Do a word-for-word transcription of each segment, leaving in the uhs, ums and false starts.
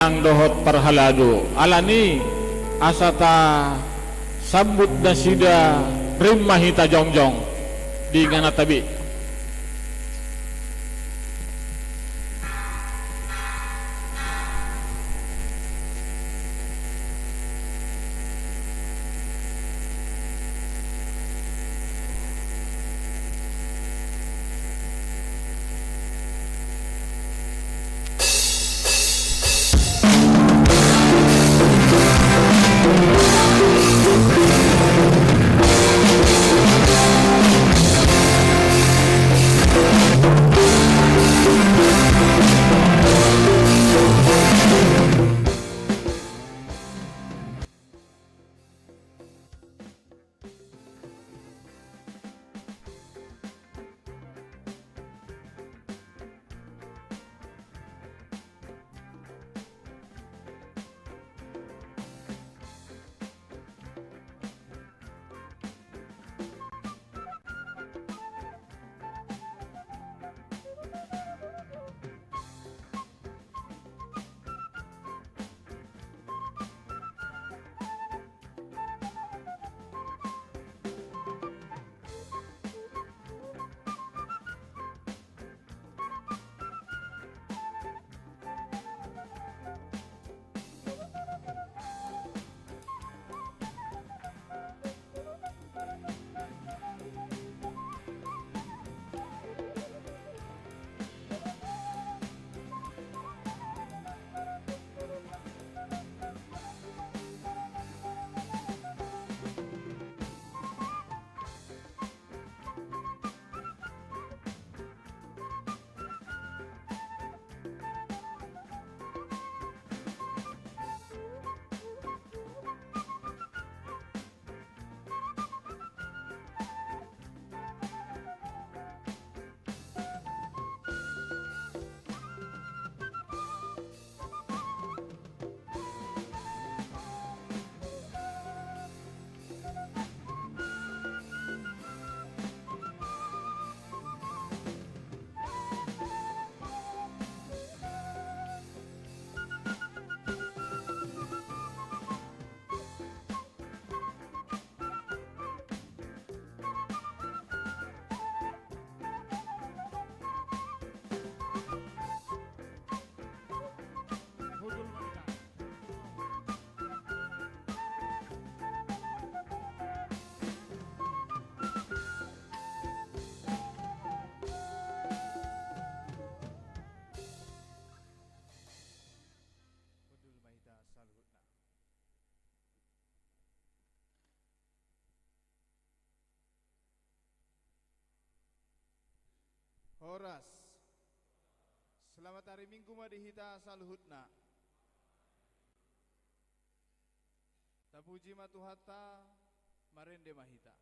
Nang dohot parhalado, alani asa tasambut nasida, rim ma hita jongjong di ingananta be. Horas. Selamat hari Minggu ma di hita saluhutna. Tapuji ma Tuhanta, marende ma hita.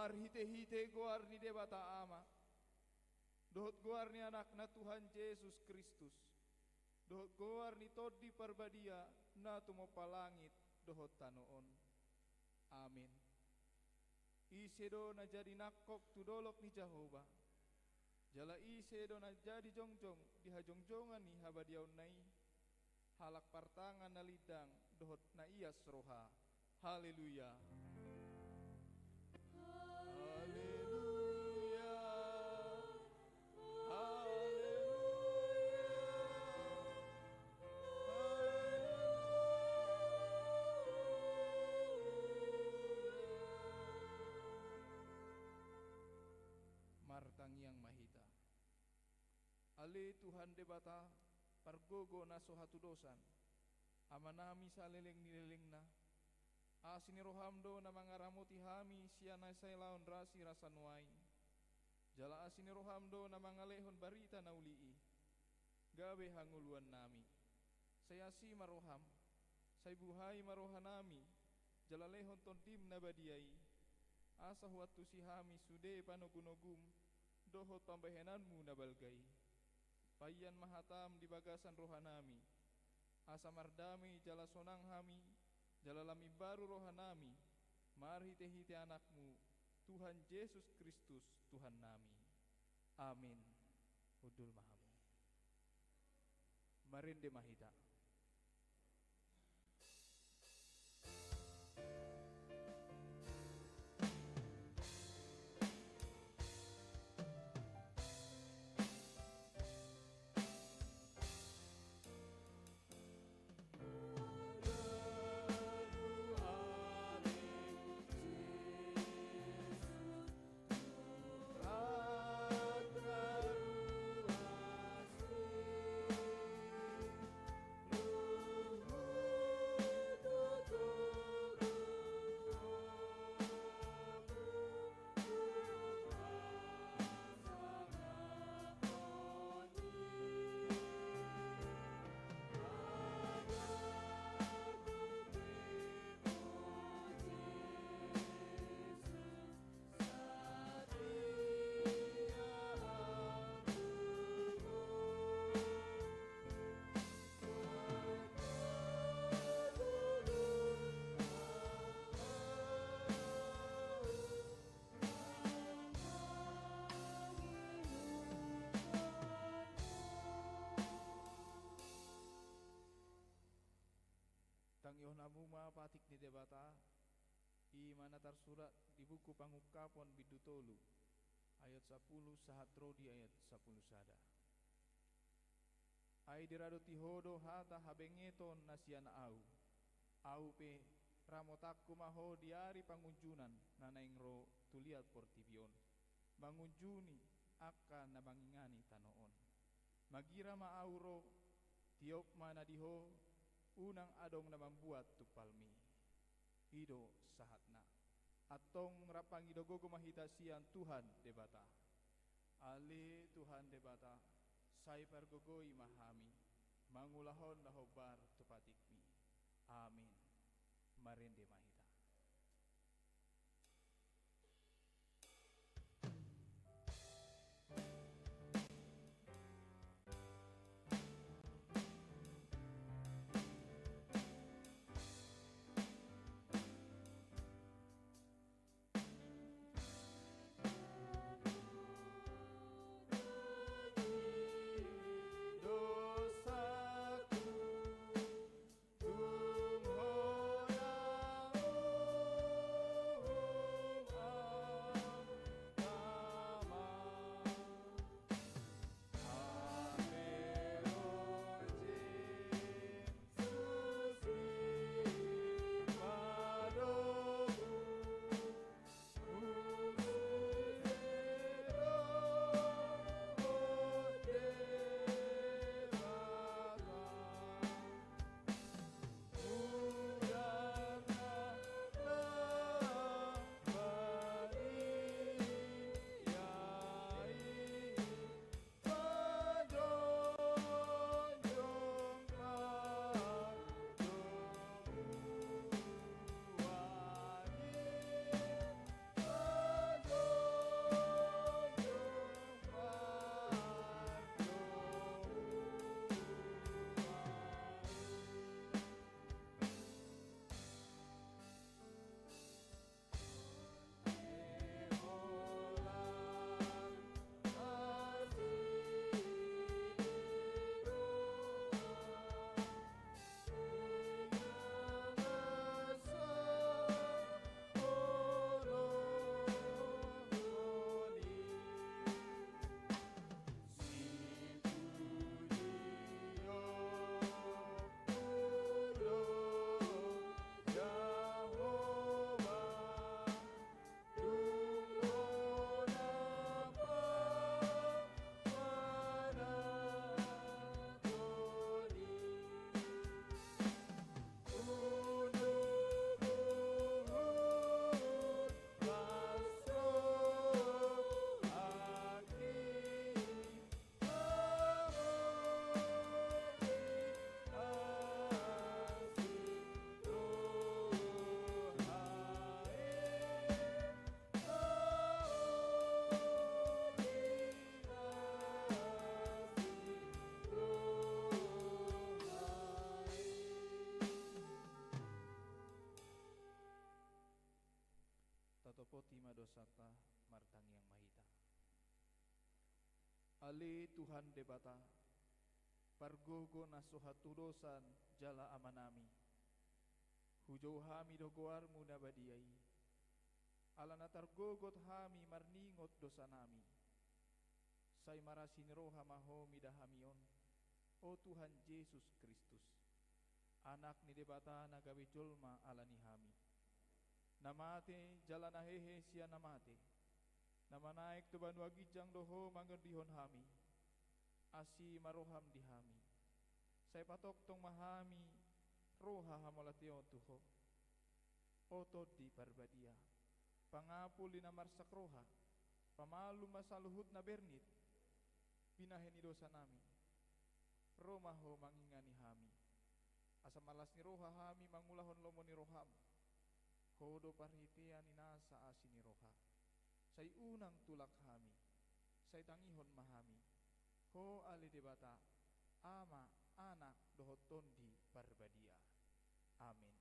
Marhite-hite goar ni Debata Ama, dohot goar ni Anakna Tuhan Jesus Kristus, dohot goar ni Tondi Parbadia na tumompa langit dohot tano on. Amin. Ise do na jadi nangkok tu dolok ni Jahowa? Jala ise do na jadi jongjong di hajongjongan ni habadiaonna i? Halak partangan na lindang dohot na ias roha. Haleluya. Haleluya. Haleluya. Haleluya. Martangiang ma hita. Ale Tuhan Debata, pargogo na so hatudosan, Amanami saleleng ni lelengna, asi ni roham do na mangaramoti hami sian na sai laon rasirasa nuaeng. Jala asi ni roham do na mangalehon barita na uli i, gabe hangoluannami. Sai asi ma roham, sai buhai ma rohanami, jala lehon Tondim na badia i, asa huantusi hami sude panogunogum dohot pambahenanmu na balga i. Paingan ma hatam di bagasan rohanami, asa mardame jala sonang hami, jala lam imbaru rohanami, marhitehite Anakmu, Tuhan Jesus Kristus, Tuhannami. Amin. Hundul ma hamu. Marende ma hita. Tangihon hamu ma patik ni Debata, i ma na tarsurat di buku Pangungkapon bindu tolu, ayat sapuluh sahat ro di ayat sapuluh sada. Ai diradoti Ho do hata habengeton na sian Ahu. Ahu pe, ramotanku ma ho di ari pangunjunan na naeng ro tu liat portibi on, mangunjuni angka na mangingani tano on. Magira ma Ahu ro, tiop ma na di ho, unang adong na mambuat tumpalmi. I do sahatna. Antong rap pangido gogo ma hita sian Tuhan Debata. Ale Tuhan Debata, sai pargogoi ma hami, mangulahon na hombar tu patikmi. Amin. Marende ma hita. Ale Tuhan Debata, pargogo na so hatudosan jala Amanami, hujou hami do goarMu na badia i, ala na targogot hami marningot dosanami. Sai marasi ni roha ma Ho mida hami on, o Tuhan Jesus Kristus, Anak ni Debata na gabe jolma ala ni hami, na mate jala na hehe sian na mate, na manaek tu banua ginjang do Ho mangondihon hami. Asi ma rohaM di hami, sai patongtong ma hami roha hamauliateon tu Ho. O Tondi Parbadia, pangapul di na marsak roha, pamalum ma saluhut na bernit, binahen ni dosanami. Ro ma Ho mangingani hami, asa marlas ni roha hami mangulahon lomo ni rohaM. Ho do parhitean ni nasa asi ni roha. Sai unang tulak hami, sai tangihon ma hami, Ho ale Debata, Ama, Anak dohot Tondi Parbadia. Amen.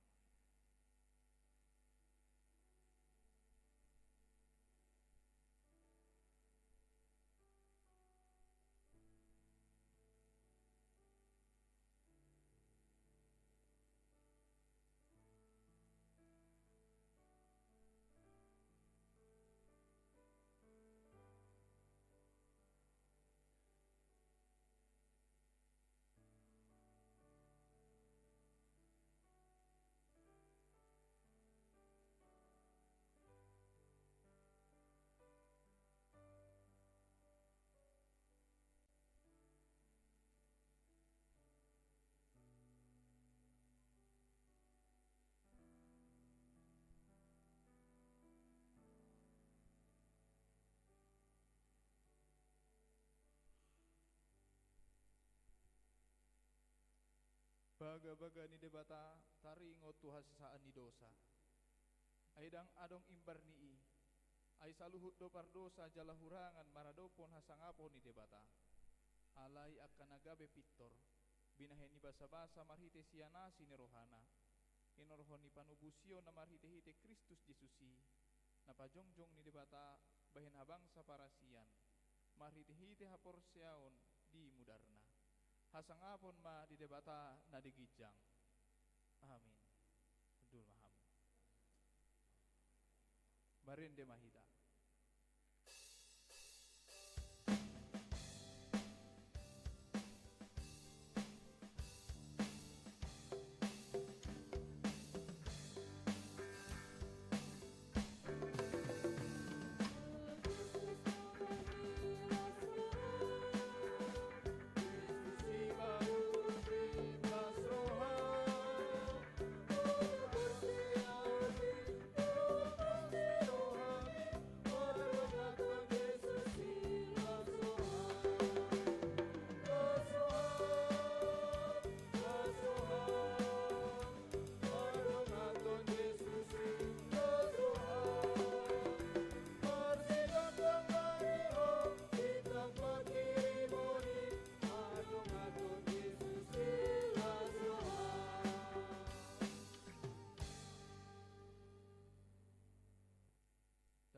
Bagabaga ni Debata taringot tu hasesaan ni dosa. Ai ndang adong imbar ni i, ai saluhut do pardosa jala hurangan maradophon hasangapon ni Debata. Alai angka na gabe pintor, binahen ni basabasa marhite sian asi ni rohana, hinorhon ni panobusion na marhitehite Kristus Jesus i, na pajongjong ni Debata bahen habangsa parasian, marhitehite haporseaon di mudarna. Hasangapon ma di Debata na di ginjang. Amin. Hundul ma hamu. Marende ma hita.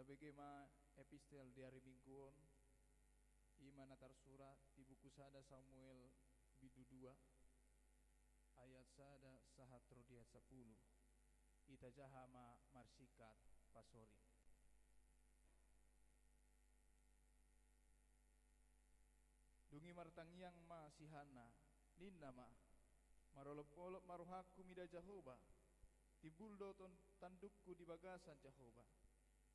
Tabege ma epistel di ari Minggu on, i ma na tarsurat di buku sada Samuel bindu dua, ayat sada sahat ro di ayat sampulu. Itajaha ma marsingkat pasori. Dung i martangiang ma si Hanna, ninna ma: Marolopolop ma rohangku mida Jahowa, timbul do ton-, tandukku di bagasan Jahowa.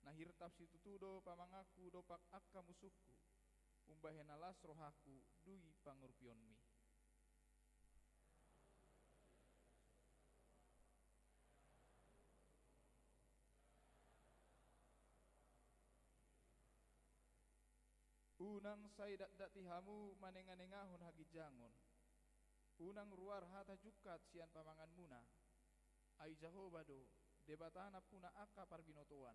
Na hirtap situtu do pamanganku dompak angka musungku, umbahen na las rohangku di pangurupionmi. Unang sai datdati hamu manenganengahon haginjangon. Unang ruar hata jungkat sian pamanganmuna. Ai Jahowa do, Debata nampuna angka parbinotoan,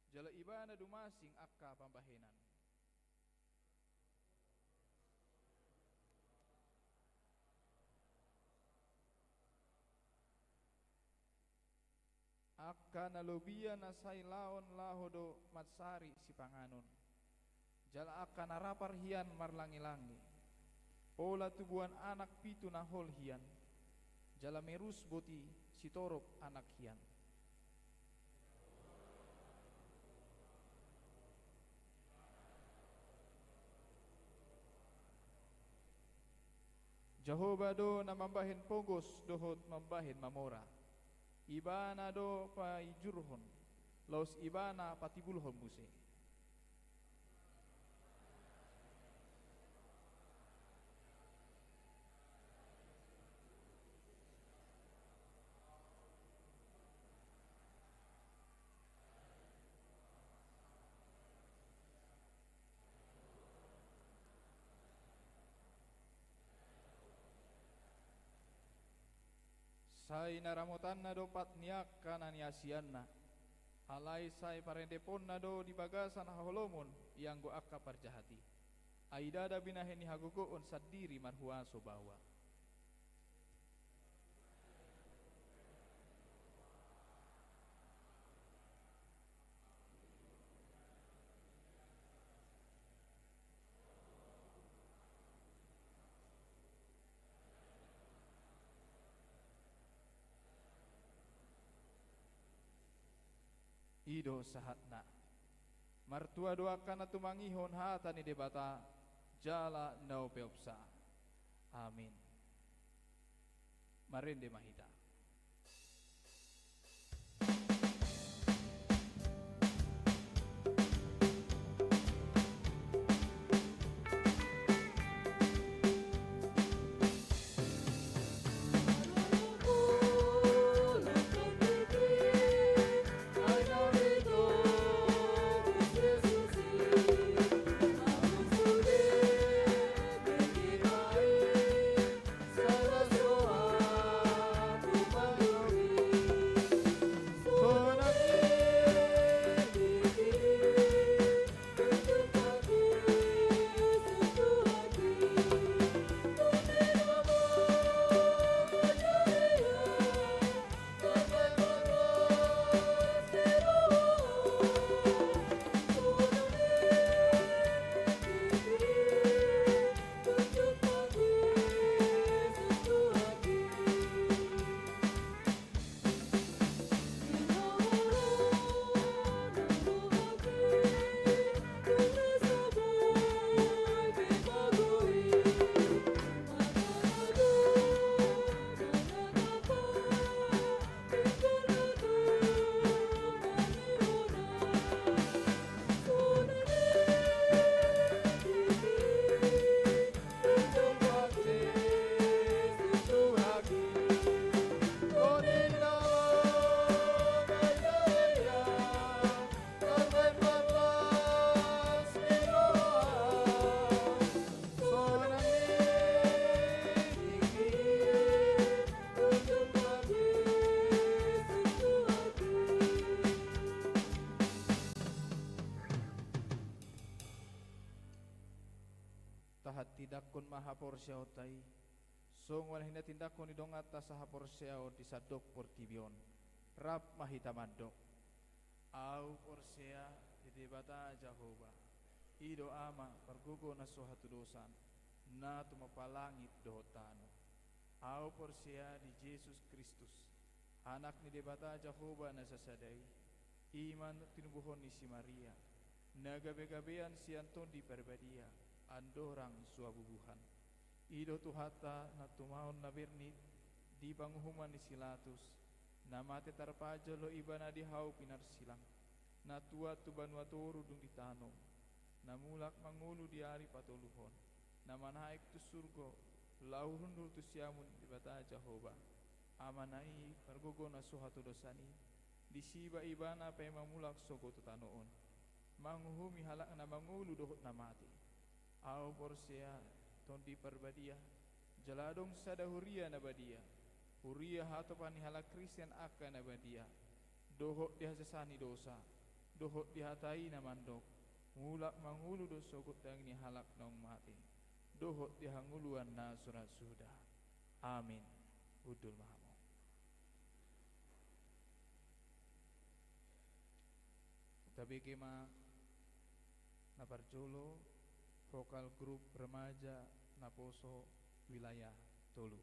jala Ibana do masing angka pambahenan. Angka na lobian na sai laon laho do mansari sipanganon. Jala angka na ra parhian marlangelange, pola tubuan anak pitu na hol hian, jala merus boti sitorop anak hian. Jahowa do na mambahen pogos dohot mambahen mamora. Ibana do paijurhon, laos Ibana patibulhon muse. Sai na ramotanna do pat ni angka na niasianna, alai sai parendeponna do di bagasan haholomon ianggo angka parjahat i. Ai ndada binahen ni hagogoon sandiri marhuaso baoa. I do sahatna. Martua do angka na tumangihon hata ni Debata, jala na umpeopsa. Amin. Marende ma hita. Tahatindangkon ma haporseaonta i, songon na hinatindangkon ni donganta sahaporseaon di sandok portibi on. Rap ma hita mandok. Ahu porsea di Debata Jahowa, i do Ama pargogo na so hatudosan, na tumompa langit dohot tano. Ahu porsea di Jesus Kristus, Anak ni Debata Jahowa na sasada i, i ma na tinubuhon ni si Maria, na gabegabean sian Tondi Parbadia, andorang so habubuhan. I do Tuhanta na tumaon na bernit di panguhuman ni si Latus, na mate tarpajal do Ibana di hau pinarsilang, na tuat tu banua toru dung ditanom, na mulak mangolu di ari patoluhon, na manaek tu surgo, laho hundul tu siamun ni Debata Jahowa, Amana i pargogo na so hatudosan i, disi ba Ibana paima mulak sogot tu tano on, manguhumi halak na mangolu dohot na mate. Ahu porsea Tondi Parbadia, jala adong sada huria na badia, huria hatopan ni halak Kristen angka na badia, dohot di hasesaan ni dosa, dohot di hata i na mandok, mulak mangolu do sogot daging ni halak naung mate, dohot di hangoluan na so ra suda. Amin. Hundul ma hamu. Tabege ma Na parjolo, vokal grup remaja Naposo Wilayah Tolu.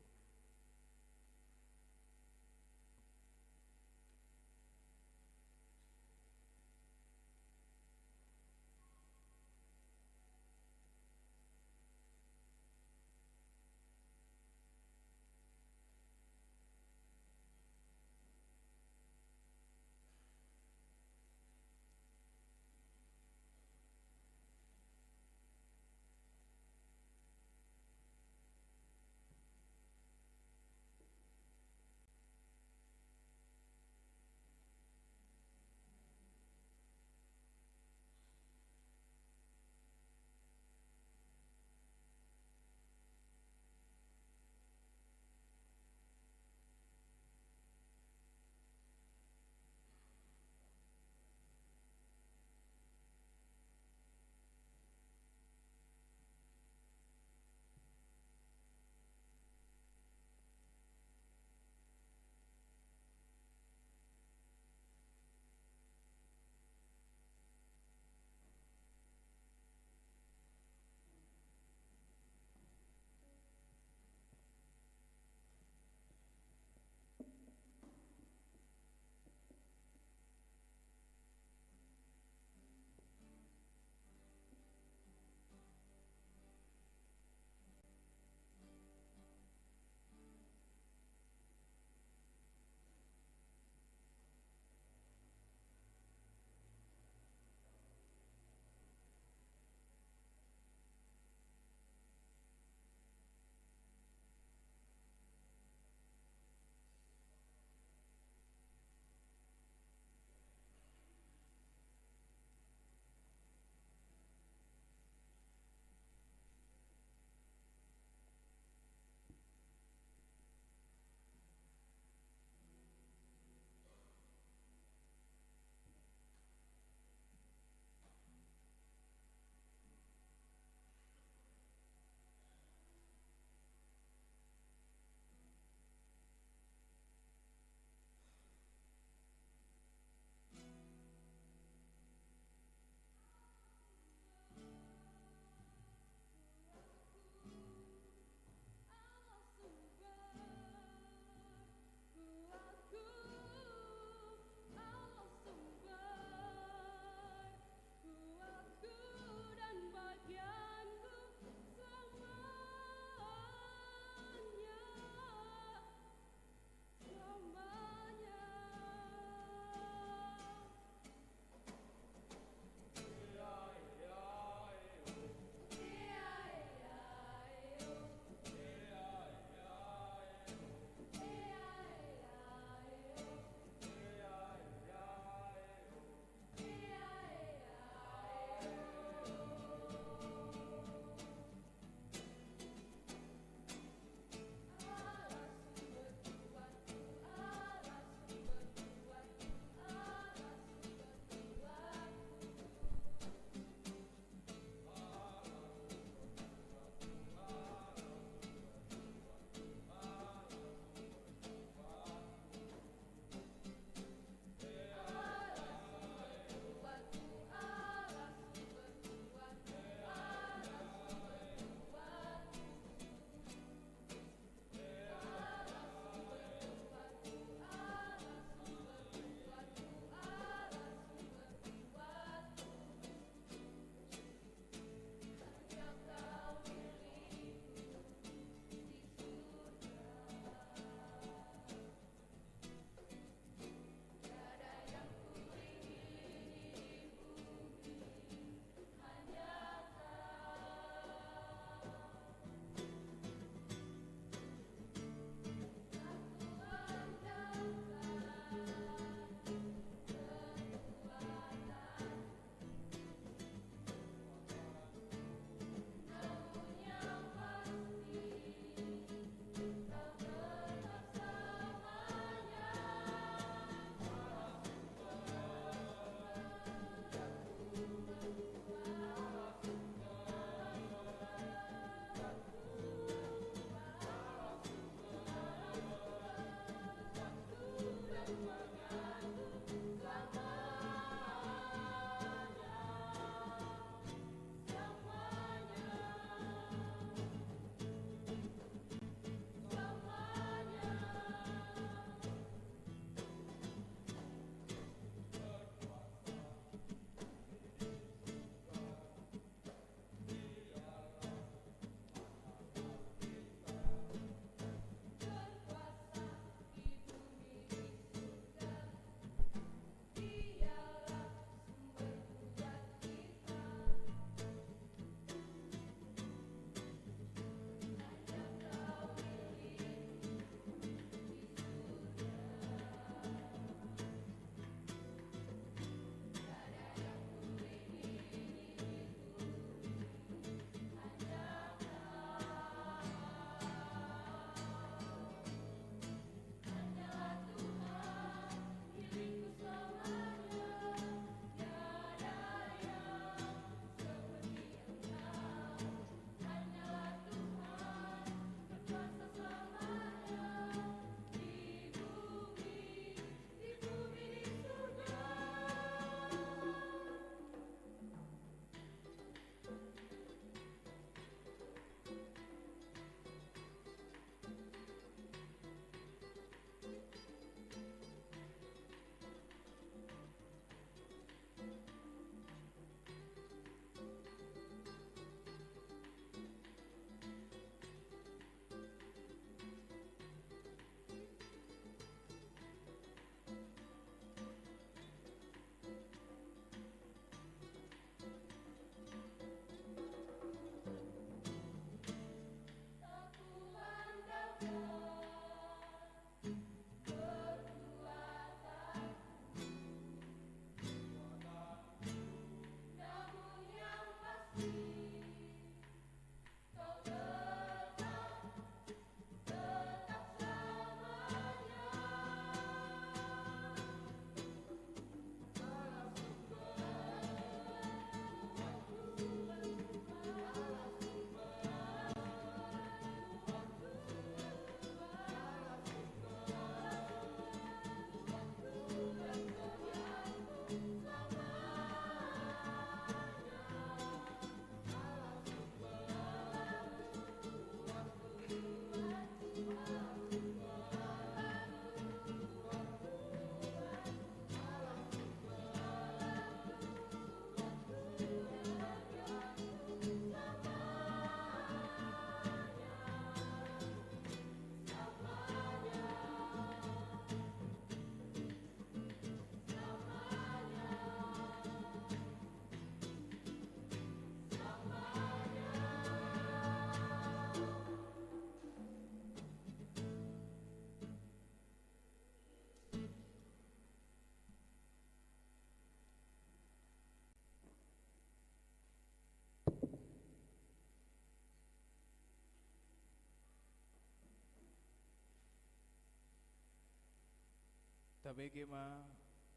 Tabege ma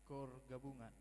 Koor Gabungan.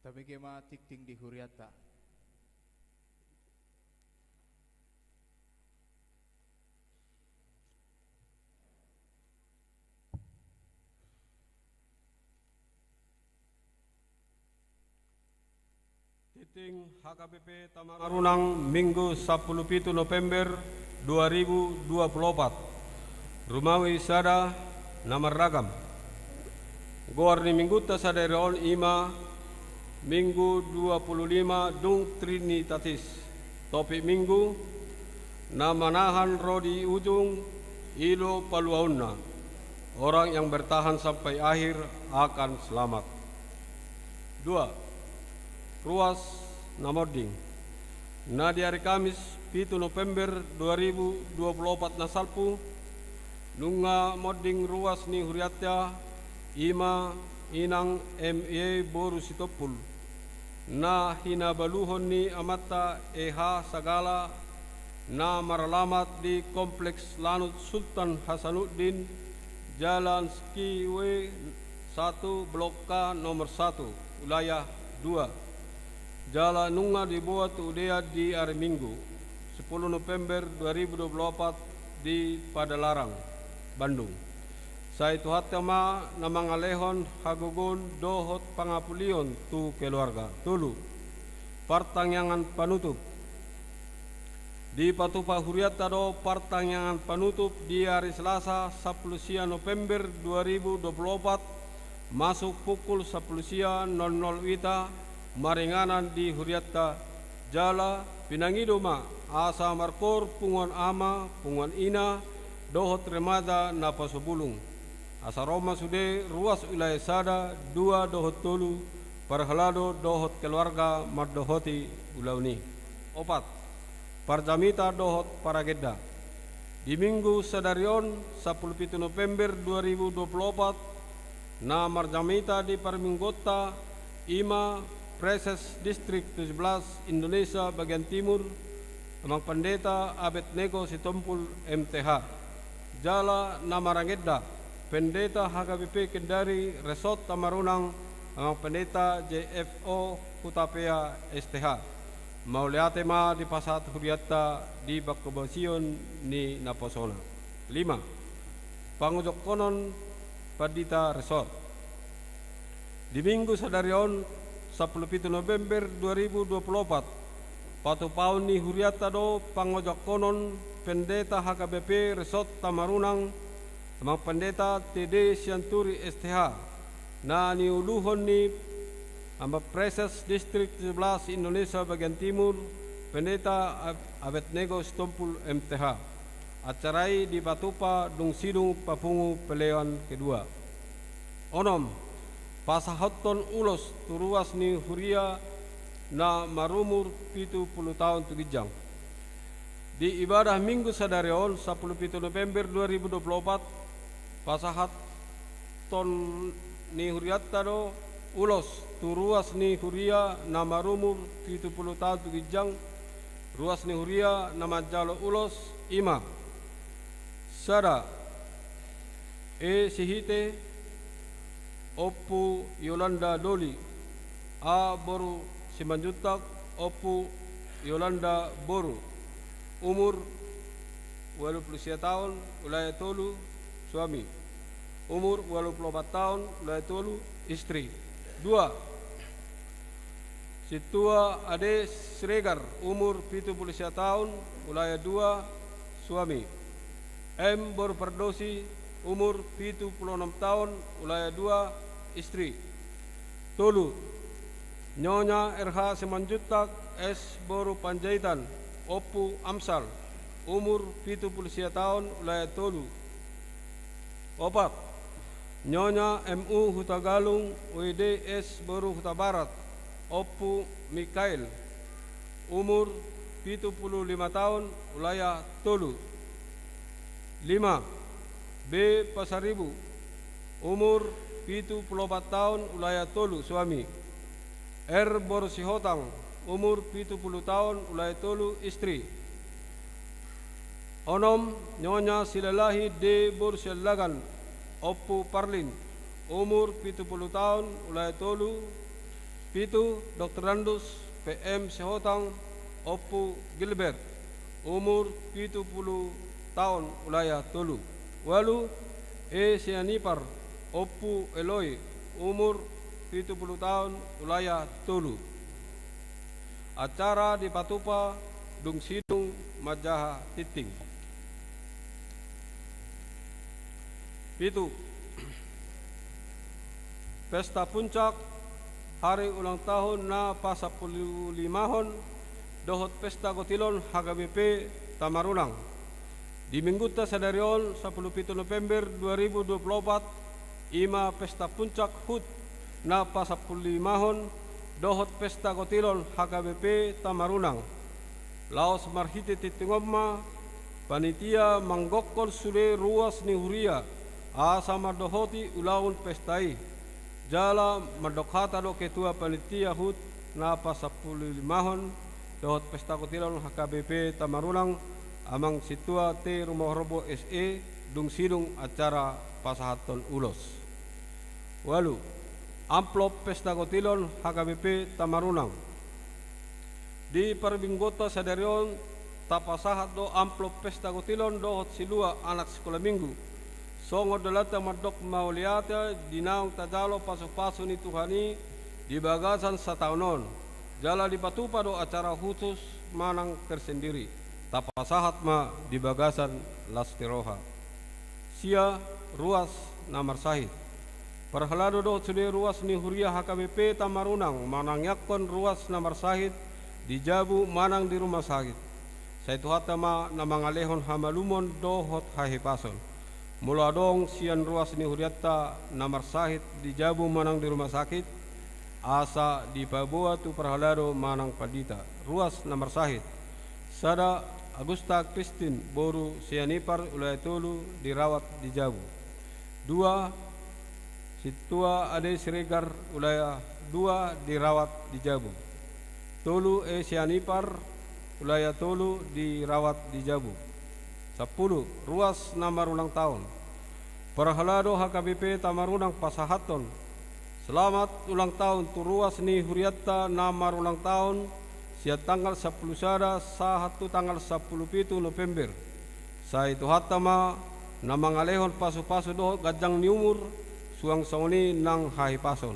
Tabege ma tingting di hurianta. Tingting H K B P Tamarunang, Minggu sampulu pitu November dua ribu dua pulu opat. Rumawi sada na marragam. Goar ni Minggunta sadari on i ma Minggu dua pulu lima dung Trinitatis. Topik Minggu: Na manahan ro di ujung, i do paluaonna. Orang yang bertahan sampai akhir akan selamat. Dua. Ruas na monding. Na di ari Kamis, pitu November dua ribu dua pulu opat na salpu, nunga monding ruas ni hurianta, i ma Inang M Y boru Sitompul, na hinabaluhon ni amanta E H Sagala, na maralamat di Kompleks Lanut Sultan Hasanuddin, Jalan Skyway satu, Blok K nomor satu, Wilayah dua. Jala nunga diboan tu udean di ari Minggu, sampulu November dua ribu dua pulu opat, di Padalarang, Bandung. Sai Tuhanta ma na mangalehon hagogoon dohot pangapulion tu keluarga. Tolu. Partangiangan panutup. Dipatupa hurianta do partangiangan panutup di ari Selasa, sampulu sia November dua ribu dua pulu opat, masuk pukul sampulu sia nol nol wita, maringanan di hurianta. Jala pinangido ma asa markoor punguan ama, punguan ina, dohot remaja naposo bulung. Asa ro ma sude ruas wilayah sada, dua dohot tolu, parhalado dohot keluarga mandohoti ulaon i. Opat. Parjamita dohot paragenda. Di Minggu sadari on, sampulu pitu November dua ribu dua pulu opat, na marjamita di parmingguonta i ma Praeses Distrik tujuh belas Indonesia bagian timur, Amang Pendeta Abednego Sitompul M T H. Jala na maragenda, Pendeta H K B P Kendari Resort Tamarunang, Amang Pendeta J F O Hutapea S T H. Mauliate ma dipasahat hurianta di panghobasion ni naposona. Lima. Pangojongkonon Pandita Resort. Di Minggu sadari on, sampulu pitu November dua ribu dua pulu opat, patupaon ni hurianta do pangojongkonon Pendeta H K B P Resort Tamarunang, Amang Pendeta T D Sianturi S T H, na niuluhon ni Amang Praeses Distrik tujuh belas Indonesia bagian timur, Pendeta Ab-, Abednego Sitompul M T H. Acara i dipatupa dung sidung papungu pelean kedua. Onom. Pasahathon ulos tu ruas ni huria na marumur pitu pulu taon tu ginjang. Di ibadah Minggu sadari on, sampulu pitu November dua ribu dua pulu opat, pasahathon ni hurianta do ulos tu ruas ni huria na marumur pitu pulu taon tu ginjang. Ruas ni huria na manjalo ulos i ma: sada, E Sihite, Ompu Yolanda Doli, A boru Simanjuntak, Ompu Yolanda boru. Umur ualu pulu sia taon, wilayah tolu, suami. Umur ualu pulu opat taon, wilayah tolu, istri. Dua. Sintua Ade Siregar, umur pitu pulu sia taon, wilayah dua, suami. M boru Pardosi, umur pitu pulu onom taon, wilayah dua, istri. Tolu. Nyonya R H Simanjuntak, S boru Panjaitan, Ompu Amsal, umur pitu pulu sia taon, wilayah tolu. Opat. Nyonya M U Hutagalung, W D S boru Hutabarat, Ompu Mikail, umur pitu pulu lima taon, wilayah tolu. Lima. B Pasaribu, umur pitu pulu opat taon, wilayah tolu, suami. R boru Sihotang, umur pitu pulu taon, wilayah tolu, istri. Onom. Nyonya Silalahi D boru Siallagan, Ompu Parlin, umur pitu pulu taon, wilayah tolu, Pitu, Doktorandus P M Sihotang, Ompu Gilbert, umur pitu pulu taon, wilayah tolu. Ualu, E Sianipar, Ompu Eloi, umur pitu pulu taon, wilayah tolu. Acara dipatupa dung sidung manjaha tinting. Pitu. Pesta puncak hari ulang tahun na pasampulu limahon dohot pesta gotilon H K B P Tamarunang. Di minggunta sadari on, sampulu pitu November dua ribu dua pulu opat, i ma pesta puncak hut na pasampulu limahon dohot pesta gotilon H K B P Tamarunang. Laos marhite tinting on ma panitia manggokhon sude ruas ni huria asa mandohoti ulaon pesta i. Jala mandok hata do ketua panitia hut na pasampulu limahon dohot pesta gotilon H K B P Tamarunang, Amang Sintua T Rumorombo S E, dung sidung acara pasahathon ulos. Ualu. Amplop pesta gotilon H K B P Tamarunang. Di parmingguonta sadari on, tapasahat do amplop pesta gotilon dohot silua anak sikola minggu. Songon dalanta mandok mauliate, di naung tajalo pasupasu ni Tuhan i di bagasan sataon on. Jala dipatupa do acara khusus manang tersendiri. Tapasahat ma di bagasan las ni roha. Sia, ruas na marsahit. Parhalado dohot sude ruas ni huria H K B P Tamarunang manangiangkon ruas na marsahit di jabu manang di rumah sakit. Sai Tuhanta ma na mangalehon hamalumon dohot hahipason. Molo adong sian ruas ni hurianta na marsahit di jabu manang di rumah sakit, asa dipaboa tu parhalado manang pandita. Ruas na marsahit. Sada, Agusta Kristin, boru Sianipar, wilayah tolu, dirawat di jabu. Dua, Sintua Ade Siregar, wilayah dua, dirawat di jabu. Tolu, E Sianipar, wilayah tolu, dirawat di jabu. Sampulu, ruas na marulang taon. Parhalado H K B P Tamarunang pasahathon selamat ulang tahun tu ruas ni hurianta na marulang taon sian tanggal sampulu sada sahat tu tanggal sampulu pitu November. Sai Tuhanta ma na mangalehon pasupasu dohot ganjang ni umur, suang songon i nang hahipason.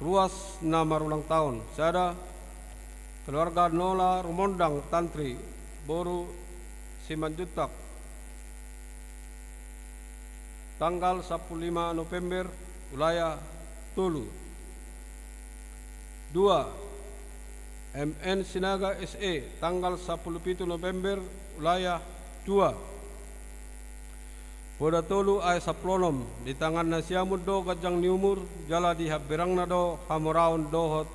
Ruas na marulang taon. Sada, keluarga Nola Rumondang, Tantri, boru Simanjuntak, tanggal sampulu lima November, wilayah tolu. Dua, M N Sinaga S E, tanggal sampulu pitu November, wilayah dua. Poda tolu ayat sampulu onom, di tangan na siamun do ganjang ni umur, jala di hambirangna do hamoraon dohot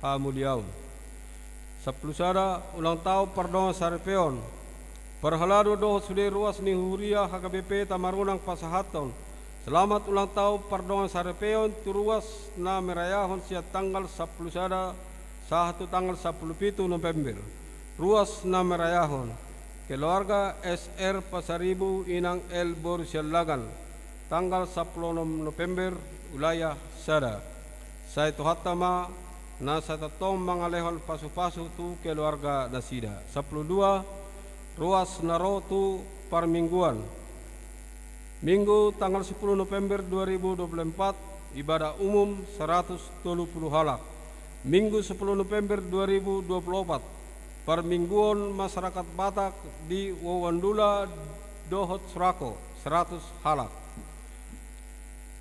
hamuliaon. Sampulu sada, ulang tahun pardongan saripeon. Parhalado dohot sude ruas ni huria H K B P Tamarunang pasahathon selamat ulang tahun pardongan saripeon tu ruas na merayahon sian tanggal sampulu sada sahat tu tanggal sampulu pitu November. Ruas na merayahon, keluarga S R Pasaribu, Inang L boru Siallagan, tanggal sampulu onom November, wilayah sada. Sai Tuhanta ma na sai tongtong mangalehon pasupasu tu keluarga nasida. Sampulu dua, ruas na ro tu parmingguan. Minggu tanggal sampulu November dua ribu dua puluh empat, ibadah umum saratus tolu pulu halak. Minggu sampulu November dua ribu dua puluh opat, parmingguon masyarakat Batak di Wawandula dohot Suraho, saratus halak.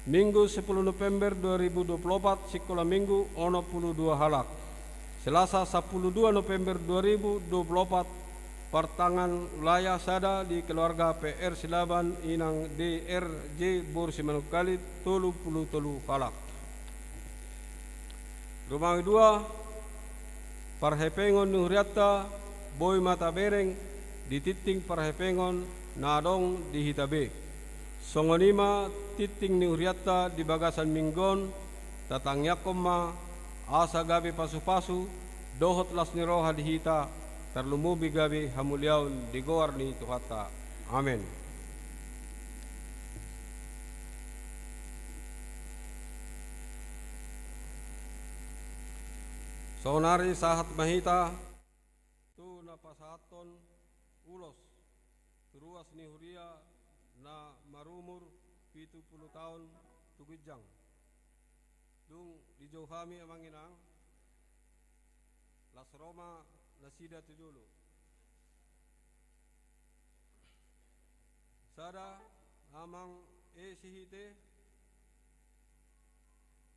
Minggu sampulu November dua ribu dua puluh opat, sikola minggu onom pulu dua halak. Selasa sampulu dua November dua ribu dua puluh opat, partangan wilayah sada di keluarga P R Silaban, Inang D R J boru Simanungkalit, tolu pulu tolu halak. Romawi dua, parhepengon ni hurianta boi ma tabereng di tinting parhepengon na adong di hita be. Songon i ma tinting ni hurianta di bagasan minggu on, tatangiangkon ma asa gabe pasupasu dohot las ni roha di hita, tarlumobi gabe hamuliaon di goar ni Tuhanta. Amen. Saonari sahat ma hita tu na pasahathon ulos tu ruas ni huria na marumur pitu pulu taon tu ginjang. Dung dijou hami amang inang, las ro ma nasida tu jolo. Sada, amang E Sihite,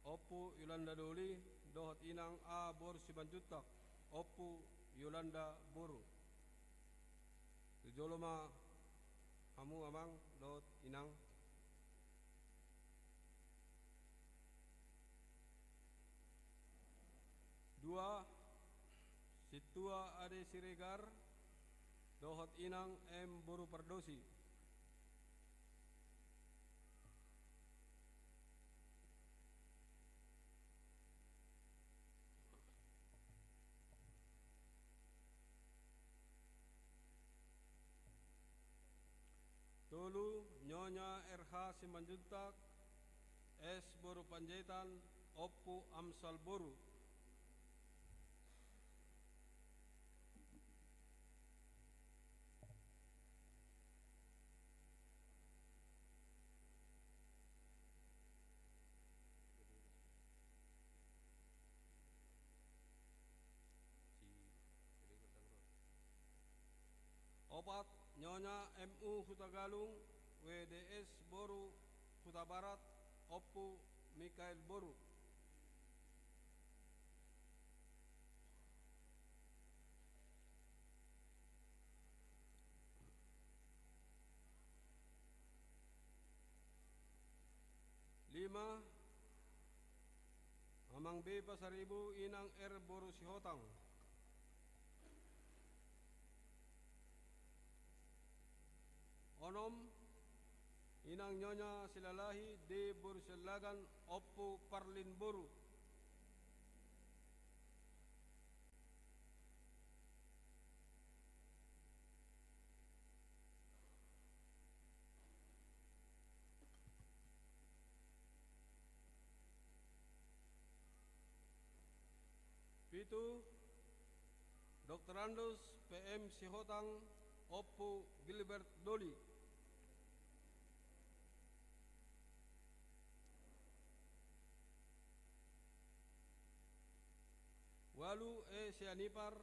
Ompu Yolanda Doli, dohot inang A boru Simanjuntak, Ompu Yolanda boru. Tu jolo ma hamu amang dohot inang. Dua, Sintua Ade Siregar dohot inang M boru Pardosi. Tolu, Nyonya R H Simanjuntak, S boru Panjaitan, Ompu Amsal boru. Opat, Nyonya M U Hutagalung, W D S boru Hutabarat, Ompu Mikael boru. Lima, Amang B Pasaribu, inang R boru Sihotang. Onom, inang Nyonya Silalahi, D boru Siallagan, Ompu Parlin boru. Pitu, Doktorandus P M Sihotang, Ompu Gilbert Doli. Ualu, E Sianipar,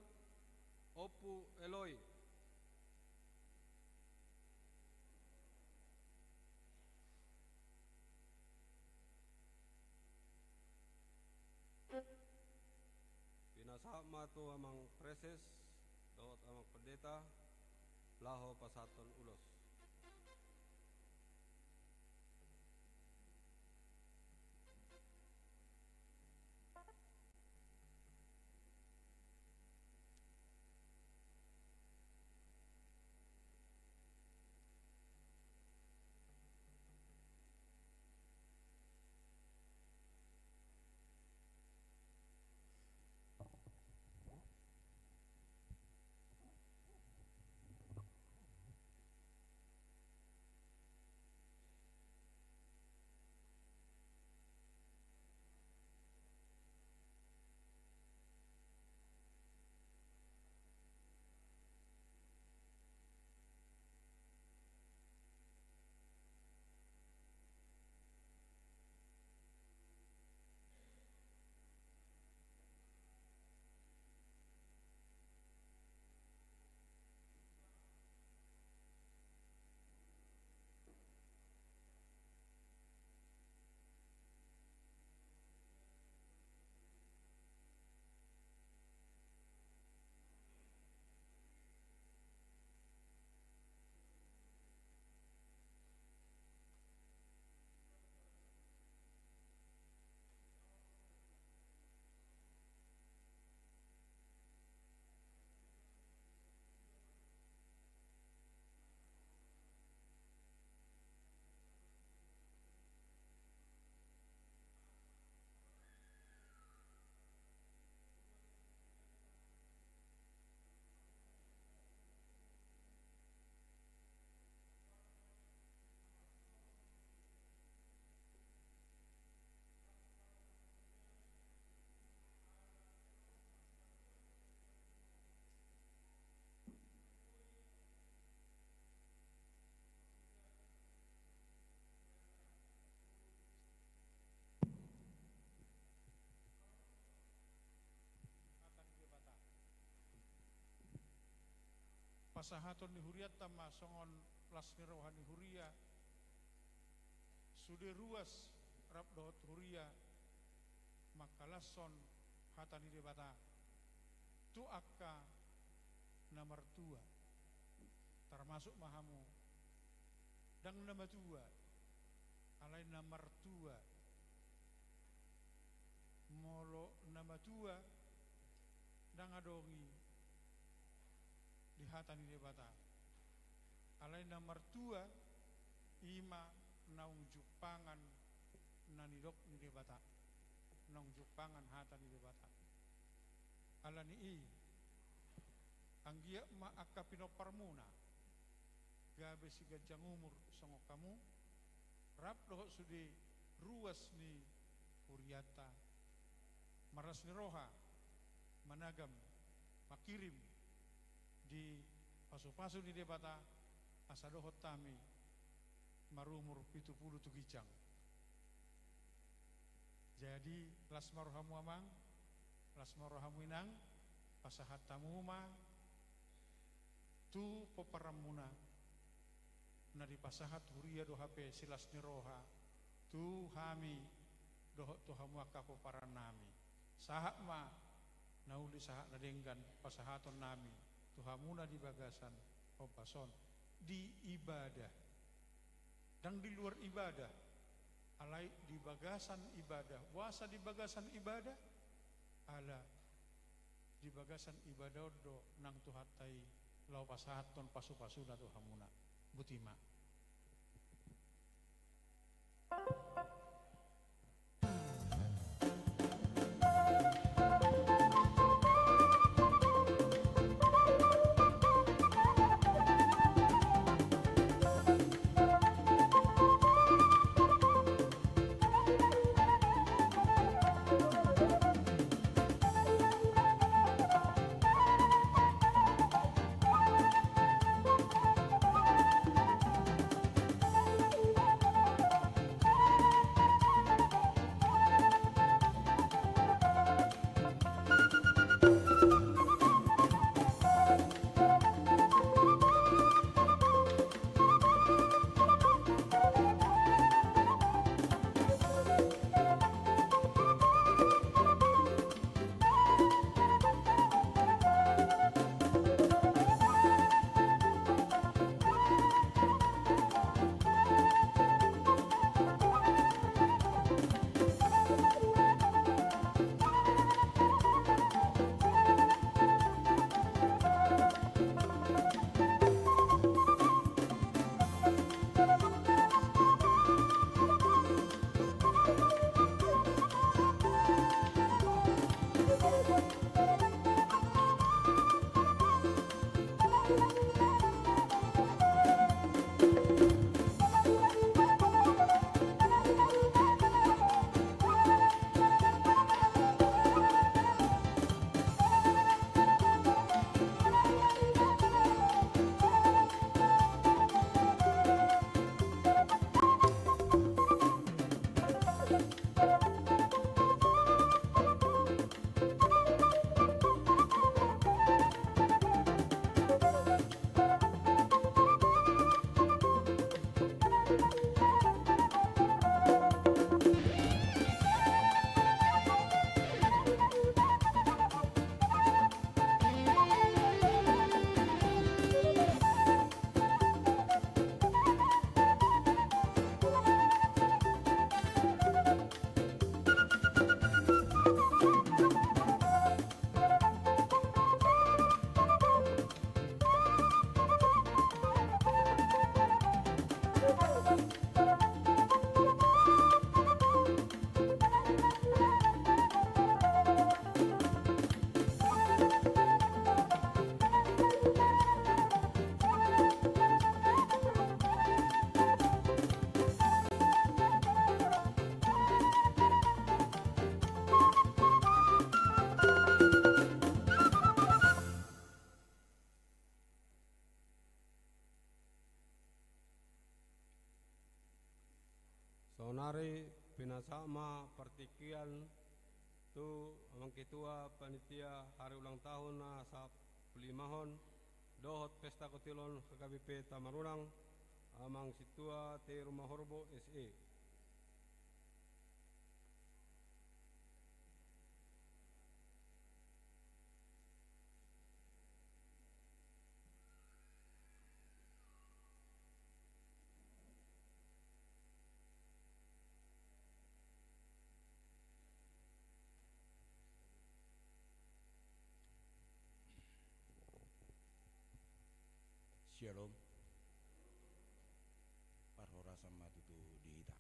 Ompu Eloi. Pinasahat ma tu Amang Praeses dohot Amang Pendeta laho pasahathon ulos. pasahaton ni hurianta ma songon las ni roha ni huria, sude ruas rap dohot huria mangkalashon hata ni Debata tu angka na martua, tarmasuk ma hamu, ndang na matua, alai na martua. Molo na matua, ndang adong i di hata ni Debata. Alai na martua, i ma naung jumpangan na nidok ni Debata, naung jumpangan hata ni Debata. Ala ni i, anggiat ma angka pinomparmuna gabe siganjang umur songon hamu, rap dohot sude ruas ni hurianta, marlas ni roha managam, mangkirim di pasupasu ni Debata, asa dohot hami marumur pitu pulu tu ginjang. Jadi, las ma rohamu amang, las ma rohamu inang, pasahat hamu ma tu pomparanmuna, na dipasahat huria do hape silas ni roha tu hami dohot tu hamu angka pomparan nami. Sahat ma na uli sahat na denggan pasahaton nami tu hamuna di bagasan ombas on, di ibadah. Ndang di luar ibadah, alai di bagasan ibadah. Boasa di bagasan ibadah? Ala di bagasan ibadah on do nang Tuhanta i laho pasahathon pasupasuna tu hamuna. Boti ma. Saonari pinasahat ma partingkian tu amang ketua panitia hari ulang tahun na sappulu lima on, dohot pesta kotilon H K B P Tamarunang, Amang Sintua T Rumahorbo S E. Syalom. Parhorasan ma tutu di hita.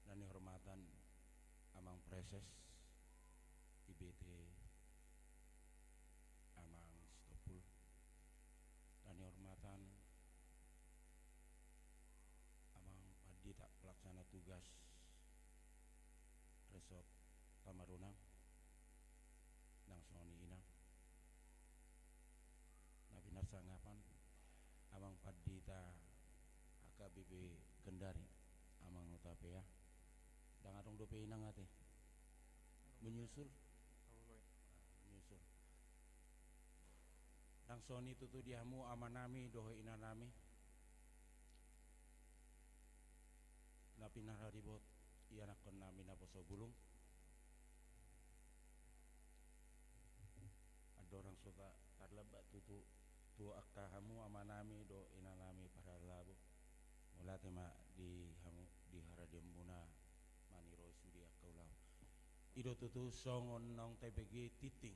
Na nihormatan Amang Praeses I B T, Amang Sitompul. Na nihormatan Amang Pandita Pelaksana Tugas Resort Tamarunang, nang songon i Inang. Na pinarsangapan Amang Pandita H K B P Kendari, Amang Hutapea. Ndang adong dope Inang ate? Menyusul? Menyusul. Nang songon i tutu di hamu amanami dohot inanami. Na pinaribot ianakkonnami naposo bulung. Andorang so tarlambat tutu tu angka hamu amanami dohot inanami parhalabo. Mauliate ma di hamu di haradeonmuna maniroi sude angka ulaon. I do tutu songon naung tabege tinting.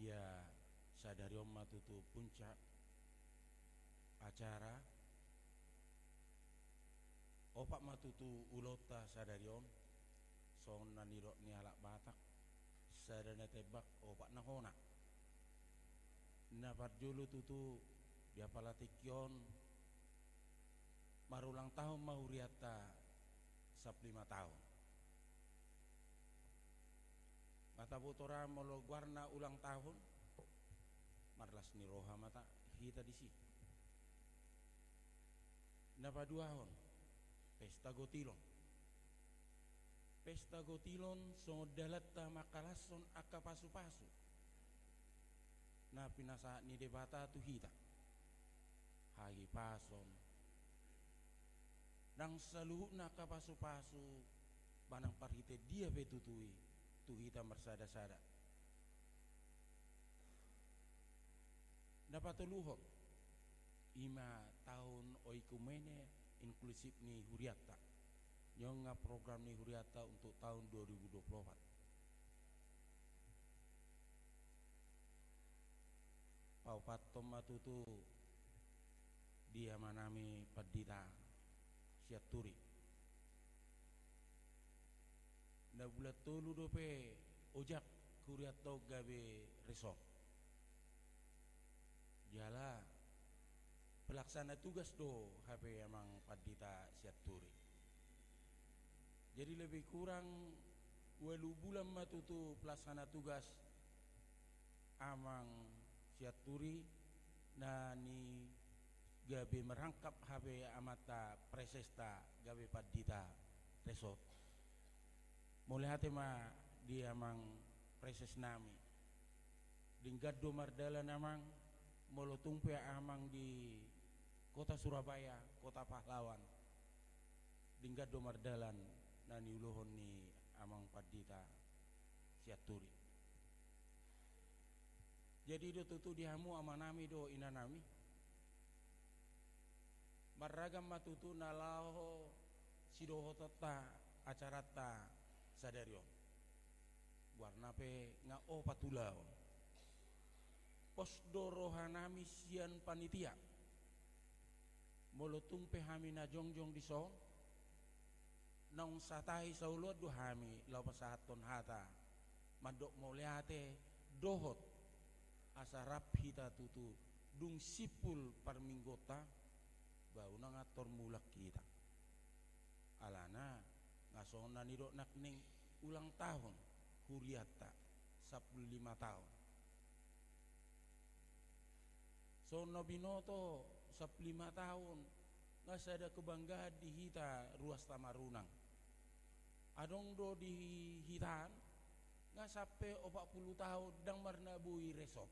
Ia sadari on ma tutu puncak acara. Opat ma tutu ulaonta sadari on, songon na nidok ni halak Batak, sada na tembak, opat na hona. Na parjolo tutu di apala tingki on, marulang tahun ma hurianta sampulu lima tahun. Nga taboto ra molo goarna ulang tahun, marlas ni roha ma hita disi. Na paduahon, pesta gotilon. Pesta gotilon songon dalanta mangkalashon angka pasupasu na pinasahat ni Debata tu hita. Hahipason, nang saluhutna angka pasupasu, manang parhite dia pe tutu i, tu hita marsadasada. Na patoluhon, i ma tahun oikumene inklusif ni hurianta. Nunga program ni hurianta untuk tahun dua ribu dua puluh opat. Paopathon ma tutu di amanami pandita Sianturi. Na bulan tolu dope ojak hurianta on gabe resort. Jala pelaksana tugas do hape amang pandita Sianturi. Jadi lebih kurang ualu bulan ma tutu pelaksana tugas amang Sianturi na ni gabe merangkap hape amanta presesta gabe pandita resort. Mauliate ma di amang presesnami. Denggan do mardalan amang, molo tung pe amang di kota Surabaya, kota pahlawan. Denggan do mardalan na niuluhon ni amang pandita Sianturi. Jadi do tutu di hamu amanami dohot inanami. Marragam ma tutu na laho sidohotonta acaranta sadari on. Goarna pe nga opat ulaon. Pos do rohanami sian panitia. Molo tung pe hami na jongjong dison, naung sahat i saoloan do hami laho pasahathon hata mandok mauliate dohot asa rap hita tutu dung simpul parmingguonta, ba unang antor mulak hita. Alana nga songon na nidok nangkining ulang tahun hurianta sampulu lima tahun. Songon na binoto sampulu lima tahun nga sada kebanggaan di hita ruas Tamarunang. Adong do di hita an Nga sampe opat pulu taon ndang marna boi resort.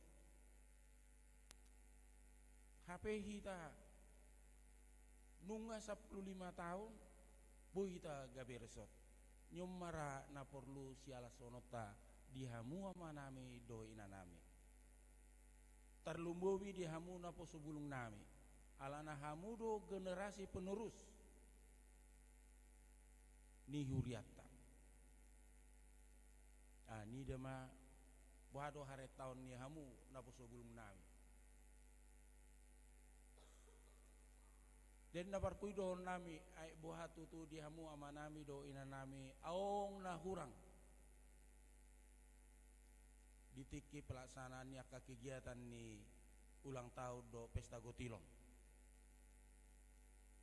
Hape hita nunga sampulu lima taon boi hita gabe resort. Nion ma ra na porlu sialashononta di hamu amanami dohot inanami. Tarlumobi di hamu naposo bulungnami. Alana hamu do generasi penerus ni hurianta. Ah, nida ma, boha do harentaon ni hamu naposo bulungnami. Jadi na parpudi dohononnami, ai boha tutu di hamu amanami dohot inanami, adong na hurang di tingki pelaksanaan ni angka kegiatan ni ulang tahun dohot pesta gotilon.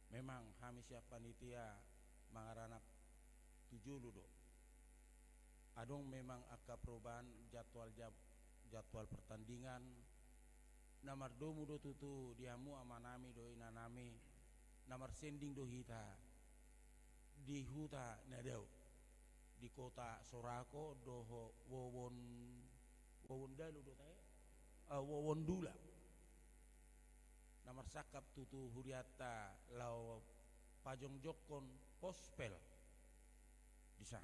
Memang hami sian panitia mangaranak tu jolo do. Adong memang angka perubahan jadwal jam-, jadwal pertandingan. Na mardomu do tutu di hamu amanami dohot inanami, na marsending do hita di huta na dao, di kota Sorako dohot Wowon, Wowon Dalu do tahe? Ah, Wowon Dula. Na marsangkap tutu hurianta laho pajongjongkon pospel di san.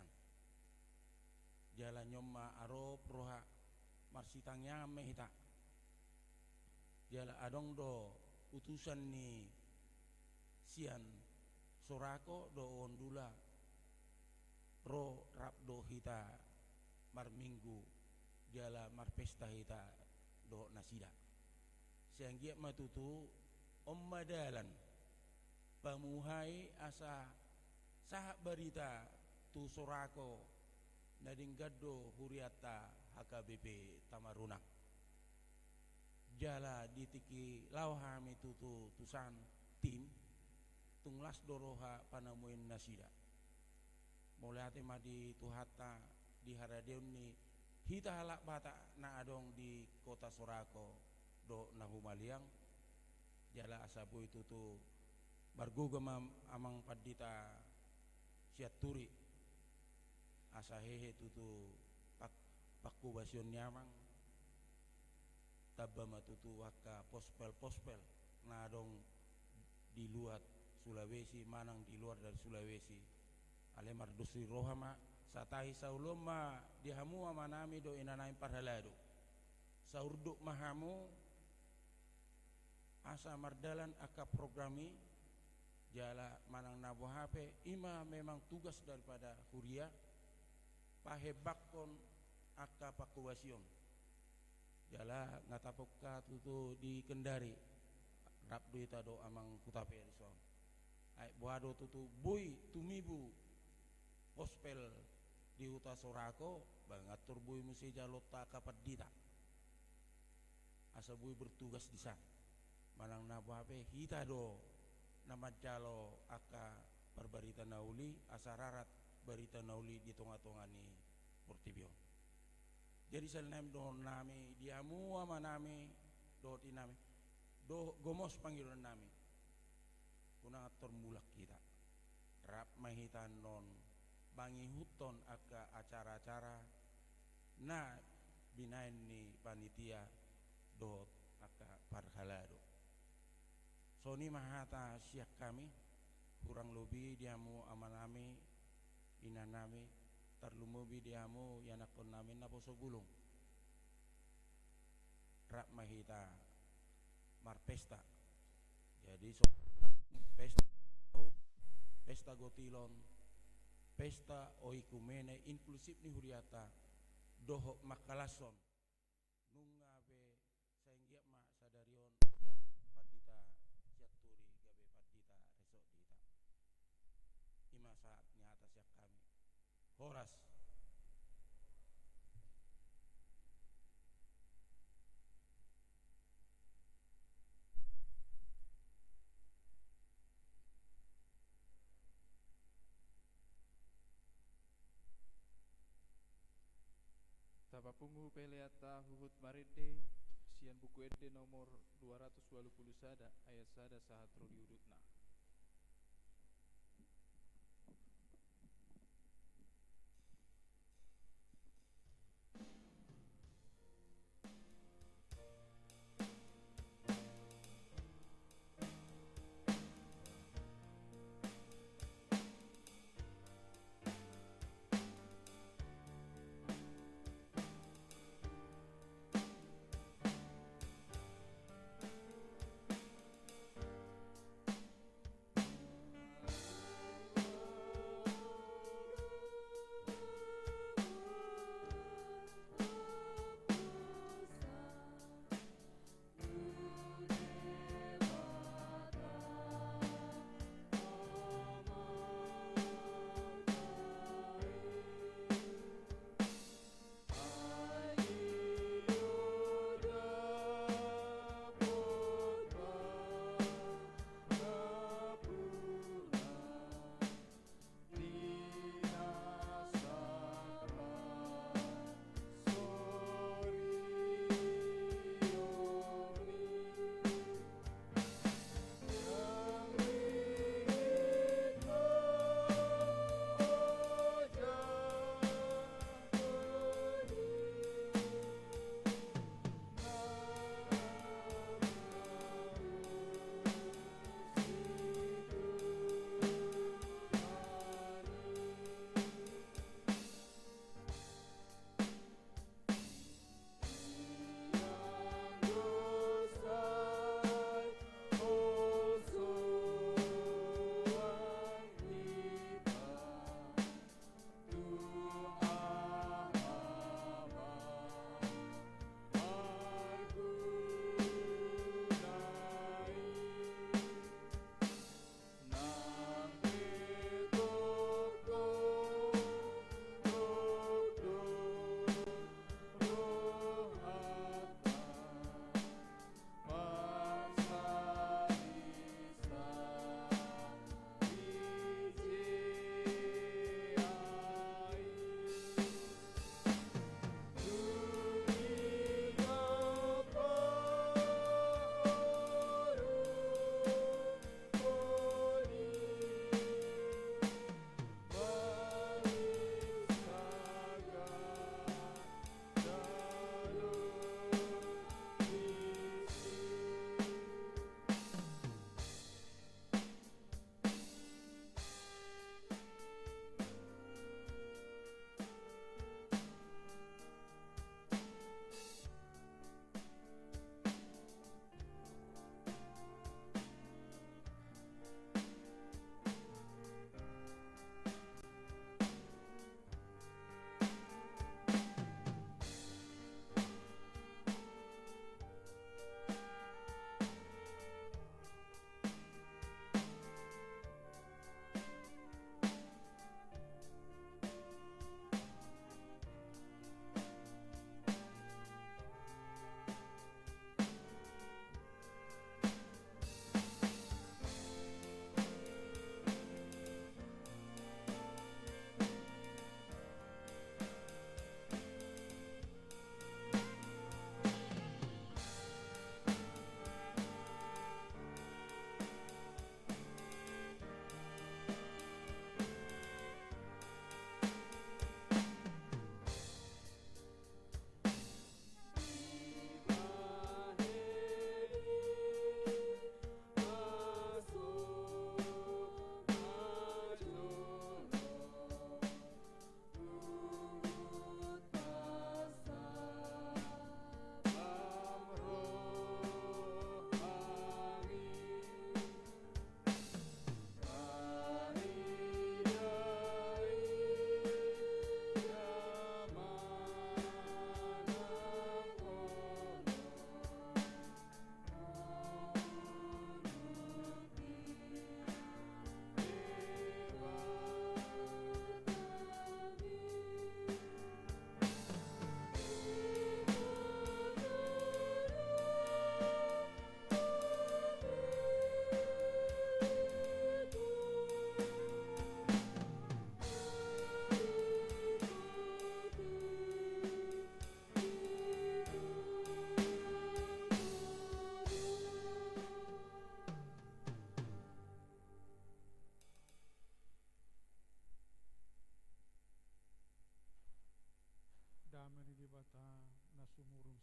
Jala nion ma arop roha, marsitangiangan ma hita. Jala adong do utusan ni sian Sorako dohot Wowon Dula, ro rap do hita marminggu jala marpesta hita dohot nasida. Sai anggiat ma tutu on ma dalan pamuhai asa sahat barita tu Sorako na denggan do hurianta H K B P Tamarunang. Jala di tingki laho hami tutu tu san, tim, tung las do roha panamuin nasida. Mauliate ma di Tuhanta di haradeon ni hita halak Batak na adong di kota Sorako dohot na humaliang. Jala asa boi tutu margogo ma amang pandita Sianturi, asa hehe tutu pak-, pangkobasion ni amang. Tamba ma tutu angka pospel-pospel na adong di luat Sulawesi manang di luar dari Sulawesi. Alai mardos ni roha ma, satahi saoloan ma di hamu amanami dohot inanami parhalado. Saurduk ma hamu asa mardalan angka program i, jala manang na boha pe, i ma memang tugas daripada huria, pahembangkon angka pangkobasion. Jala nga tapungka tutu di Kendari, rap do hita dohot amang Hutapea dison. Ai boha do tutu boi tumibu pospel di huta Sorako, ba nga tor boi muse jaloonta angka pandita. Asa boi bertugas di san. Manang na boha pe hita do na manjalo angka parbarita na uli, asa rarat barita na uli di tonga-tonga ni portibi on. Jadi sahali nami dohononnami di hamu amanami dohot inanami, dohot gomos pangidoannami. Unang tor mulak hita. Rap ma hita annon mangihuthon angka acara-acara na binahen ni panitia dohot angka parhalado. Songon i ma hata sian hami, hurang lobi di hamu amanami, inanami, tarlumobi di hamu ianakkonnami naposo bulung. Rap ma hita marpesta. Jadi so, pesta, pesta gotilon, pesta oikumene inklusif ni huriata, dohot mangkalashon. Nunga be, sai anggiat ma sadari on sian pandita Sianturi gabe pandita resort di hita. I ma sahat ni hata sian hami. Horas. Tapapungu peleanta huhut marende sian Buku Ende nomor dua ratus walu pulu sada, ayat sada sahat ro di udutna.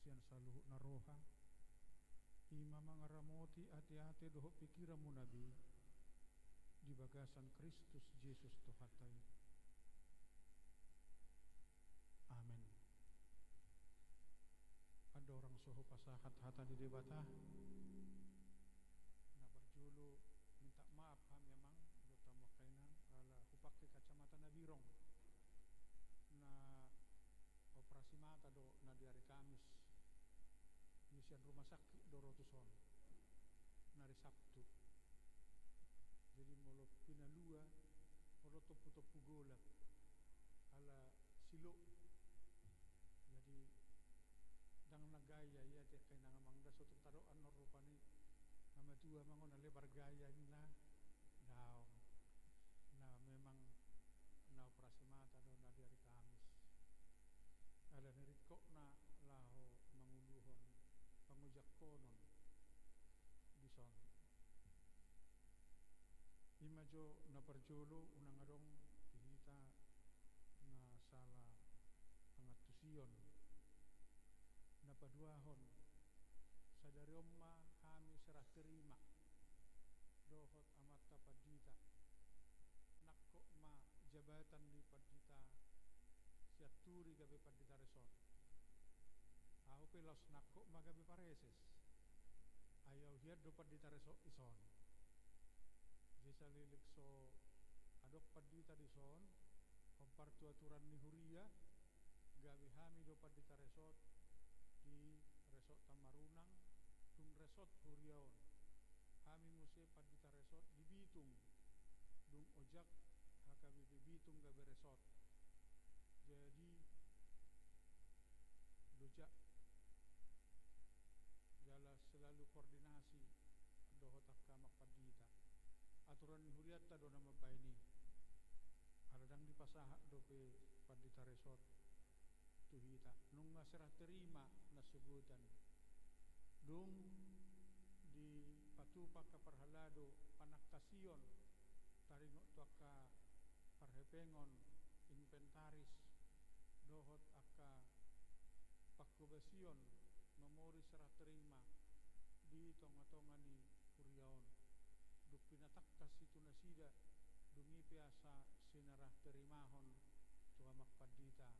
Sian saluhutna roha, i ma mangaramoti ateate dohot pingkiranmuna be, di bagasan Kristus Jesus Tuhanta i. Amen. Andorang so hupasahat hata ni Debata, na parjolo minta maaf hami amang dohot hamu angka inang, ala hupangke kacamata na birong, na operasi mata do na di ari Kamis. Di sian rumah sakit do ro tuson na ari Sabtu. Jadi molo pinalua, molo tompu-tompu golap, ala silo. Jadi ndang na gaya i ate angka inang amang, ndang so tung tadok annon rupani na matua amang on na lebar gaya inna. Daong. Na memang na operasi mata do na di ari Kamis. Ala ni ringkotna laho manguluhon pangojakkonon dison. I ma jo na parjolo, unang adong di hita na sala pangantusion. Na paduahon, sadari on ma hami serah terima dohot amanta pandita. Nangkok ma jabatan ni pandita Sianturi gabe pandita resort. Ahu pe laos nangkok ma gabe pareses. Ai ahu hian do pandita resort dison. Jadi saleleng so adong pandita dison, hombar tu aturan ni huria, gabe hami do pandita resort di resort Tammarunang, dung resort huria on. Hami muse pandita resort di Bitung, dung ojak H K B P Bitung gabe resort. Jadi, dojak jala selalu koordinasi dohot angka amang pandita. Aturan ni hurianta do na mambaen i. Ala ndang dipasahat dope pandita resort tu hita. Nunga serah terima na sogot an. Dung dipatupa angka parhalado panangkasion taringot tu angka parhepengon, inventaris, dohot angka pangkobasion mamori serah terima di tonga-tonga ni huria on. Dung pinatangkas i tu nasida, dung i pe asa sinarah terimahon tu amang pandita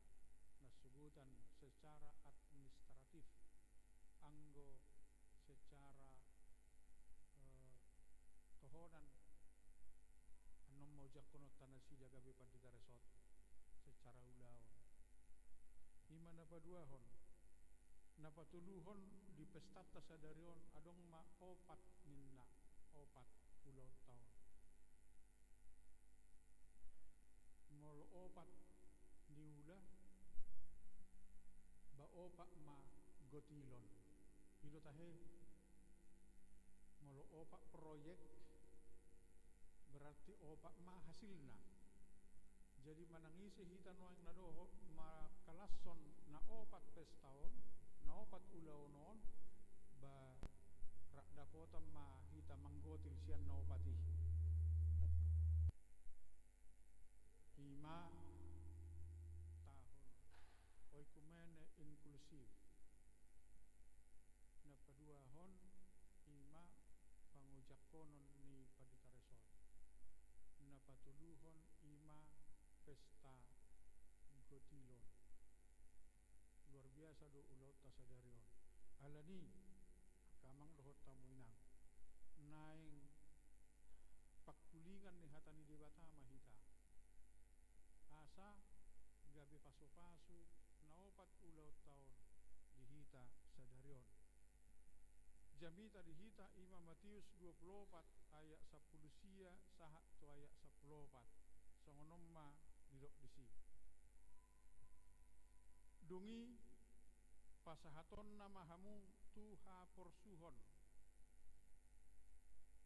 na sogot an secara administratif, anggo secara, eh, tohonan, annon ma ojakkononta nasida gabe pandita resort secara ulaon. I ma na paduahon. Na patoluhon, di pestanta sadari on adong ma opat ninna, opat ulaonta on. Molo opat niula, ba opat ma gotilon. I do tahe, molo opat proyek, berarti opat ma hasilna. Jadi manang ise hita nuaeng na dohot mangkalashon na opat pesta on, na opat ulaon on, ba rap dapotan ma hita manggotil sian na opat i. I ma tahun oikumene inklusif. Na paduahon i ma pangojakkonon ni pandita resort. Na patoluhon i ma pesta gotilon. Luar biasa do ulaonta sadari on. Alani, angka amang dohot hamu inang, naeng pangkulingan ni hata ni Debata ma hita, asa gabe pasu-pasu na opat ulaonta on di hita sadari on. Jamita di hita i ma Matius dua pulu opat ayat sampulu sia sahat tu ayat sampulu opat. Songon on ma didok disi. Dung i pasahatonna ma hamu tu haporsuhon,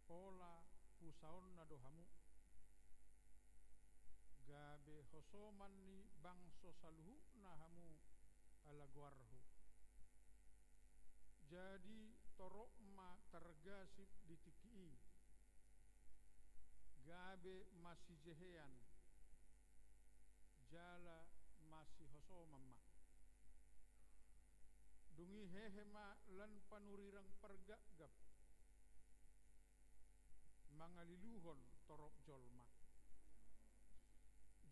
pola pusaonna do hamu, gabe hosoman ni bangso saluhutna hamu ala goarhu. Jadi torop ma targasip di tingki i, gabe masijehean jala masihosoman ma. Dung i hehe ma lan panurirang pargapgap mangaliluhon torop jolma.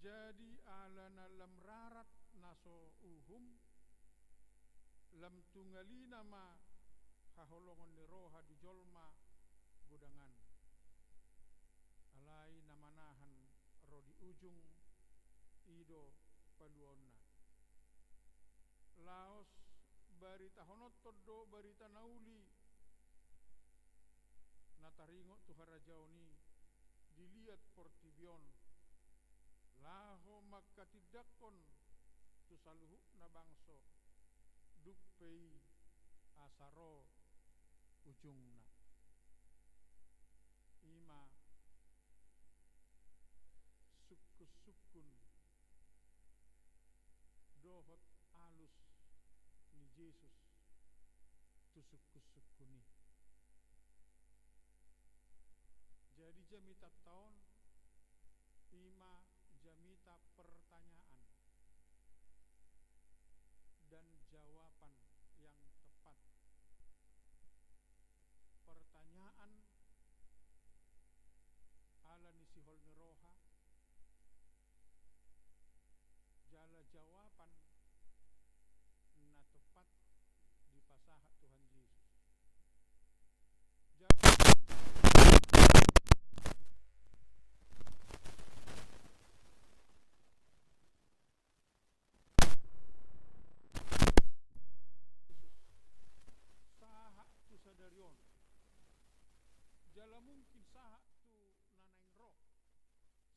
Jadi ala na lam rarat na so uhum, lam tungalina ma haholongon ni roha di jolma godang an. Alai na manahan ro di ujung, i do paluaonna. Laos baritahononhon do barita na uli na taringot tu harajaon i di liat portibi on, laho mangkatindangkon tu saluhutna bangso, dung pe i asa ro ujungna. I ma sungkunsungkun dohot alus ni Jesus tu sungkunsungkun i. Jadi jamitanta on i ma jamita pertanyaan dan jawaban yang tepat. Pertanyaan ala ni sihol ni roha, jala jawaban na tepat dipasahat Tuhan Jesus. Jadi, sahat tu sadari on, jala mungkin sahat tu na naeng ro,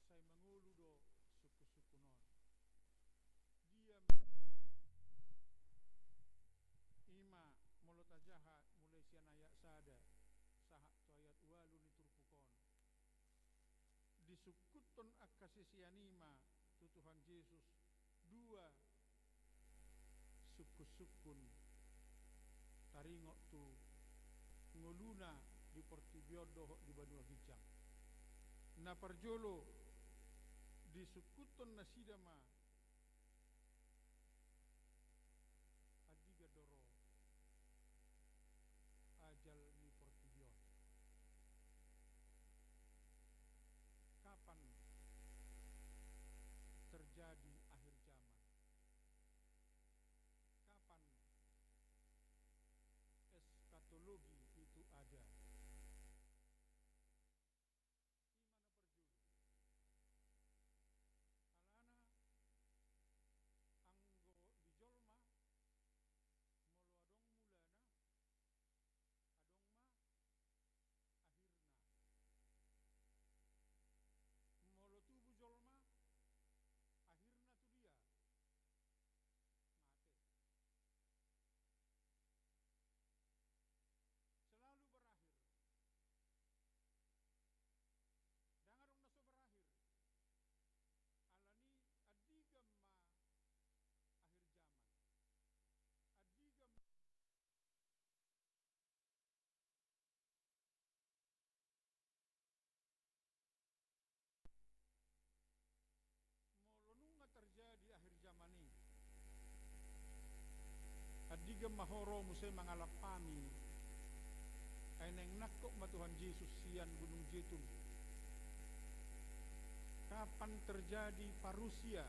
sai mangolu do sungkunsungkun on. Dia ma i? I ma molo tajaha mulai sian ayat sada sahat tu ayat ualu ni turpuk on. Disungkunhon angka sisean i ma tu Tuhan Jesus dua sungkunsungkun taringot tu ngoluna di portibi on dohot di banua ginjang. Na parjolo, disungkunhon nasida ma andigan do ro ajal ni portibi on. Kapan terjadi akhir zaman? Kapan eskatologi itu ada? I ma na parjolo. Alana anggo di jolma, molo adong mulana, adong ma akhirna. Molo tubu jolma, akhirna tu dia? Mate. Selalu berakhir. Ndang adong na so berakhir. Alani andigan ma akhir zaman. Andigan ma Molo nunga terjadi akhir zaman i, andigan ma ho ro muse mangalap hami? Ai naeng nangkok ma Tuhan Jesus sian Gunung Jetun. Kapan terjadi parusia?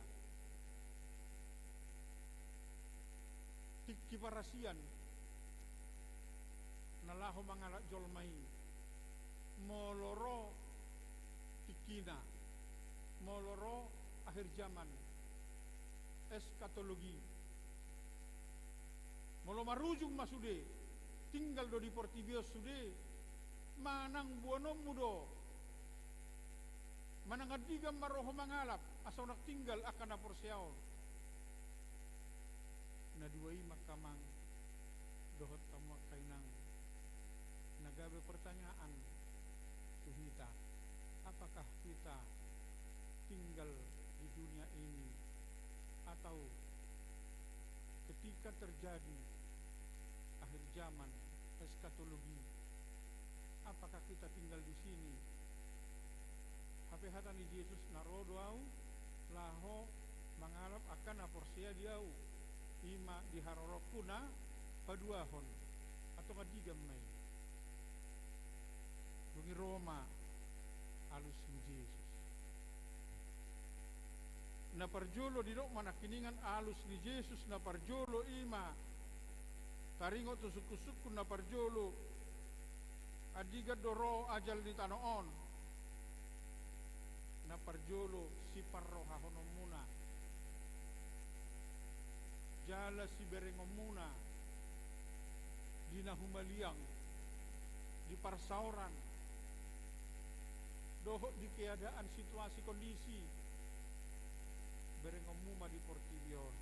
Tingki parasian na laho mangalap jolma i. Molo ro tingkina, molo ro akhir zaman, eskatologi. Molo marujung ma sude, tinggal do di portibi on sude, manang boanonmu do, manang andigan ma ro ho mangalap, asa unang tinggal angka na porsea on. Na dua i ma angka amang dohot hamu angka inang, na gabe pertanyaan tu hita, apakah kita tinggal di dunia ini, atau ketika terjadi akhir zaman, eskatologi, apakah kita tinggal di sini? Hape hata ni Jesus, na ro do Au laho mangalap angka na porsea di Au, i ma di haroroku na paduahon, antong andigan ma i? Dung i ro ma alus ni Jesus. Na parjolo, didok ma nangkiningan alus ni Jesus na parjolo i ma taringot tu sungkun-sungkun na parjolo, andigan do ro ajal ni tano on. Na parjolo, siparrohahononmuna jala siberengonmuna di na humaliang, di parsaoran, dohot di keadaan situasi kondisi, berengonmu ma di portibi on.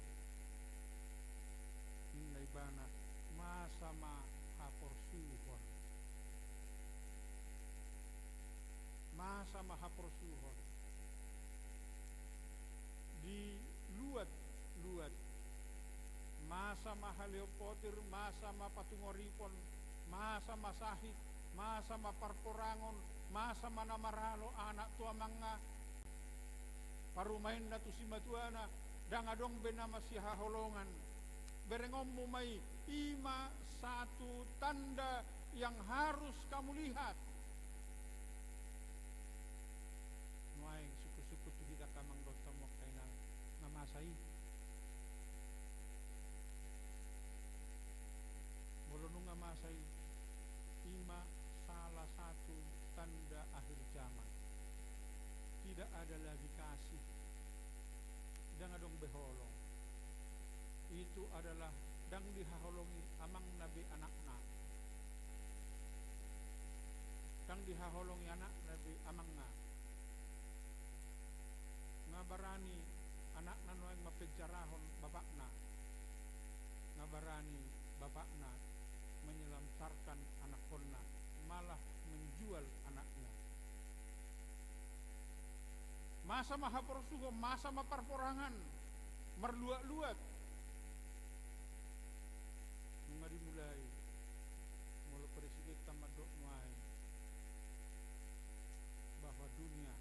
Ninna ibana, masa ma haporsuhon. Masa ma haporsuhon. Di luat-luat. Masa ma haleon potir, masa ma patungoripon, masa ma sahit, masa ma parporangon, masa ma na maralo anak tu amangna, parumaenna tu simatuana, ndang adong be na masihaholongan. Berengonmu ma i, i ma satu tanda yang harus kamu lihat. Nuaeng sungkun-sungkun tu hita angka amang dohot hamu angka inang, nga masa i? Molo nunga masa i, i ma salah satu tanda akhir zaman. Tidak ada lagi kasih. Ndang adong be holong. Itu adalah ndang dihaholongi amangna be anakna. Ndang dihaholongi anakna be amangna. Nga barani anakna nuaeng mampenjarahon bapakna. Nga barani bapakna menyelamsarkan anakkonna, malah menjual anaknya. Masa ma haporsuhon, masa ma parporangan, marluat-luat. Nunga dimulai, molo presidenta mandok nuaeng bahwa dunia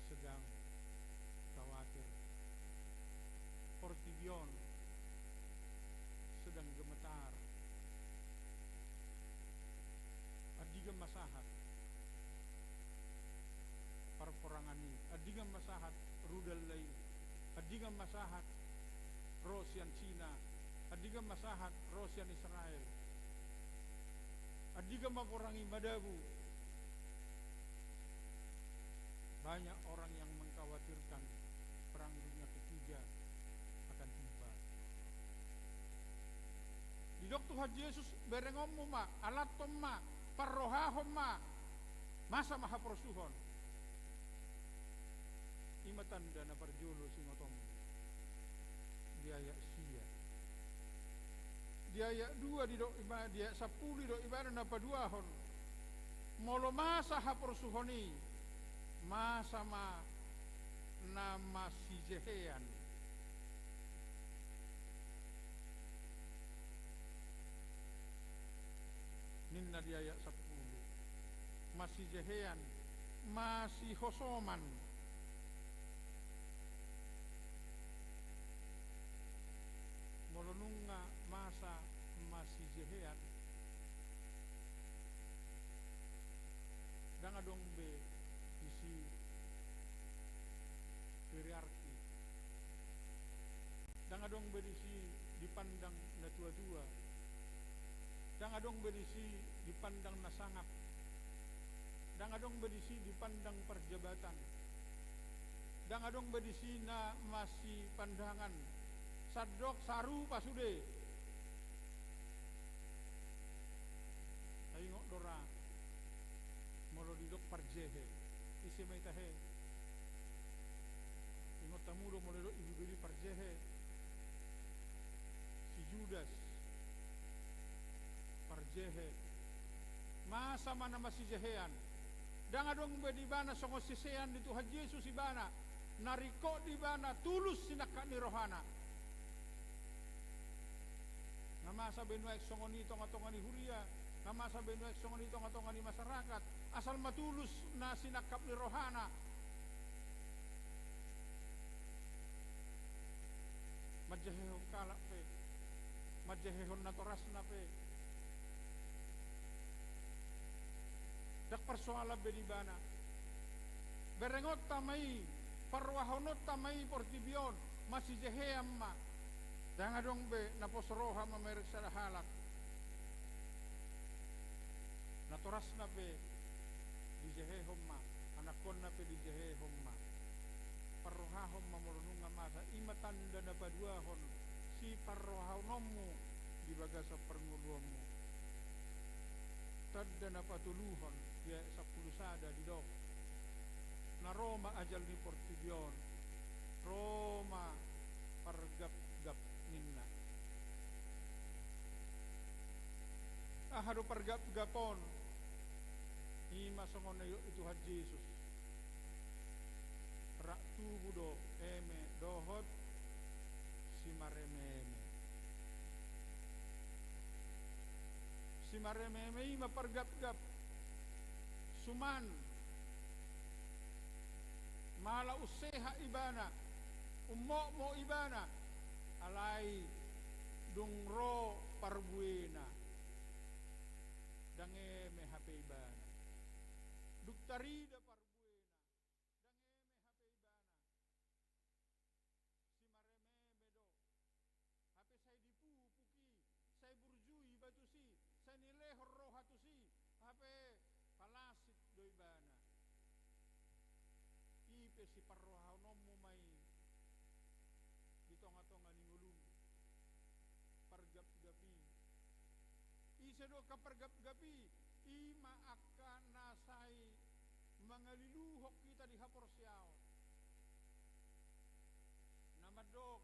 sedang khawatir, portibi on sedang gemetar. Andigan ma sahat parporangan i, andigan ma sahat rudal i, andigan ma sahat ro sian Cina, andigan ma sahat ro sian Israel. Andigan ma porang i madabu. Banyak orang yang mengkhawatirkan perang dunia ketiga akan tiba. Didok Tuhan Jesus, berengonmu ma, alanhon ma, parrohahon ma, masa ma haporsuhon. I ma tanda na parjolo singotom di ayat sia. Di ayat dua didok iba-, di ayat sampulu didok ibana na paduahon. Molo masa haporsuhon i, masa ma na masijehean. Ninna di ayat sampulu. Masijehean, masihosoman. Molo nunga masa masijehean, ndang adong be disi hierarki. Ndang adong be disi dipandang na tua-tua. Ndang adong be disi dipandang na sangap. Ndang adong be disi dipandang parjabatan. Ndang adong be disi na masipandangan. Sandok sarupa sude. Taingot do ra, molo didok parjehe, ise ma i tahe? Ingot hamu do molo didok ibebere parjehe? Si Judas parjehe. Masa ma na masijehean. Ndang adong be di ibana songon sisean ni Tuhan Jesus ibana. Na ringkot di ibana tulus sinangkap ni rohana. Nga masa be nuaeng songon i tonga-tonga ni huria, nga masa be nuaeng songon i tonga-tonga ni masyarakat, asal ma tulus na sinangkap ni rohana. Manjehehon halak pe, manjehehon natorasna pe ndang parsoalan be di ibana. Berengonta ma i, parrohahononta ma i portibi on, masijehean ma. Ndang adong be naposo roha mamereng sada halak. Natorasna pe dijehehon ma, anakkonna pe dijehehon ma. Parrohahon ma molo nunga masa, i ma tanda na paduahon siparrohahononmu di bagasan parngoluonmu. Tanda na patoluhon, di ayat sampulu sada didok: Na ro ma ajal ni portibi on, ro ma pargapgap ninna. Aha do pargapgap on? I ma songon na nidok ni Tuhan Jesus: Rap tubu do eme dohot simarememe. Simarememe i ma pargapgap. Suman, mala unsehat ibana, ummokmok ibana, alai dung ro parbuena, ndang eme hape ibana. Dung tarida parbuena, ndang eme hape ibana. Simarememe do. Hape sai dipupuk i, sai burju iba tusi, sai nilehon roha tusi, hape palasik do ibana. I pe siparrohahononmu ma i di tongatonga ni ngolum. Pargapgap i. Ise do angka pargapgap i? I ma angka na sai mangaliluhon hita di haporseaon. Na mandok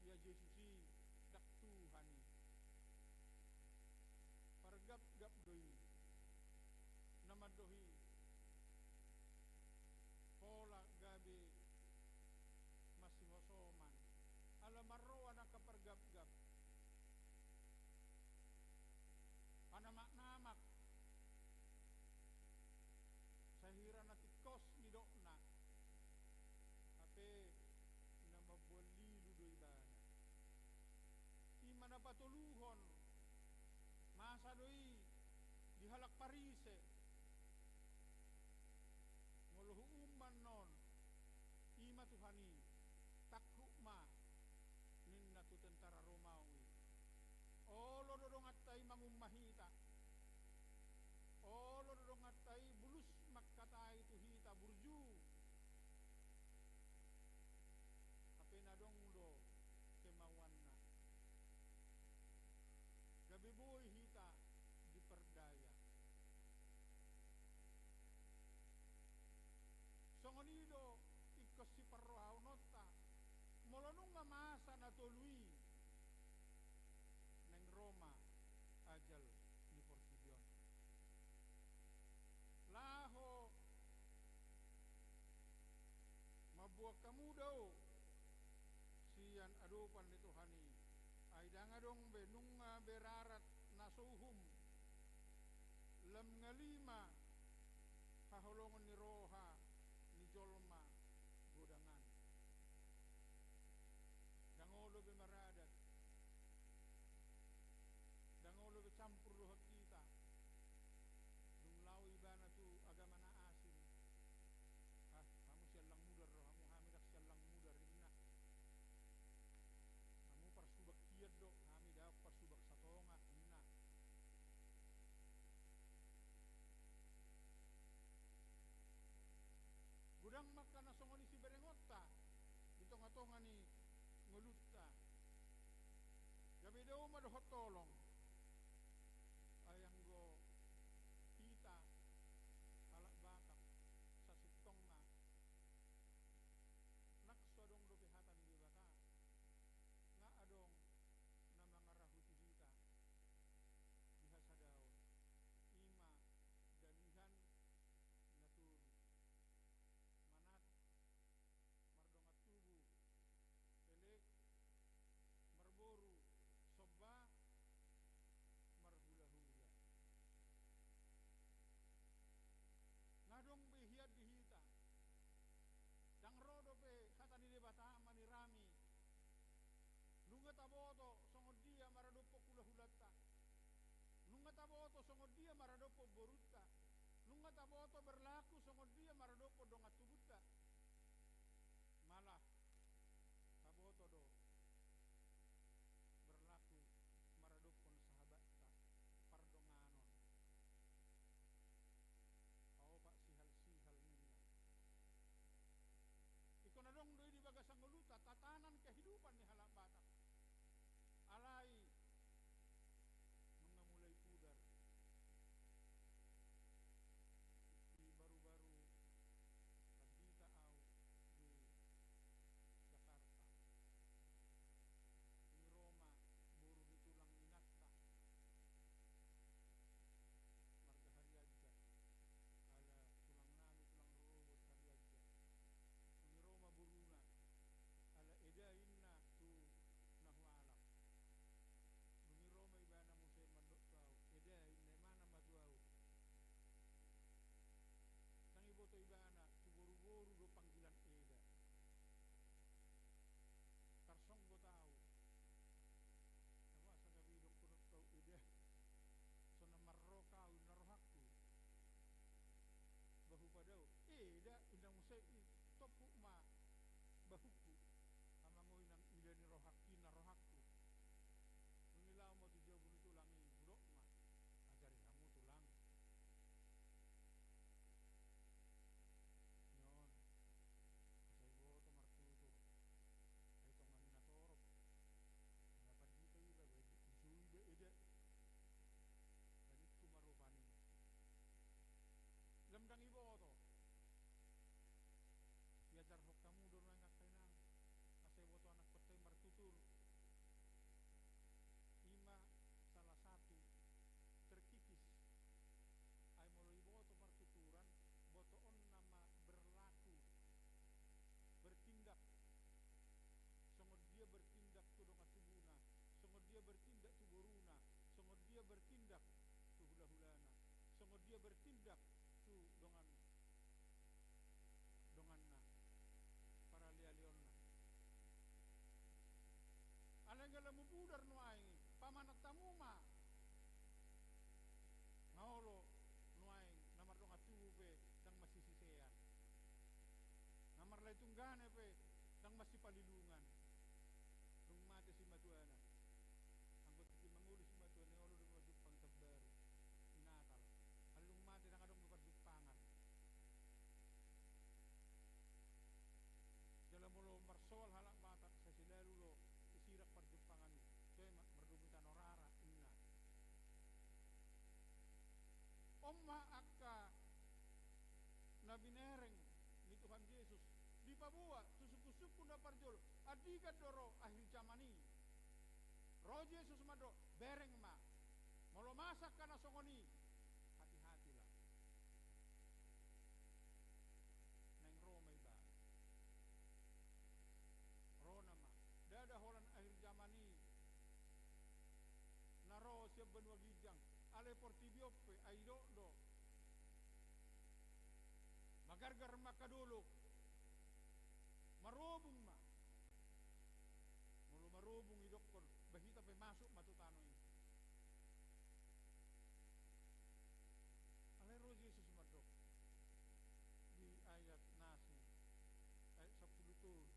ia Jesus i ndang Tuhan i. Pargapgap do i. Na mandok i, pola gabe masihosoman. Ala marroan angka pargapgap. Panamaknamak. Sahira na tingkos nidokna, hape na mamboan lilu do ibana. I ma na patoluhon, masa do i di halak Parise. Molo huumman on, i ma Tuhan i, tangkup ma, ninna tu tentara Romawi. Olo do donganta i mangumma hita. Olo do donganta i bulus mangkatai tu hita burju. Hape na adong do kemauanna. Gabe boi hita dipardaya. Songon i do ingkon siparrohahononta, molo nunga masa na tolu i, naeng ro ma ajal ni portibi on. Laho mamboan hamu dao sian adopan ni Tuhan i, ai ndang adong be nunga berarat na so uhum. Lam ngali ma haholongon ni roha ni jolma godang an. Ndang olo be maradat. Ndang olo be campur dohot hita. Dung laho ibana tu agama na asing. Ah, hamu siallang mudar do hamu, hami ndang siallang mudar, ninna. Hamu parsubang hian do, hami ndang parsubang satonga, ninna. Godang ma angka na songon i siberengonta di tongatonga ni ngolunta. Gabe dao ma dohot holong. Ai anggo hita halak Batak sasintongna, nang so adong dope hata ni Debata, nga adong na mangarahut hita di hasadaon. I ma dalihan na toru: manat, mardongan tubu, elek, marboru, somba, songon dia maradophon borunta. Nunga taboto berlaku songon dia maradophon dongan tubunta. Malah taboto do berlaku maradophon sahabatta, pardonganon. Paopat sihal-sihal ninna. Ingkon adong do i di bagasan ngolunta, tatanan kehidupan ni halak Batak. Alai nunga mulai pudar. Di baru-baru pandita au di Jakarta. Di Roma, boru ni tulang ninanta. Marga Harianja. Ala tulang nami, tulang rorobot Harianja. Dung i ro ma boruna, ala eda inna tu na hualap. Dung i ro ma ibana muse mandok tu au, eda inna, imana ma tu au. Ndang diboto ibana tu boru-boru do panggilan eda. Tarsonggot au. Asa gabe didokkon tu au eda. Songon na marroha au inna rohangku. Bahu pada au. Eda, inna muse i, tompuk ma bahungku. Amang o, inang eda ni rohangki, inna rohangku. Dung i laho ma tu jabu ni tulang i, hudok ma. Ajari hamu tulang. Nion. Asa diboto martutur. Ai tongon na torop. Na pandita iba, ba, isu iba eda. Ba ningku ma rupani. Lam ndang diboto. Diajarhon hamu do nuaeng angka inang. Asa diboto anakkonta i martutur. I ma salah satu terkikis. Ai molo diboto partuturan, botoonna ma berlaku, bertindak. Songon dia bertindak tu dongan tubuna, songon dia bertindak tu boruna, songon dia bertindak tu hulahulana, songon dia bertindak tu dongan donganna, paralealeonna. Alai jala mupudar nuaeng i, pamanat hamu ma. Nga olo nuaeng na mardongan tubu pe ndang masisisean. Na marlae tunggane pe ndang masipalilungan. Dung mate simatuana. Anggo tingki mangolu simatuana, olo do parjumpangan tambaru. I Natal. Alai dung mate ndang adong do parjumpangan. Jala molo marsoal halak Batak, sai silalu do disirang parjumpangan i. Toe ma-, mardomu tano rara, inna. On ma angka na binereng ni Tuhan Jesus, dipaboa tu sungkunsungkun na parjolo, andigan do ro akhir jaman i. Ro Jesus mandok, bereng ma. Molo masa angka na songon i, hati-hatilah. Naeng ro ma ibana. Ro nama. Ndada holan akhir jaman i na ro sian banua ginjang. Alai portibi on pe, ai didok do. Magargar ma angka dolok. Marobung ma. Molo marobung didokkon, ba hita pe masuk ma tu tano i. Alai ro Jesus mandok di ayat na si, ayat sampulu tolu.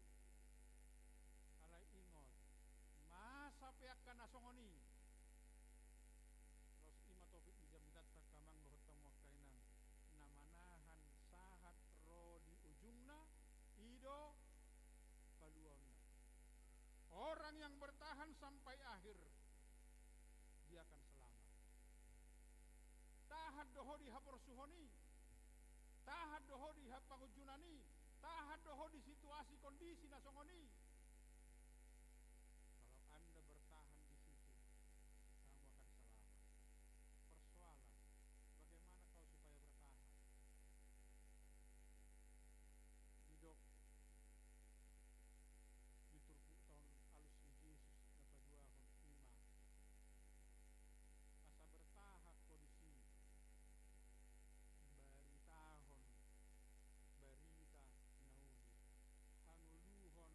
Alai ingot, masa pe angka na songon i. Laos i ma topik ni jamitanta angka amang dohot hamu angka inang. Na manahan sahat ro di ujungna, i do paluaonna. Orang yang bertahan sampai akhir, dia akan selamat. Tahan do ho di haporsuhon i, tahan do ho di hapangunjunan i, tahan do ho di situasi kondisi na songon i. Kalau Anda bertahan di situ, kamu akan selamat. Persoalan, bagaimana kau supaya bertahan? Didok di turpuk taon alus ni Jesus na paduahon i ma. Asa bertahan ho disi, baritahon barita na uli, hangoluhon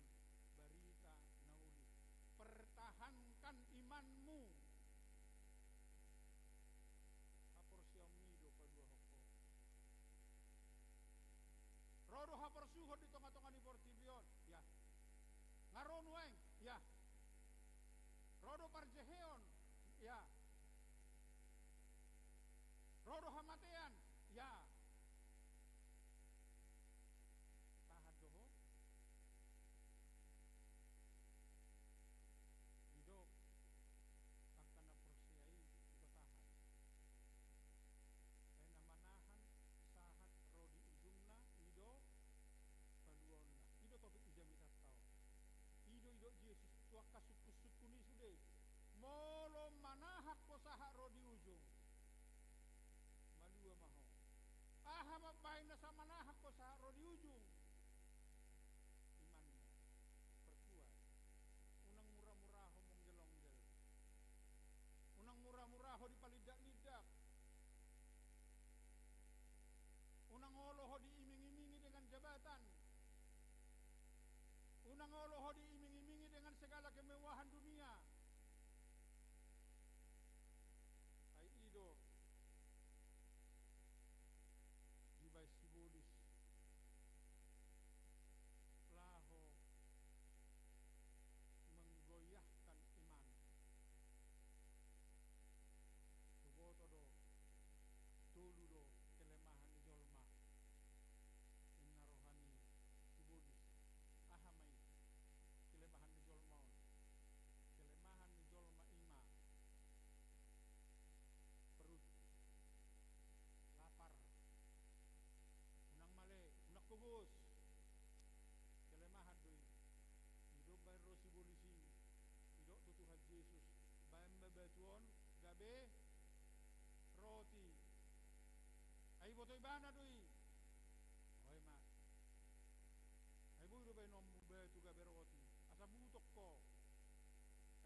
Bae tu gabe roti, asa butok ho.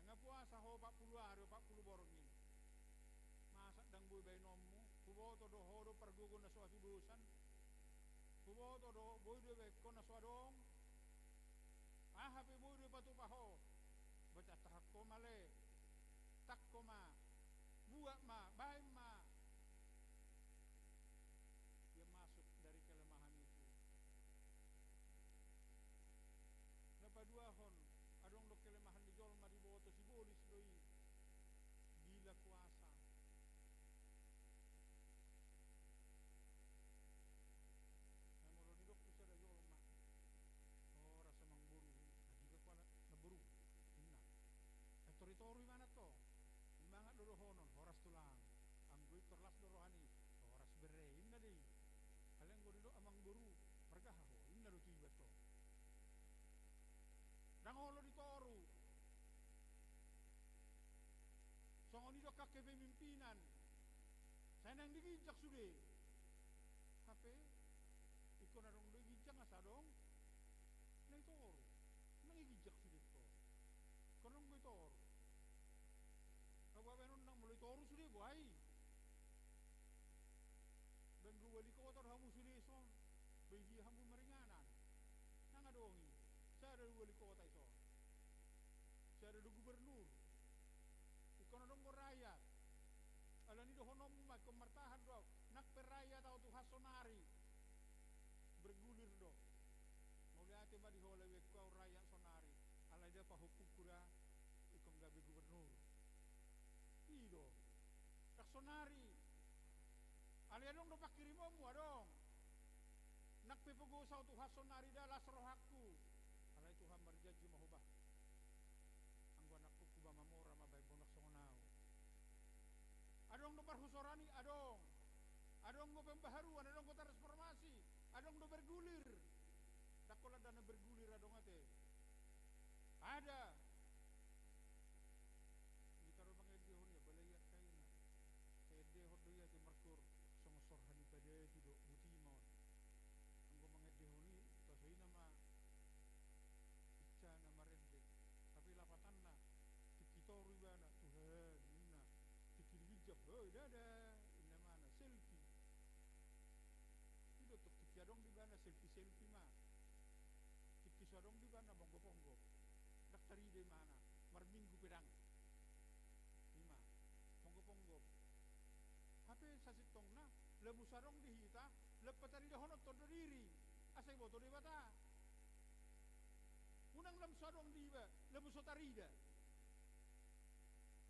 Nunga puasa ho opat pulu ari, opat pulu borngin. Masa ndang boi baenonmu? Huboto do ho do pargogo na so hatudosan. Huboto do boi do ibaen ho na so adong. Aha pe boi do ipatupa ho. Boa, tahan ho ma ale. Tahan ho ma. Buat ma, baen ma. Dia masuk dari kelemahan itu. Na paduahon, adong do kelemahan ni jolma diboto, sibolis do i. Gila kuasa. Na molo didok tu sada jolma, "Horas amangboru." "Gila kuasa amangboru," ninna. Tor itoru ibana tong. Mangan do dohonon, "Horas tulang." Anggo i tor las do rohana i, "Horas bere," ninna do i. Alai anggo didok amangboru, "Marga aha ho?" ninna do tu iba tong. Ndang olo ditoru. Songon i do angka kepemimpinan. Sai naeng di ginjang sude. Hape ingkon adong do i ginjang asa adong na itoru. Naeng di ginjang sude tong. Ingkon adong do itoru. Aba baenon nang molo itoru sude boa i. Baen ro wali kota do hamu sude son. Baen dia hamu maringanan. Nang adong i. Sada do wali kota i son. Sada do gubernur. Ingkon adong do rakyat. Alani dohononmu ma ingkon martahan do au. Nang pe rakyat au Tuhan sonari. Bergulir do. Mauliate ma di ho lae, ibaen ho au rakyat sonari. Alai da pahompungku da. Ingkon gabe gubernur. I do. Ndang sonari. Alai adong do pangkirimonmu, adong. Nang pe pogos au Tuhan sonari da las rohangku. Alai Tuhan marjanji ma ho bah. Anggo anakkonku bah mamora ma baen bonak songon au. Adong do parhusoran i, adong. Adong do pembaharuan, adong do transformasi, adong do bergulir. Ndang holan ndang na bergulir adong ate. Ada. Hita do mangendehon i, apalagi angka ina. Taendehon do i ate margor songon sorhan ni padati do, boti ma on. Anggo mangendehon i, taso ina ma binsana marende. Tapi lapatanna, tingki toru ibana, Tuhan, ninna. Tingki di ginjang, hoi dada, ninna ibana, selfie. I do tong tingki adong di ibana selfie-selfie ma. Tingki so adong di ibana ponggop-ponggop. Ndang tarida ibana, marminggu pe ndang. I ma, ponggop-ponggop. Hape sasintongna, lam so adong di hita, lam pataridahonon do diri. Asa iboto Debata. Unang lam so adong di iba, lam so tarida.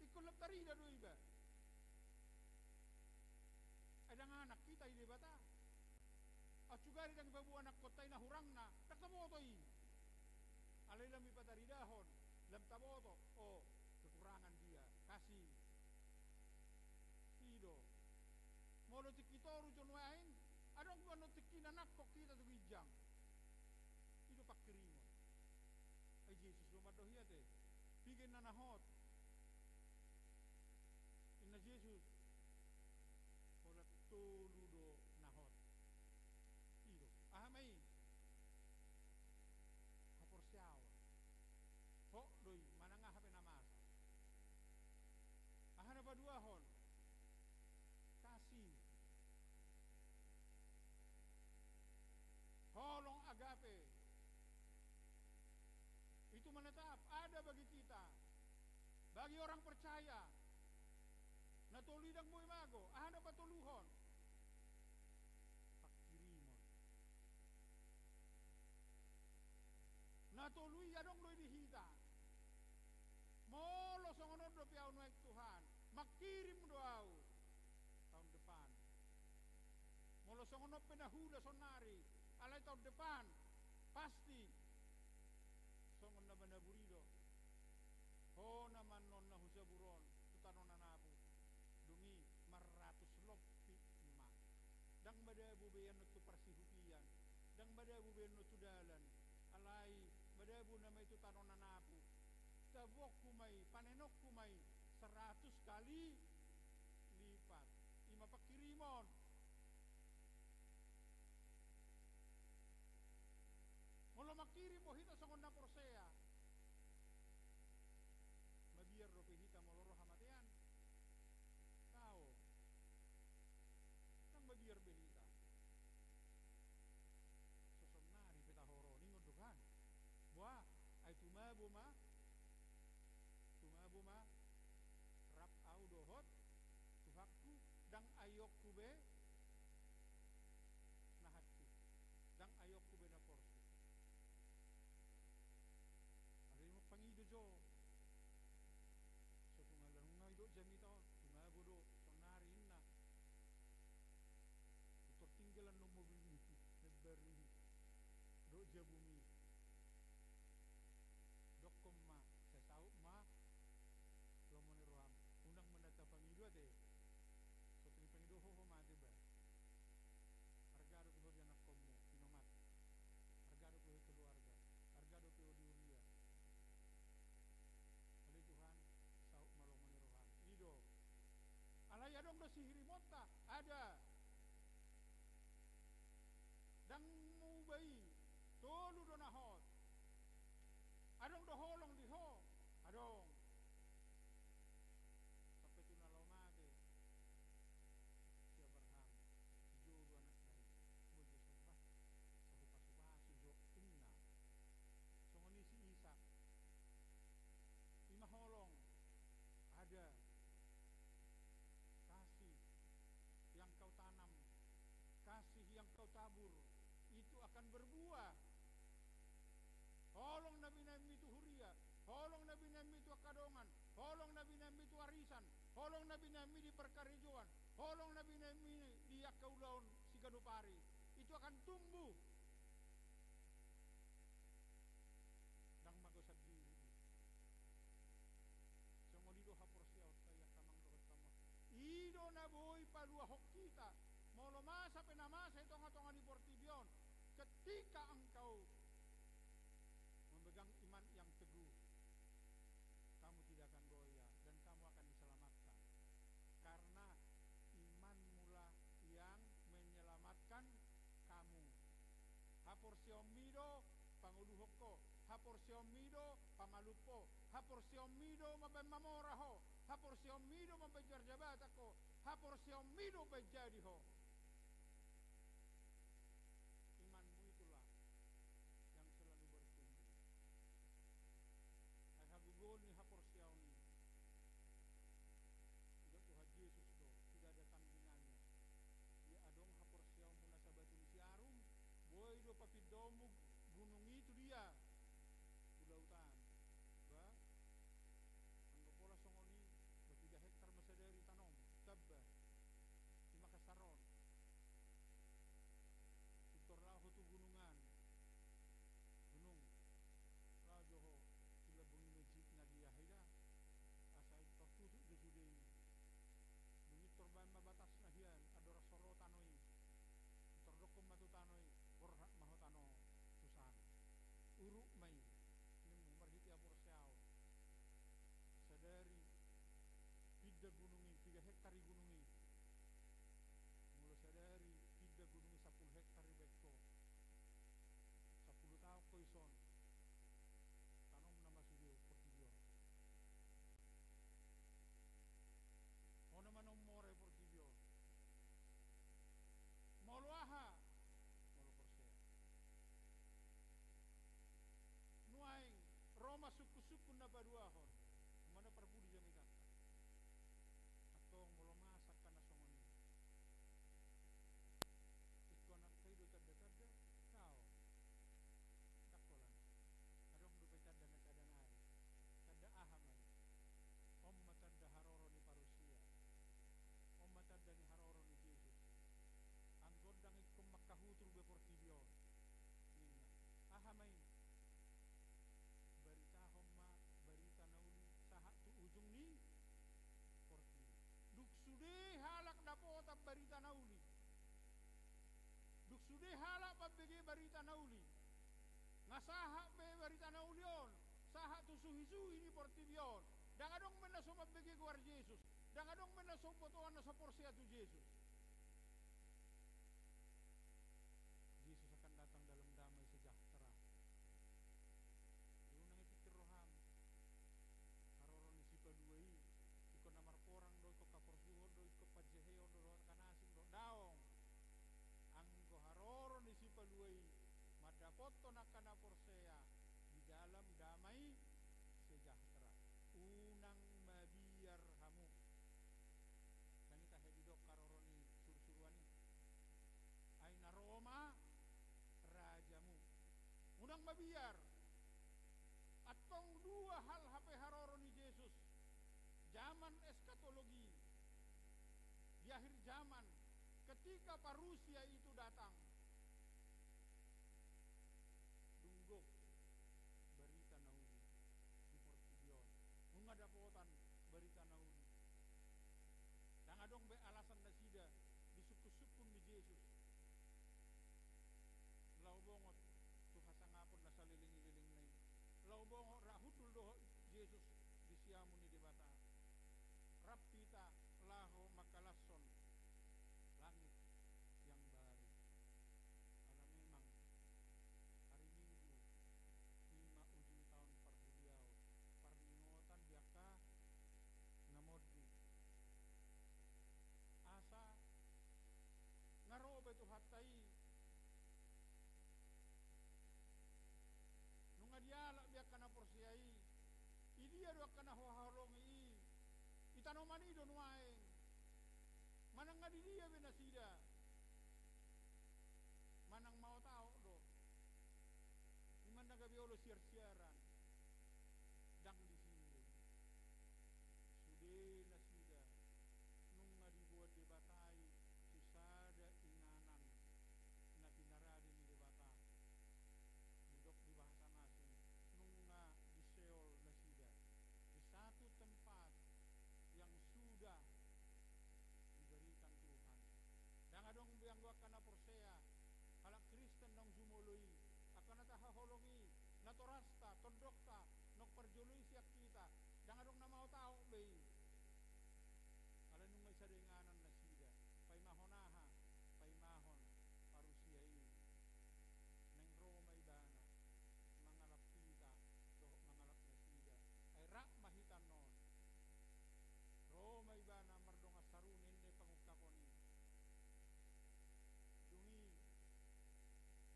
Ingkon lam tarida do iba. Ai ndang anak hita di Debata. Aut sugari ndang ipaboa anakkonta i na hurangna, ndang taboto i. Alai lam ipataridahon, lam taboto, o, kekurangan dia, kasih. I do. Molo tingki toru jo nuaeng, adong do annon tingki na nangkok hita tu ginjang. I do pangkirimon. Ai Jesus do mandok i ate. Piga inna na hot? Inna Jesus, holan tolu do na hot. I do. Aha ma i? Haporseaon. Hot do i, manang aha pe na masa. Aha na paduahon? Kasih. Holong, agape. Itu menetap, ada bagi kita. Bagi orang percaya. Na tolu i ndang boi mago, aha na patoluhon? Pangkirimon. Na tolu i adong do i di hita. Molo songon on dope au nuaeng Tuhan, mangkirim do au tahun depan. Molo songon on pe na hula sonari, alai tahun depan, pasti. Songon na manabur i do. Hona ma annon na husabur on, tu tano na napu. Dung i marratus lompi ma. Ndang madabu be annon tu parsihupian. Ndang madabu be annon tu dalan. Alai madabu nama i tu tano na napu. Tabuonku ma i, panenonku ma i, saratus kali lipat. I ma pangkirimon. Molo mangkirim do hita songon na bumi. Dokkon ma, sai saut ma lomo ni roham. Unang ma na tapangido ate. So tapangido ho, ho mate ba. Arga dope ho di anakkonmu, Inomat. Arga dope ho keluarga. Arga dope ho di huria. Ale Tuhan, saut ma lomo ni roham. I do. Alai adong do sihirimonta, ada. Ndang muba i, tolu do na hot. Adong do holong di ho, adong. Sampe tu na laho mate si Abraham, dijou do anakna i. Boi jo somba, sai hupasupasu jo, ninna. Songon i si Isak. I ma holong, ada. Kasih yang kau tanam, kasih yang kau tabur, itu akan berbuah. Holong na binahenmi tu huria, holong na binahenmi tu angka dongan, holong na binahenmi tu arisan, holong na binahenmi di parkarejoan, holong na binahenmi di angka ulaon siganup ari, itu akan tumbuh. Ndang mago sandiri. Songon i do haporseaonta i angka amang dohot hamu. I do na boi paluahon hita, molo masa pe na masa i tongatonga ni portibi on, ketika engkau memegang iman yang teguh, kamu tidak akan goyah dan kamu akan diselamatkan. Karena imanmulah yang menyelamatkan kamu. Haporseaonmi do pangoluhon ho, haporseaonmi do pamalum ho, haporseaonmi do mambaen mamora ho, haporseaonmi do mambaen jabatan ho, haporseaonmi do umbaen jadi ho. Imanmu itulah yang selalu bertumbuh. Ai hagogoon ni haporseaon i. Didok Tuhan Jesus do, tidak ada tandingannya. Ia adong haporseaonmu na sabatu ni siarum, boi do papindaonmu gunung i tu dia? Tu lautan. Ba, anggo pola songon i, ba, piga hektar ma sadari tanom, tamba. I ma Makassar on. Pintor laho tu gunungan. Gunung. Laho jo ho tu lambung ni masjid na di aha i da. Asa pintor tutup do sude i. Dung i pintor baen ma batasna hian, andorang so ro tano i. Pintor dokkon ma tu tano i, borhat ma ho tano tu sana. Uruk ma i. Ninna marhite haporseaon. Sadari pinda gunung i, piga hektar i gunung i? Molo sadari pinda gunung i sampulu hektar i, baen ho sampulu taon ho dison. Tanomna ma sude portibi on. Ho nama na ummora i portibi on. Molo aha? Molo porsea. Nuaeng ro ma sungkunsungkun na paduahon. Manang parpudi jamitanta. Antong molo masa angka na songon i. Ingkon angka i do tandatanda? Daong. Ndang holan. Adong dope tanda na sada nai. Tanda aha ma i? On ma tanda haroro ni parusia. On ma tanda ni haroro ni Jesus. Anggo ndang ingkon mangkahutur be portibi on, ninna. Aha ma i? Baritahon ma barita na uli sahat tu ujung ni portibi. Dung sude halak dapotan barita na uli, dung sude halak pambege barita na uli, nga sahat be barita na uli on sahat tu suhisuhi ni portibi on, ndang adong be na so mambege goar Jesus, ndang adong be na so umbotoan na so porsea tu Jesus. Jesus akan datang dalam damai sejahtera. Unang ipikir roham. Haroro ni Sipalua i ingkon na marporang do, ingkon haporsuhon do, ingkon panjeheon do, dohot angka na asing do? Daong. Anggo haroro ni Sipalua i, mandapothon angka na porsea di dalam damai sejahtera. Unang mabiar hamu. Ndang i tahe didok haroro ni surusuruan i. Ai na ro ma rajamu. Unang mabiar. Antong dua hal hape haroro ni Jesus. Zaman eskatologi. Di akhir zaman, ketika parusia itu datang. Angka na huhaholongi i, i tanoman i do nuaeng. Manang nga di dia be nasida, manang maotaot do, ima na gabe olo siarsiaran, ndang disi be. Sude nasida nunga diboan Debata i tu sada inganan na pinarade ni Debata. Didok di bahasa na asing, nunga di Seol nasida, di satu tempat yang sudah diberikan Tuhan. Ndang adong be anggo angka na porsea, halak Kristen naung jumolo i, angka na tahaholongi, natorasta, tondongta, naung parjolo i sian hita, ndang adong na maotaot be i. Alai nunga i sada inganan nasida, paimahon aha? Paimahon parusia i. Naeng ro ma ibana mangalap hita dohot mangalap nasida. Ai rap ma hita annon. Ro ma ibana mardongan saru ninna i pangungkapon i. Dung i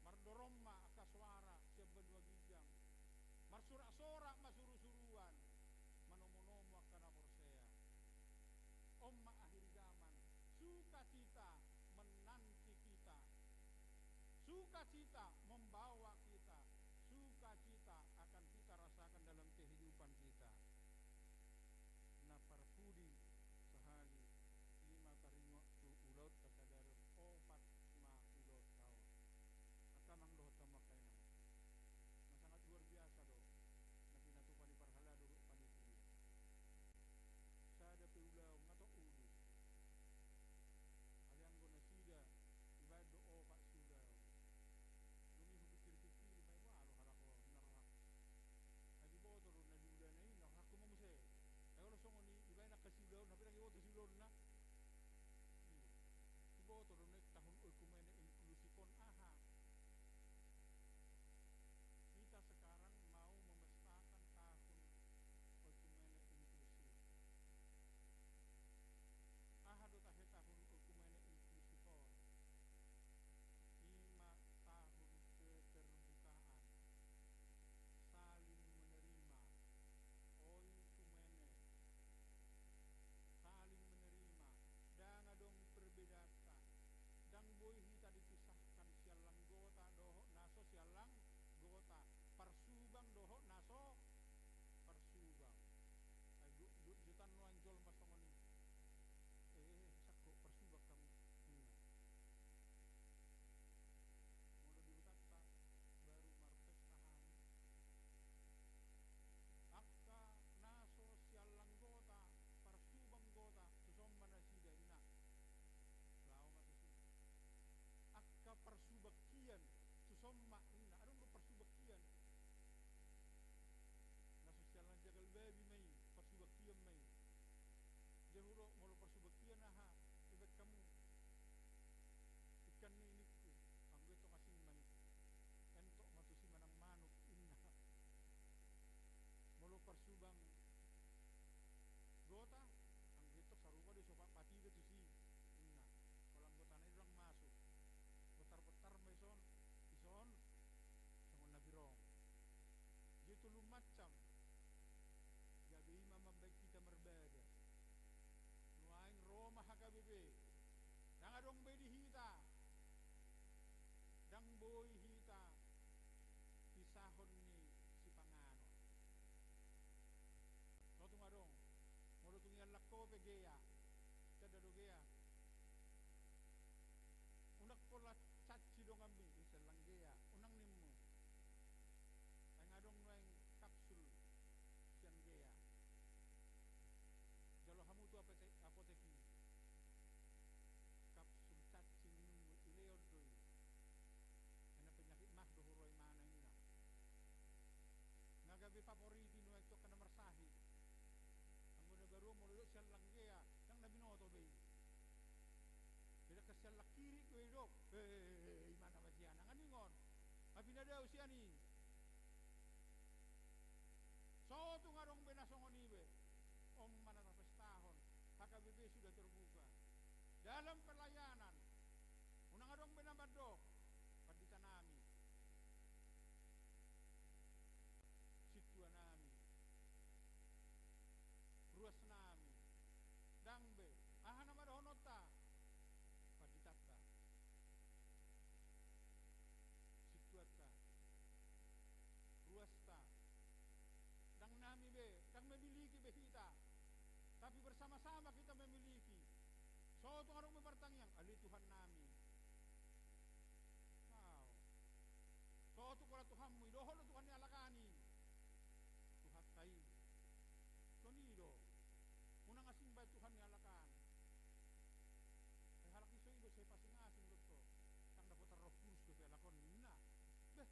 mardoron ma angka soara sian banua ginjang. Marsorak-sorak ma surusuruan, manomunomu angka na porsea. On ma akhir zaman. Sukacita menanti kita. Sukacita membawa kita. Sukacita akan kita rasakan dalam kehidupan kita. Na parpudi sahali, ima taringot tu ulaonta sadari on, opat ma ulaonta on. Angka amang dohot hamu angka inang, na sangat luar biasa do na pinatupa ni parhalado dohot panitia. Sada pe ulaon nga tok ulus. Alai anggo nasida, ibaen do opat siulaon. Dung i hupikir-pikiri ma i, boha do halak on, na rohangku. Ai diboto do na di ulana i na rohangku ma muse. Ai olo songon i, ibaen angka siulaon, hape ndang diboto siulaonna. Diboto do na i tahun oikumene inklusif on aha. Kita sekarang mau memestakan tahun oikumene inklusif. Aha do tahe tahun oikumene inklusif on? Ima tahun keterbukaan, saling menerima, oikumene, saling menerima, ndang adong perbedaanta, ndang boi hita dipisahkan sian langgota dohot na so sian langgota, parsubang dohot na so parsubang. Ai do, do, jotan nuaeng jolma songon i. Eh, sangkot parsubang hamu, ninna. Molo di hutanta baru marpesta hami. Angka na so sian langgota, parsubang gota, tuson ma nasida, ninna. Laho ma tusi. Angka parsubangkian, tuson ma, ninna. Adong do parsubangkian. Na so sian lan jagal babi ma i, parsubangkian ma i. Dia hudok molo parsubangkian aha, ibaen hamu. Ikan ni ningku, anggo i tong asing ma i. Entok ma tusi manang manuk, ninna. Molo parsubang gota, anggo i tong sarupa do i, so patipati do tusi, ninna. Molo anggotana i ndang masuk. Botar-botar ma ison, ison, songon na birong. Jadi tolu macam. Gabe ima mambaen hita marbada. Nuaeng ro ma H K B P. Ndang adong be di hita. Ndang boi hita pisahon ni sipanganon. So tung adong. Molo tung iallang ho pe gea. Tanda do gea. Unang pola caci donganmi, sian lang gea, unang nimmu. Ai nga adong nuaeng kapsul sian gea. Jalo hamu tu apotek, apotek i. Kapsul cacing nimmu, dilehon do i. Ai na penyakit mah do huroha imana, ninna. Nga gabe paporiti nuaeng tu angka na marsahit. Anggo na baru on molo didok sian lang gea, ndang na binoto be i. Beda angka sian lang kirik do i do. Eh, imana ma sian, nga ningon. Nga pinadao sian i. So tung adong be na songon i be. On ma na tapestahon. H K B P sudah terbuka. Dalam pelayanan. Unang adong be na mandok. Pandita nami. Sintua nami. Tung adong be partangiang, ale Tuhan nami. Au. Sotung holan Tuhanmu i, dohot do Tuhan ni halak an i. Tuhanta i. Songon i do. Unang asing baen Tuhan ni halak an. Ai halak i so i do, sai pasingasing do so. Ndang dapotan Roh Kudus dope halak on ninna. Beh.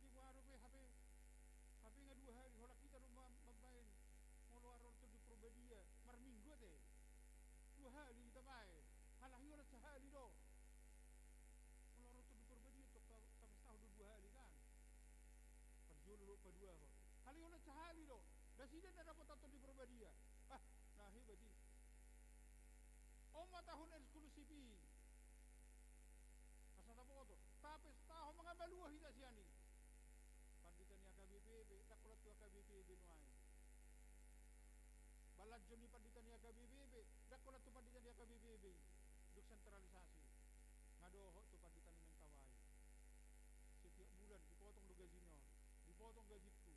Di boha dope hape, hape nga dua hali, holan hita do ma-, mambaen. Molo ro Tondi Porbadia, marminggu ate. Dua hali hita baen. Halak i holan sahali do. Molo ro Tondi Porbadia, tong ta-, tapestahon do dua hali kan. Parjolo dohot paduahon. Halak i holan sahali do. Nasida na dapotan Tondi Porbadia. Ah, na hebat i. On ma tahun eksklusif i. Asa taboto, tapestahon ma nga malua hita sian i. Pandita ni H K B P B, ndang holan tu H K B P B nuaeng. Balanjo ni pandita ni H K B P B, ndang holan tu pandita ni H K B P B i. Dung sentralisasi. Nga dohot tu pandita ni Mentawai. Setiap bulan dipotong do gajina on. Dipotong gajingku.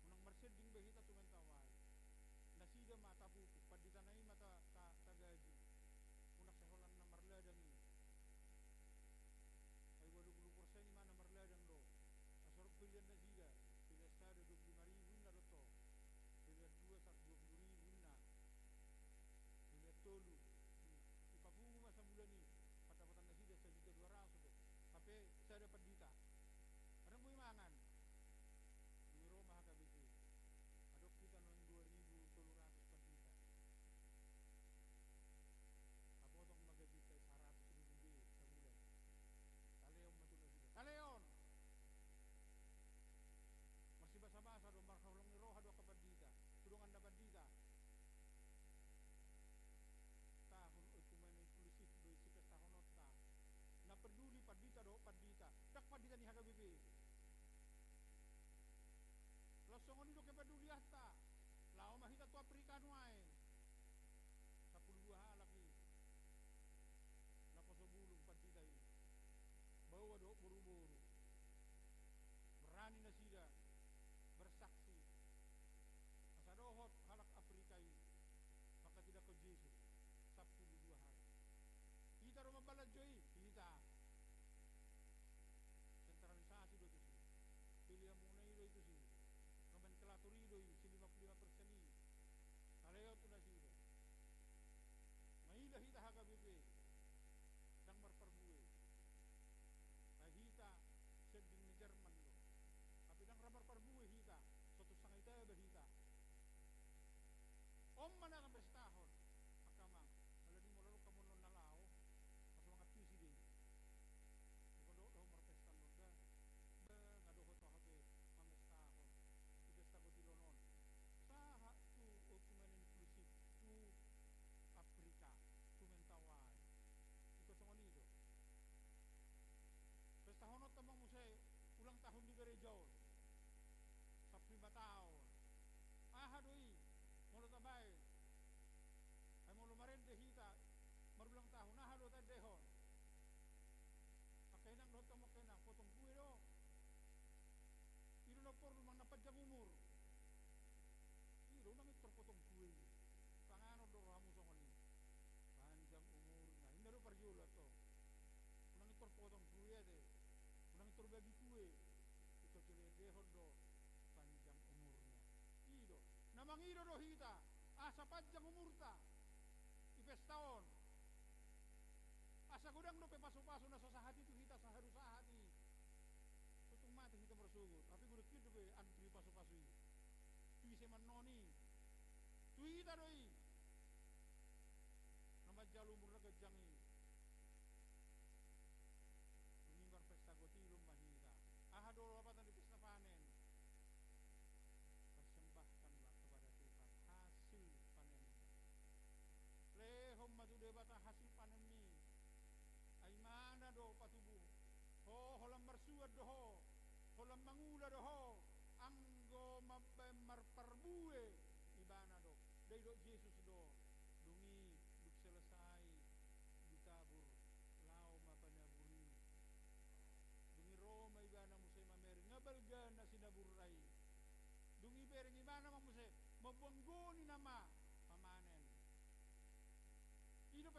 Unang marsending be hita tu Mentawai. Nasida ma tapupuk, pandita na i ma ta-, ta-, tagaji. Unang sai holan na marladang i. Ai ualu pulu persen i ma na marladang do. Asa ro pelean nasida, pelean sada dua pulu lima ribu inna do to. Pelean dua saratus dua pulu ribu inna. Pelean tolu. Dipapungu ma sabulan i. Pandapotan nasida sajuta dua ratus do. Hape sada pandita. Adong boi mangan. Dung i ro ma H K B P. Adong hita nuaeng dua ribu tolu ratus pandita. Tapotong ma gajinta i saratus ribu be sabulan. Talehon ma tu nasida. Talehon! Marsibasabasa do, marholong ni roha do angka pandita. Tu donganna pandita. Tahun oikumene inklusif do i sipestahononta. Na perduli pandita dohot pandita. Ndang pandita ni H K B P. Laos songon i do kepedulianta. Laho ma hita tu Afrika nuaeng. Sampulu dua halak i. Naposo bulung pandita i. Baoa dohot boruboru. Berani nasida bersaksi. Asa dohot halak Afrika i manghatindanghon Jesus. Sampulu dua halak. Hita do mambalanjo i, hita. Sentralisasi do tusi. Pelean muna i do i tusi. Nomenklatur i do i, si lima pulu lima persen i. Talehon tu nasida. Maila hita H K B P. Ndang marparbue. Ai hita sending ni Jerman do. Tapi ndang ra marparbue hita. Sotung sanga i taba hita. On ma na tapestahon. Angka amang. Alani molo adong hamu on na laho. Asa mangantusi do i. Asa dohot do hamu marpesta on da. Ba nga dohot ho hape mamestahon. Di pesta kotilon on. Sahat tu oikumene inklusif tu Afrika, tu Mentawai. Ingkon songon i do. Pestahononta ma muse ulang tahun di gareja on. Sampulu lima taon. Aha do i? Molo tabaen. Ai molo marende hita marulang tahun, aha do taendehon? Angka inang dohot hamu angka inang, potong kue do. I do na porlu manang na panjang umur. I do, unang pintor potong kue i. Panganon do rohamu songon i. Panjang umurnya. Inda do parjolo to. Unang pintor potong kue ate. Unang pintor bagi kue. Ingkon jolo endehon do panjang umurnya. I do. Na mangido do hita. Asa panjang umurta. I pesta on. Asa godang dope pasupasu na so sahat i tu hita, saharu sahat i. Sotung mate hita marsogot, tapi godang hian dope antri pasupasu i. Tu ise mannon i? Tu hita do i. Na manjalo umur na ganjang i. Dung i marpesta kotilon ma hita. Aha do lapatan ni pesta panen? Persembahkanlah kepada Tuhan hasil panenmu. Lehon ma tu Debata hasil panenmi. Ai ibana do patubu ho, holan marsuan do ho, holan mangula do ho, anggo mambaen marparbue ibana do. Didok Jesus do, dung i, dung selesai ditabur, laho ma panabur i. Dung i ro ma ibana muse mamereng, nga balga na sinabur i. Dung i bereng ibana ma muse, mamboan goni nama pamanen.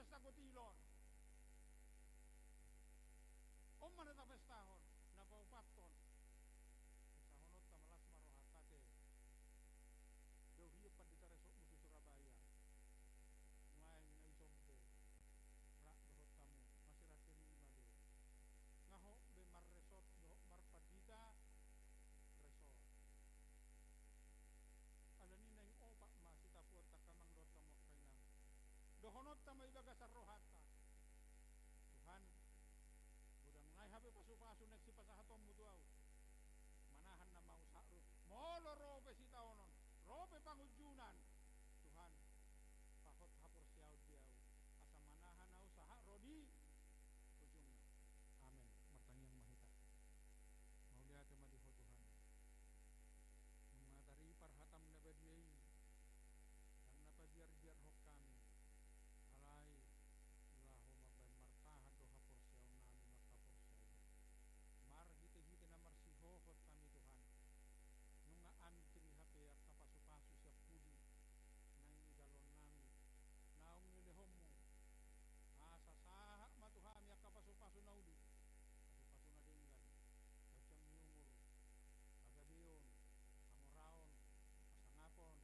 pesta gotilon. On ma na tapestahon, na paupathon. Pesahononta ma las ma rohanta ate. Dao hian pandita resort-mu tu Surabaya. Nuaeng na ison pe rap dohot hamu, masirang terima do. Nga hot be marresort dohot marpandita resort. Alani naeng opat ma sitapuonta angka amang dohot hamu angka inang. Dohononta ma di bagasan rohanta. Tuhan, godang nai hape pasupasu naeng sipasahatonmu tu ahu. Manahan nama ahu sahat ro. Molo ro pe sitaonon, ro pe pangunjunan. Tuhan, pahot haporseaon di ahu. Asa manahan ahu sahat ro di ujungna. Amen. Martangiang ma hita. Mauliate ma di Ho Tuhan. Nunga taripar hataM na badia i, ndang na pabiarbiarhon hami. Alai, laho mambahen martahan do haporseaon nami marhaporseai. Marhitehite na marsihohot hami Tuhan. Nunga antri hape angka pasupasu sian pudi naeng dijaloon nami, naung nilehonMu. Asa sahat ma tu hami angka pasupasu na uli, pasupasu na denggan, panjang ni umur, pagabeon, hamoraon, hasangapon,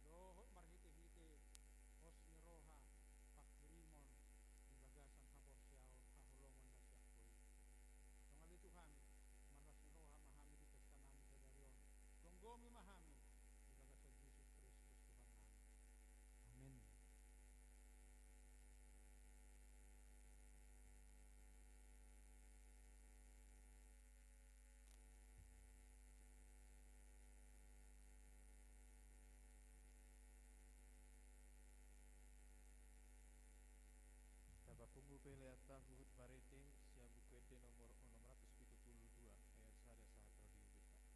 dohot marhitehite pos ni roha, pangkirimon di bagasan haporseaon, haholomon na sian Ho i. Songon i tu hami, marlas ni roha ma hami di pesta nami sadari on. Gomgomi ma hami di bagasan Jesus Kristus Tuhan nami. Amen. Tapapungu pe laeta huhut marende sian Buku Ende nomor onom ratus pitu pulu dua, ayat sada sahat ro di ujungna.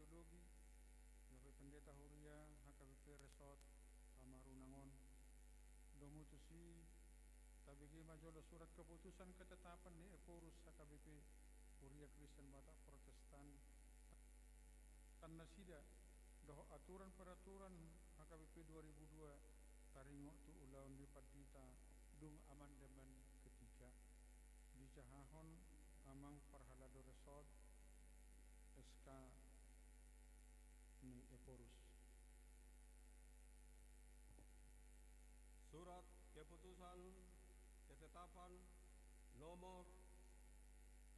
Teologi, gabe pendeta huria H K B P Resort Tamarunang on. Domu tusi, tabege ma jolo surat keputusan ketetapan ni Ephorus H K B P, Huria Kristen Batak Protestan, tan nasida, dohot aturan peraturan H K B P dua ribu dua, taringot tu ulaon ni pandita dung amandemen ketiga. Dijahahon amang parhalado Resort, S K ni Ephorus. Surat keputusan ketetapan nomor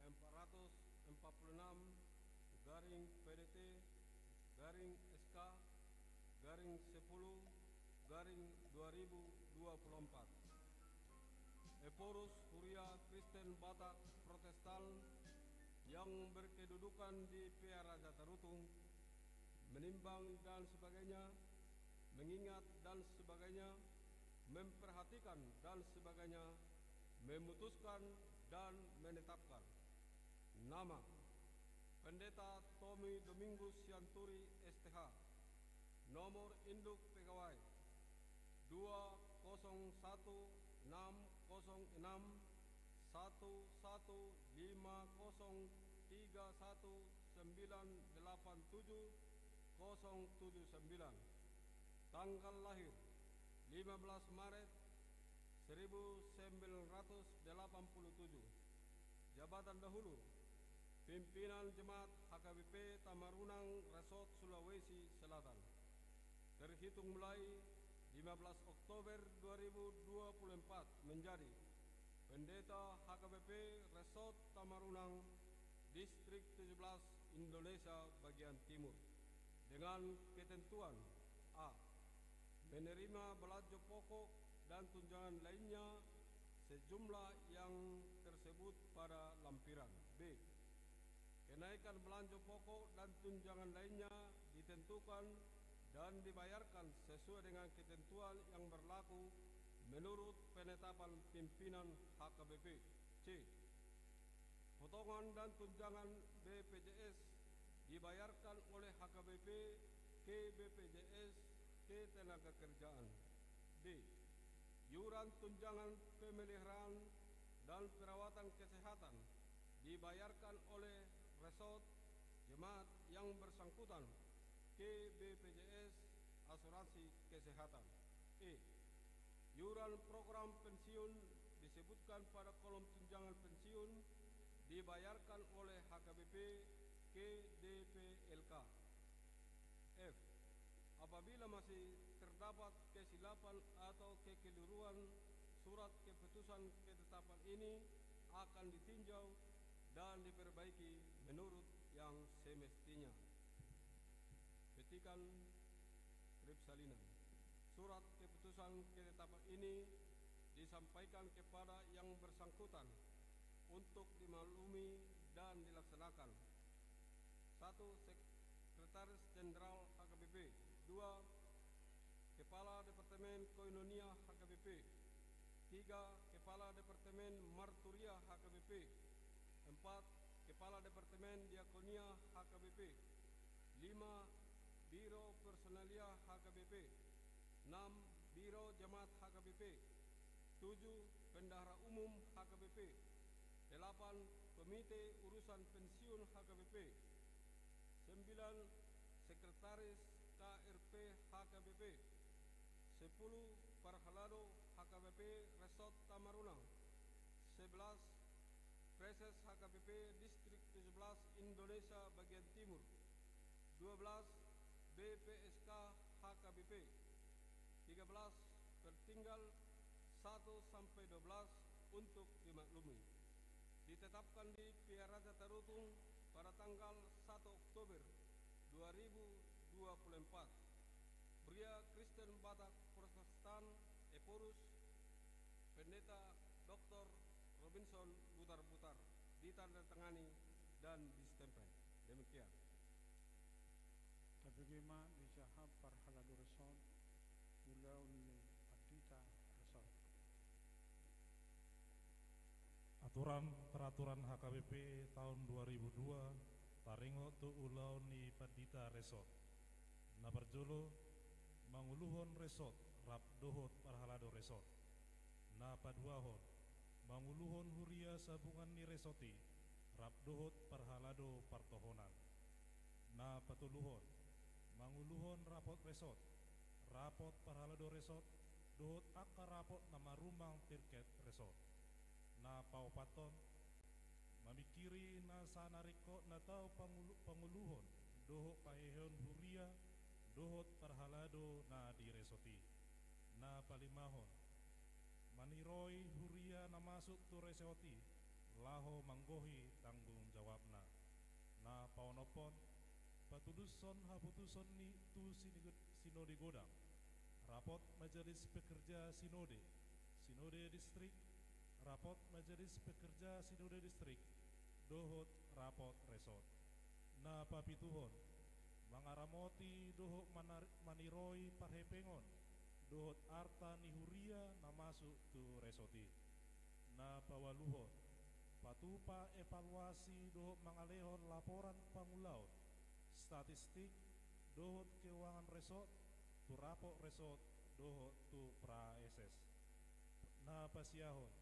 empat ratus empat puluh enam garing P D T garing S K garing sepuluh garing dua ribu dua puluh empat. Ephorus Huria Kristen Batak Protestan yang berkedudukan di Pearaja Tarutung, menimbang dan sebagainya, mengingat dan sebagainya, memperhatikan dan sebagainya, memutuskan dan menetapkan. Nama: Pendeta Tommy Domingus Sianturi, S T H. Nomor induk pegawai dua kosong satu enam kosong enam satu satu lima kosong tiga satu sembilan delapan tujuh kosong tujuh sembilan. Tanggal lahir lima belas Maret seribu sembilan ratus delapan puluh tujuh. Jabatan dahulu: Pimpinan Jemaat H K B P Tamarunang Resort Sulawesi Selatan. Terhitung mulai lima belas Oktober dua ribu dua puluh empat menjadi Pendeta H K B P Resort Tamarunang, Distrik tujuh belas, Indonesia bagian timur, dengan ketentuan: A. Menerima belanja pokok dan tunjangan lainnya sejumlah yang tersebut pada lampiran. B. Kenaikan belanja pokok dan tunjangan lainnya ditentukan dan dibayarkan sesuai dengan ketentuan yang berlaku menurut penetapan pimpinan H K B P. C. Potongan dan tunjangan B P J S dibayarkan oleh H K B P ke B P J S Ketenagakerjaan. D. Iuran tunjangan pemeliharaan dan perawatan kesehatan dibayarkan oleh resort jemaat yang bersangkutan ke B P J S Asuransi Kesehatan. E. Iuran program pensiun disebutkan pada kolom tunjangan pensiun dibayarkan oleh H K B P ke D P L K. F. Apabila masih terdapat kesilapan atau kekeliruan, surat keputusan ketetapan ini akan ditinjau dan diperbaiki menurut yang semestinya. Petikan rip salinan. Surat keputusan ketetapan ini disampaikan kepada yang bersangkutan untuk dimaklumi dan dilaksanakan. Satu, Sekretaris Jenderal H K B P. Dua, Kepala Departemen Koinonia H K B P. Tiga, Kepala Departemen Marturia H K B P. Empat, Kepala Departemen Diakonia H K B P. Lima, Biro Personalia H K B P. Enam, Biro Jemaat H K B P. Tujuh, Bendahara Umum H K B P. Delapan, Komite Urusan Pensiun H K B P. Sembilan, Sekretaris K R P H K B P. Sepuluh, Parhalado H K B P Resort Tamarunang. Sebelas, Praeses H K B P Distrik tujuh belas Indonesia bagian timur. Dua belas, B P S K H K B P. Tiga belas, Pertinggal satu sampai dua belas untuk dimaklumi. Ditetapkan di Pearaja Tarutung pada tanggal satu Oktober dua ribu dua puluh empat. Huria Kristen Batak Protestan, Ephorus, Pendeta Doktor Robinson Butar-Butar, ditandatangani dan distempel. Demikian. Tabege ma dijahahon parhalado resort, ulaon ni pandita resort. Aturan peraturan H K B P tahun dua ribu dua Taringot tu ulaon ni pandita resort. Na parjolo, manguluhon resort rap dohot parhalado resort. Na paduahon, manguluhon huria sabungan ni resort i rap dohot parhalado partohonan. Na patoluhon, manguluhon rapot resort, rapot parhalado resort, dohot angka rapot na marumang tirket resort. Na paopathon, mamingkiri nasa na ringkot na tau pangulu-, panguluhon dohot paheheon huria dohot parhalado na di resort i. Na palimahon, maniroi huria na masuk tu resort i laho manggohi tanggung jawabna. Na paonomhon, patudushon haputuson ni tu sini-, sinode godang, rapot majelis pekerja sinode, sinode distrik, rapot majelis pekerja sinode distrik, dohot rapot resort. Na papituhon, mangaramoti dohot manar-, maniroi parhepengon dohot arta ni huria na masuk tu resort i. Na paualuhon, patupa evaluasi dohot mangalehon laporan pangulaon, statistik, dohot keuangan resort, tu rapot resort, dohot tu praeses. Na pasiahon,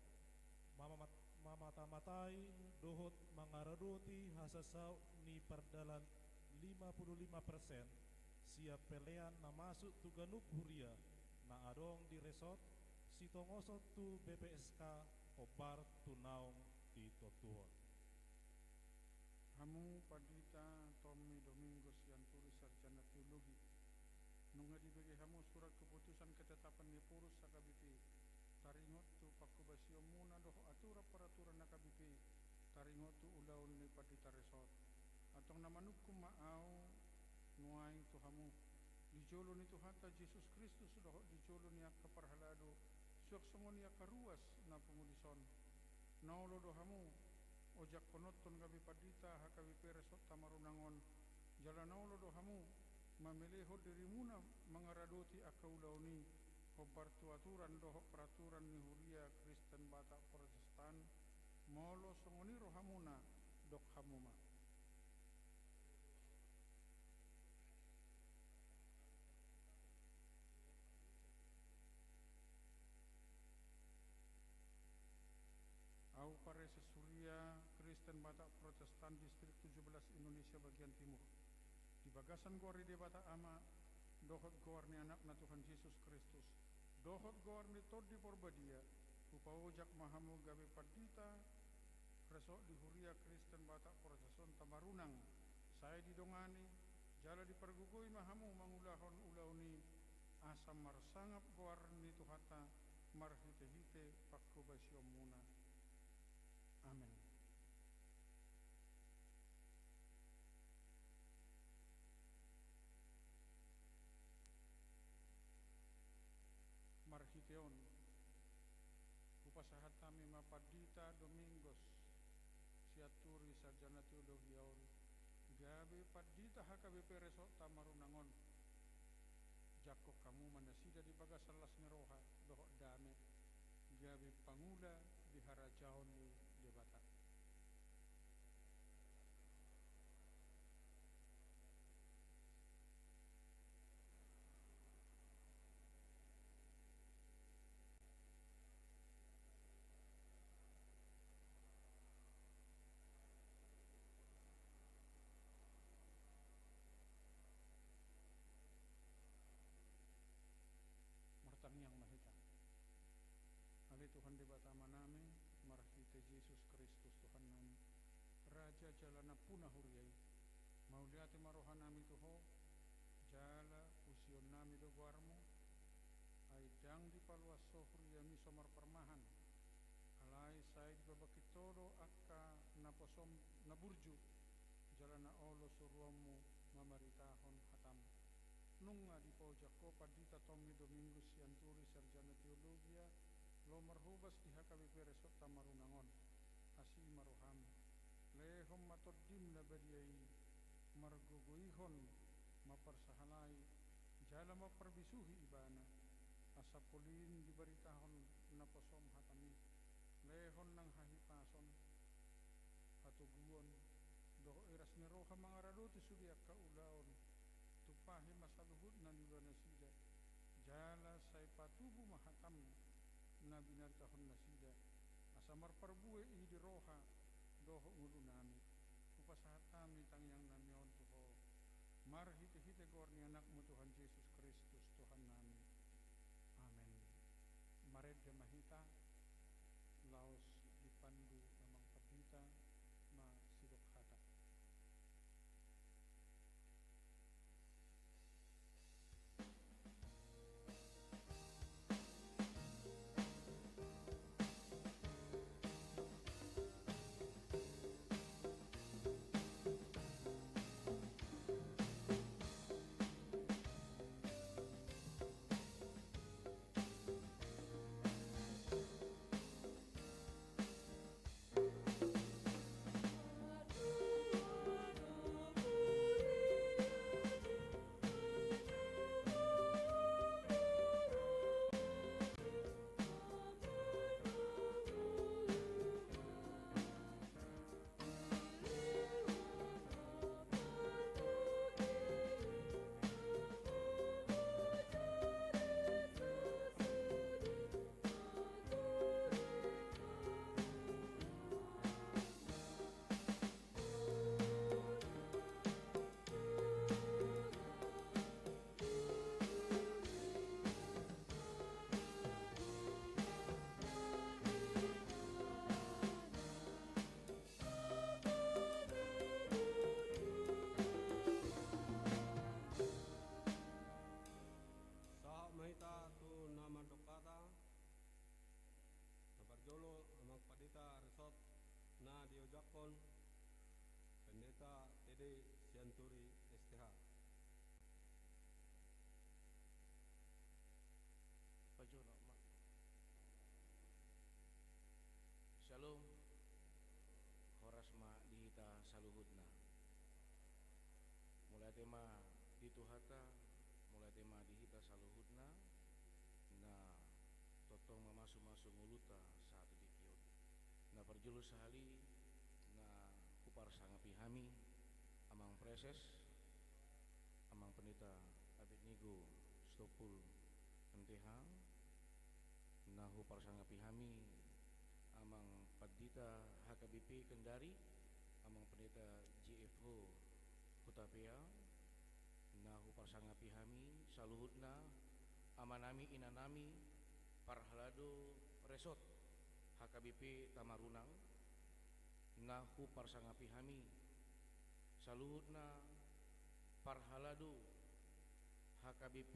mamamat-, mamata-matai dohot mangaradoti hasasaut ni pardalan lima puluh lima persen sian pelean na masuk tu ganup huria na adong di resort, sitongoson tu B P S K, hombar tu naung titontuhon. Hamu Pandita Tommy Domingo Sianturi, Sarjana Teologi, nunga dibege hamu surat keputusan ketetapan ni pengurus H K B P, taringot tu pangkobasionmuna dohot aturan-peraturan H K B P, taringot tu ulaon ni pandita resort. Antong na manungkun ma ahu nuaeng tu hamu, di jolo ni Tuhanta Jesus Kristus dohot di jolo ni angka parhalado, suang songon i angka ruas na pungu dison. Na olo do hamu ojak honothon gabe pandita H K B P resort Tamarunang on, jala na olo do hamu mamelehon dirimuna mangaradoti angka ulaon i, hombar tu aturan dohot peraturan ni huria Kristen Batak Protestan. Molo songon i rohamuna, dok hamu ma. Ahu pareses huria Kristen Batak Protestan distrik tujuh belas Indonesia bagian timur, di bagasan goar ni Debata Ama, dohot goar ni Anakna Tuhan Jesus Kristus, dohot goar ni Tondi Porbadia, hupaojak ma hamu gabe pandita resort di huria Kristen Batak Protestan Tamarunang, sai didongani jala dipargogoi ma hamu mangulahon ulaon i, asa marsangap goar ni Tuhanta marhite-hite pangkobasionmuna. Amen. Marhite on, hupasahat hami ma Pandita Domingos Sianturi, Sarjana Teologia on, gabe pandita H K B P resort Tamarunang on. Jangkon hamu ma nasida di bagasan las ni roha dohot dame, gabe pangula di harajaon ni Debata. Martangiang ma hita. Ale Tuhan Debata Amanami, marhite Jesus Kristus Tuhannami, Raja jala nampuna huria i, mauliate ma rohanami tu Ho, jala pujionnami do goarmu, ai ndang dipaluas Ho huriami so marparmahan, alai sai dipabangkit Ho do angka naposom na burju, jala na olo suruonmu mamaritahon hatam. Nunga dipaojak Ho Pandita Tommy Domingus Sianturi, Sarjana Teologia, laho marhobas di H K B P Resort Tamarunang on. Asi ma roham. Lehon ma Tondim na badia i, margogoihon, mamparsahalai, jala mambisuhi ibana. Asa polin dibaritahon naposom hatam i, lehon nang hahipason, hatoguon, dohot iras ni roha mangaradoti sude angka ulaon. Tumpahi ma saluhutna ni ulaonnasida, jala sai patubu ma hatam na binaritahonnasida, asa marparbue i di roha dohot ngolunami. Hupasahat hami tangiangnami on tu Ho, marhitehite goar ni Anakmu Tuhan Jesus Kristus, Tuhannami. Amen. Marende ma hita, laos dipandu amang pandita ma sidok hata. Sahat ma hita tu na mandok hata. Na parjolo amang pandita resort na diojakhon, Pendeta T D Sianturi S T H. Pajolo ma. Syalom. Horas ma di hita saluhutna. Mauliate ma di Tuhanta, mauliate ma di hita saluhutna, na tongtong mamasumasu ngolunta sahat tu tingki on. Na parjolo sahali na huparsangapi hami amang praeses, amang pendeta Abednego Sitompul M T H, na huparsangapi hami amang pandita H K B P Kendari, amang pendeta J F H Hutapea, na huparsangapi hami saluhutna, amanami, inanami, parhalado resort H K B P Tamarunang, na huparsangapi hami saluhutna, parhalado H K B P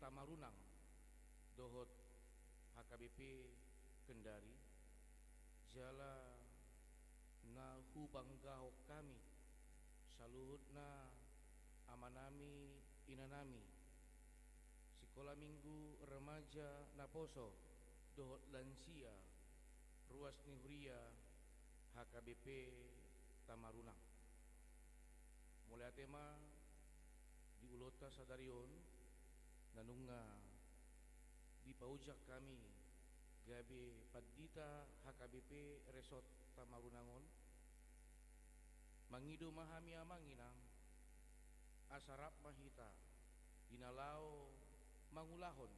Tamarunang dohot H K B P Kendari, jala na hubanggahon hami saluhutna, amanami, inanami, sikola minggu, remaja, naposo dohot lansia, ruas ni huria H K B P Tamarunang. Mauliate ma di ulaonta sadari on, na nunga dipaojak hami gabe pandita H K B P Resort Tamarunang on. Mangido ma hami, amang inang, asa rap ma hita di na laho mangulahon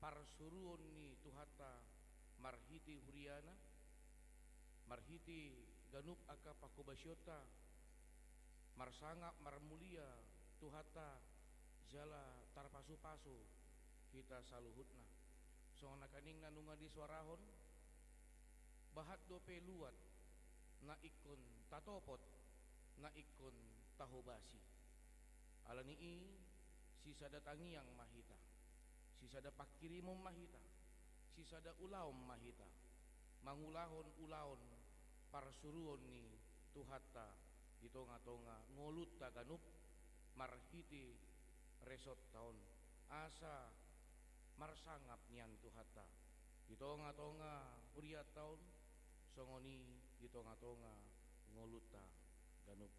parsuruon ni Tuhanta marhite huriana, marhite ganup angka panghobasionta, marsangap marmulia Tuhanta, jala tarpasupasu hita saluhutna. Songon nangkaning na nunga disuarahon, bahat dope luat na ingkon tatopot, na ingkon tahobasi. Alani i, sisada tangiang ma hita, sisada panghirimon ma hita, sisada ulaon ma hita, mangulahon ulaon parsuruon ni Tuhanta di tongatonga ngolunta ganup marhite resortta on, asa marsangap nian Tuhanta di tongatonga hurianta on, songon i di tongatonga ngolunta ganup.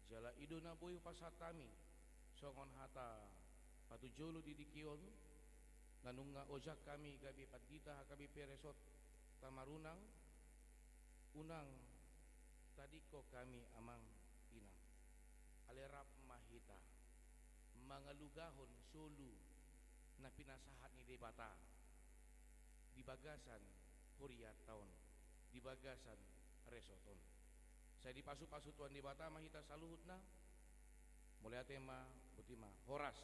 Jala i do na boi hupasahat hami songon hata patujolo di tingki on, na nunga ojak hami gabe pandita H K B P Resort Tamarunang. Unang tadingkon hami, amang, Rap ma hita mangalugahon solu na pinasahat ni Debata di bagasan hurianta on, di bagasan resort on. Sai dipasupasu Tuhan Debata ma hita saluhutna. Mauliate ma, boti ma. Horas.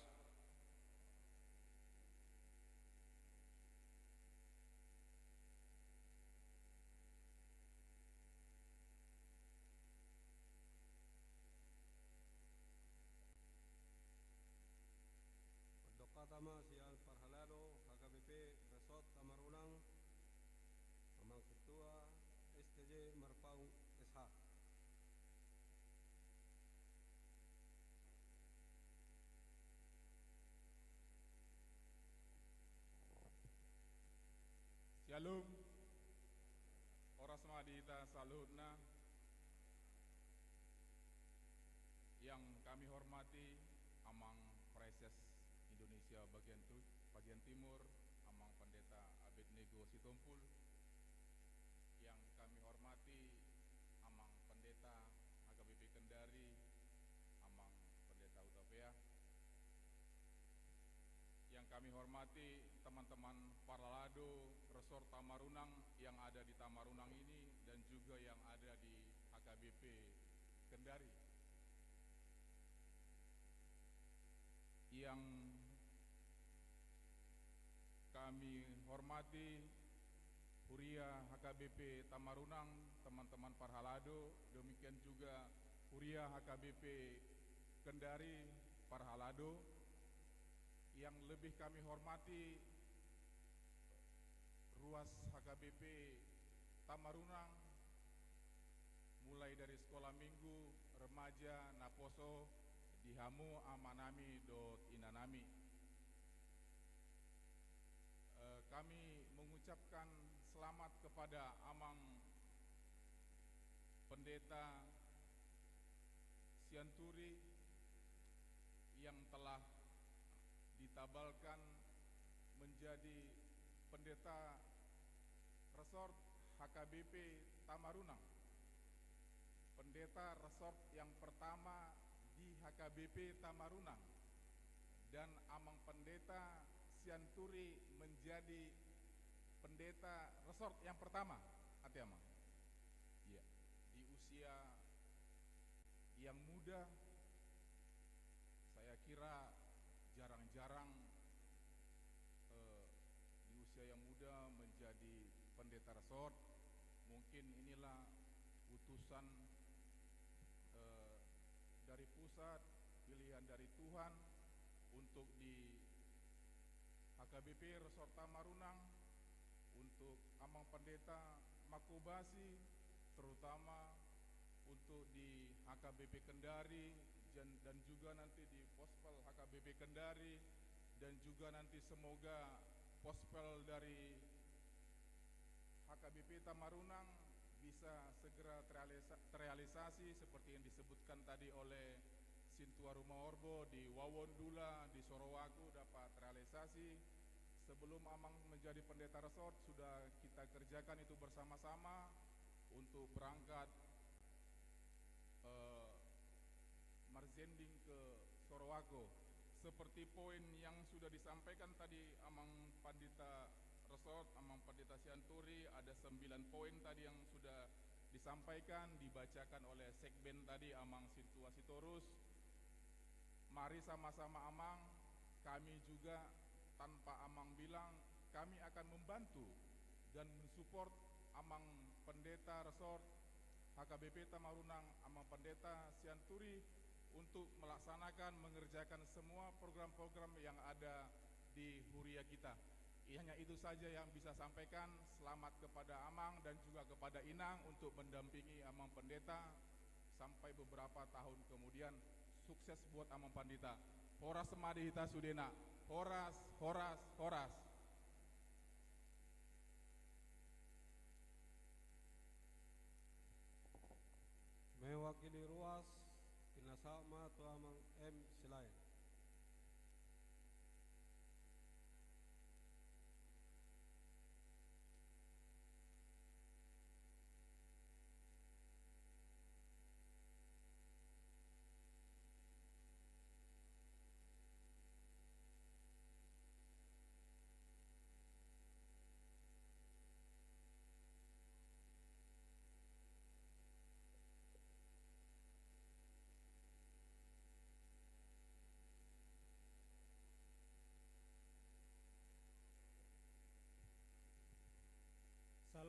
Mandok hata ma sian parhalado H K B P Resort Tamarunang, Amang Ketua S T J Marpaung S H. Syalom. Horas ma di hita saluhutna. Yang kami hormati Amang Praeses Indonesia bagian tu-, bagian Timur, Amang Pendeta Abednego Sitompul. Yang kami hormati Amang Pendeta H K B P Kendari, Amang Pendeta Hutapea. Yang kami hormati teman-teman parhalado Resort Tamarunang yang ada di Tamarunang ini dan juga yang ada di H K B P Kendari. Yang kami hormati Huria H K B P Tamarunang, teman-teman parhalado, demikian juga Huria H K B P Kendari parhalado. Yang lebih kami hormati ruas H K B P Tamarunang, mulai dari sekolah minggu, remaja, naposo, di hamu amanami dohot inanami. Eh, kami mengucapkan selamat kepada Amang Pendeta Sianturi yang telah ditabalkan menjadi pendeta resort H K B P Tamarunang. Pendeta resort yang pertama di H K B P Tamarunang. Dan Amang Pendeta Sianturi menjadi pendeta resort yang pertama. Ate Amang. Iya. Di usia yang muda, saya kira jarang-jarang, eh, di usia yang muda menjadi pendeta resort. Mungkin inilah utusan, eh, dari pusat, pilihan dari Tuhan untuk di H K B P Resort Tamarunang, untuk Amang Pendeta Makobasi, terutama untuk di H K B P Kendari, dan, dan juga nanti di Pospel H K B P Kendari, dan juga nanti semoga Pospel dari H K B P Tamarunang bisa segera terrealisa-, terrealisasi seperti yang disebutkan tadi oleh Sintua Ruma Orbo di Wawon Dula, di Sorowaku dapat terrealisasi. Sebelum Amang menjadi pendeta resort, sudah kita kerjakan itu bersama-sama untuk berangkat, eh, marzending ke Sorowaku. Seperti poin yang sudah disampaikan tadi Amang Pandita Resort, Amang Pandita Sianturi, ada sembilan poin tadi yang sudah disampaikan, dibacakan oleh Sekben tadi, Amang Sintua Sitorus. Mari sama-sama Amang, kami juga tanpa Amang bilang, kami akan membantu dan mensupport Amang Pendeta Resort H K B P Tamarunang, Amang Pendeta Sianturi, untuk melaksanakan, mengerjakan semua program-program yang ada di huria kita. Hanya itu saja yang bisa sampaikan. Selamat kepada Amang dan juga kepada Inang untuk mendampingi Amang Pendeta sampai beberapa tahun kemudian. Sukses buat Amang Pandita. Horas ma di hita sudena. Horas, horas, horas. Mewakili ruas, pinasahat ma tu Amang M Silaen.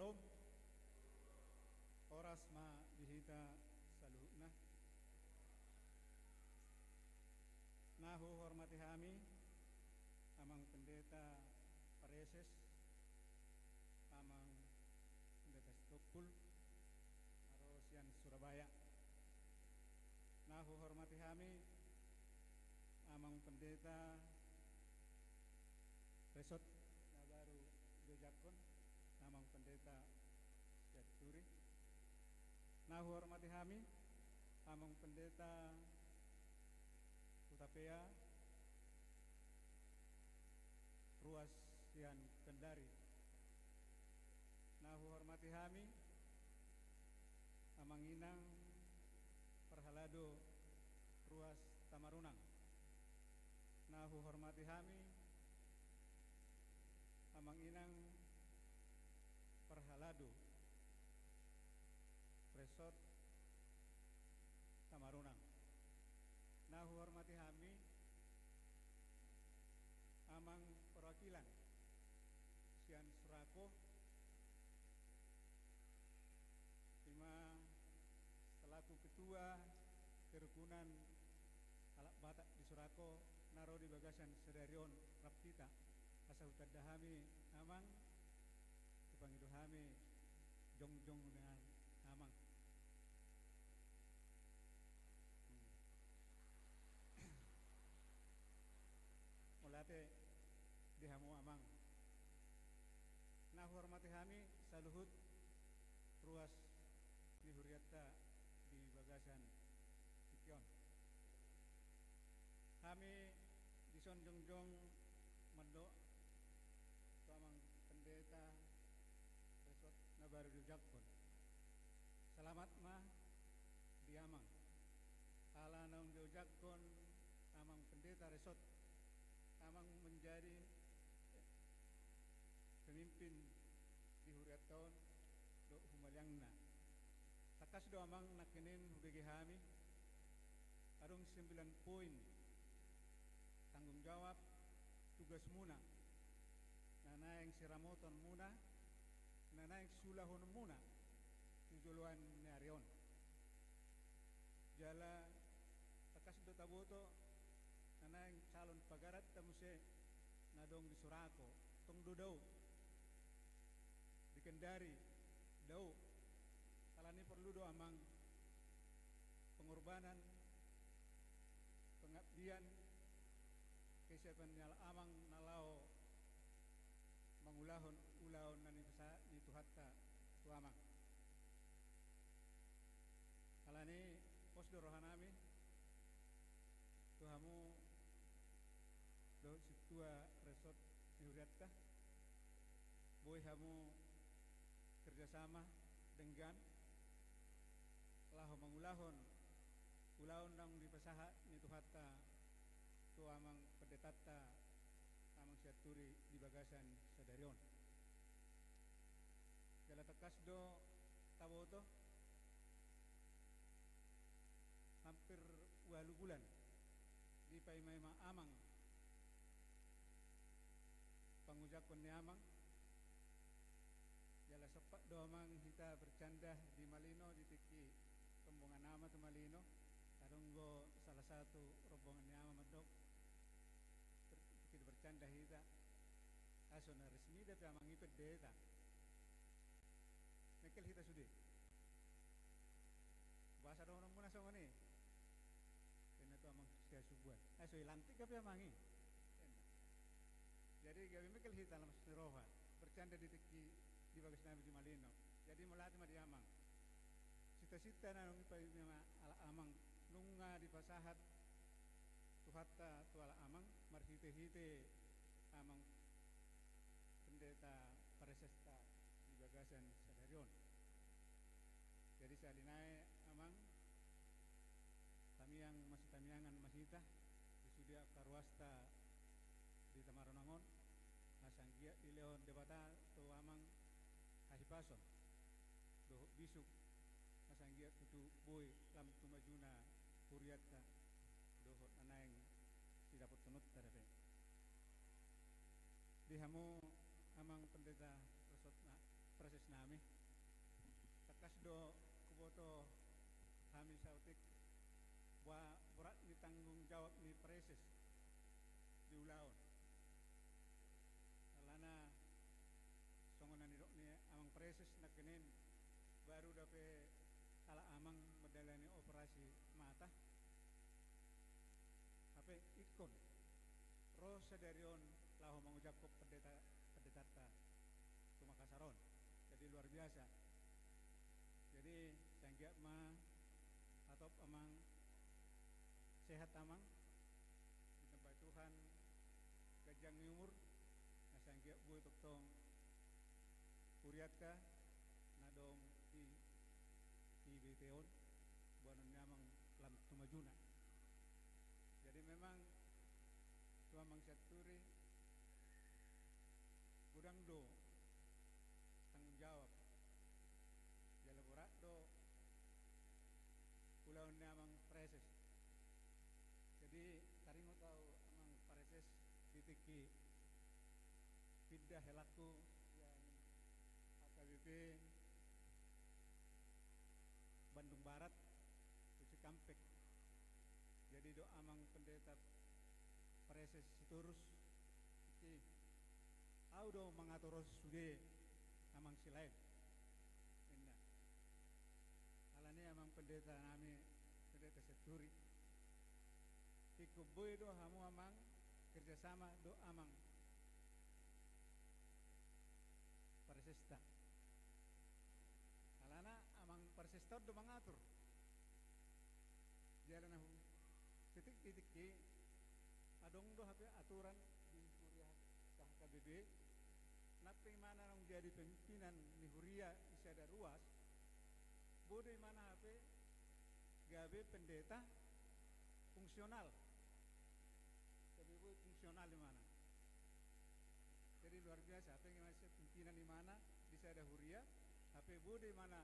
Rom, horas ma di hita saluhutna. Na huhormati hami Amang Pendeta Pareses, Amang Pendeta Sitompul, na ro sian Surabaya. Na huhormati hami Amang Pendeta Resort na baru diojakhon, Amang Pendeta Sianturi. Na huhormati hami Amang Pendeta Hutapea, ruas sian Kendari. Na huhormati hami Amang Inang Parhalado, ruas Tamarunang. Na huhormati hami Amang Inang Parhalado, Resort Tamarunang. Na huhormati hami Amang perwakilan sian Surako, i ma selaku ketua kerukunan halak Batak di Surako, na ro di bagasan sadari on rap hita. Asa hutanda hami Amang, hupangido hami jongjong dengan Amang. Hmm. Mauliate di hamu Amang. Na huhormati hami saluhut ruas ni hurianta di bagasan tingki on. Hami dison jongjong mandok tu Amang Pendeta Resort na baru diojakhon. Selamat ma di Amang. Ala naung diojakhon Amang Pendeta Resort, Amang menjadi pemimpin di hurianta on dohot humaliangna. Tangkas do Amang nangkining hubege hami adong sembilan poin tanggung jawab tugasmuna na naeng siramotonmuna, na naeng siulahonmuna tu joloan ni ari on. Jala tangkas do taboto na naeng calon pagaranta muse na adong di Surako, tong do dao, di Kendari dao. Alani porlu do Amang pengorbanan, pengabdian, kesiapan ni halak Amang na laho mangulahon ulaon na nipasahat ni Tuhanta tu Amang. Alani pos do rohanami tu hamu dohot sintua Resort ni hurianta, boi hamu kerjasama denggan laho mangulahon ulaon naung dipasahat ni Tuhanta tu Amang Pendetanta Amang Sianturi di bagasan sadari on. Jala tangkas do taboto hampir ualu bulan dipaimaima Amang pangojakhon ni Amang. Jala sempat do Amang hita bercanda di Malino di tingki rombongan Ama tu Malino. Adong do salah satu rombongan ni Ama mandok, ber-, tingki bercanda hita, "Ah, so na resmi da pe Amang i pendeta, mengkel hita sude." Boasa dohononmuna songon i? Ninna tu Amang Siasubuan, "Ah, so i lantik da pe Amang i." Jadi gabe mengkel hita lamas ni roha bercanda di tingki di bagasnami di Malino. Jadi mauliate ma di Amang. Sita-sita na naung dipaimaima halak Amang, nunga dipasahat Tuhanta tu halak Amang marhite-hite Amang Pendeta Paresesta di bagasan sadari on. Jadi sahali nai Amang, tamiang masitamiangan ma hita di sude angka ruasta di Tamarunang on, asa anggiat dilehon Debata tu Amang hahipason dohot bisuk, asa anggiat tutu boi lam tu majuna hurianta dohot na naeng sidapothononta dope. Di hamu Amang Pendeta Resort na Praeses nami. Tangkas do huboto hami saotik boha borat ni tanggung jawab ni praeses di ulaon. Alana songon na nidok ni amang praeses nangkining, baru dope halak amang mandalani operasi mata. Hape ingkon ro sadari on laho mangujaphon pendeta, pendetanta tu Makassar on. Jadi luar biasa. Jadi sai anggiat ma hatop amang, sehat amang, ditambai Tuhan ganjang ni umur, na sai anggiat boi tongtong hurianta na adong di, di B T on, boanon ni amang lam tu majuna. Jadi memang tu amang Sianturi, godang do tanggung jawab, jala borat do ulaon ni amang praeses. Jadi taringot au amang praeses di tingki pindah helangku sian H K B P Bandung Barat tu Cikampek. Jadi do amang pendeta praeses Sitorus, i, au do mangatur sude amang Silaen, ninna. Alani amang pendeta nami, pendeta Sianturi, ingkon boi do hamu amang kerjasama do amang praesesta. Alana amang praesesta on do mangatur. Jala na hu, titik-titik i adong do hape aturan di huria H K B P, nang pe imana naung jadi pimpinan ni huria di sada ruas, boi do imana hape gabe pendeta fungsional. Gabe boi fungsional imana. Jadi luar biasa, hape imana sai pimpinan imana di sada huria, hape boi do imana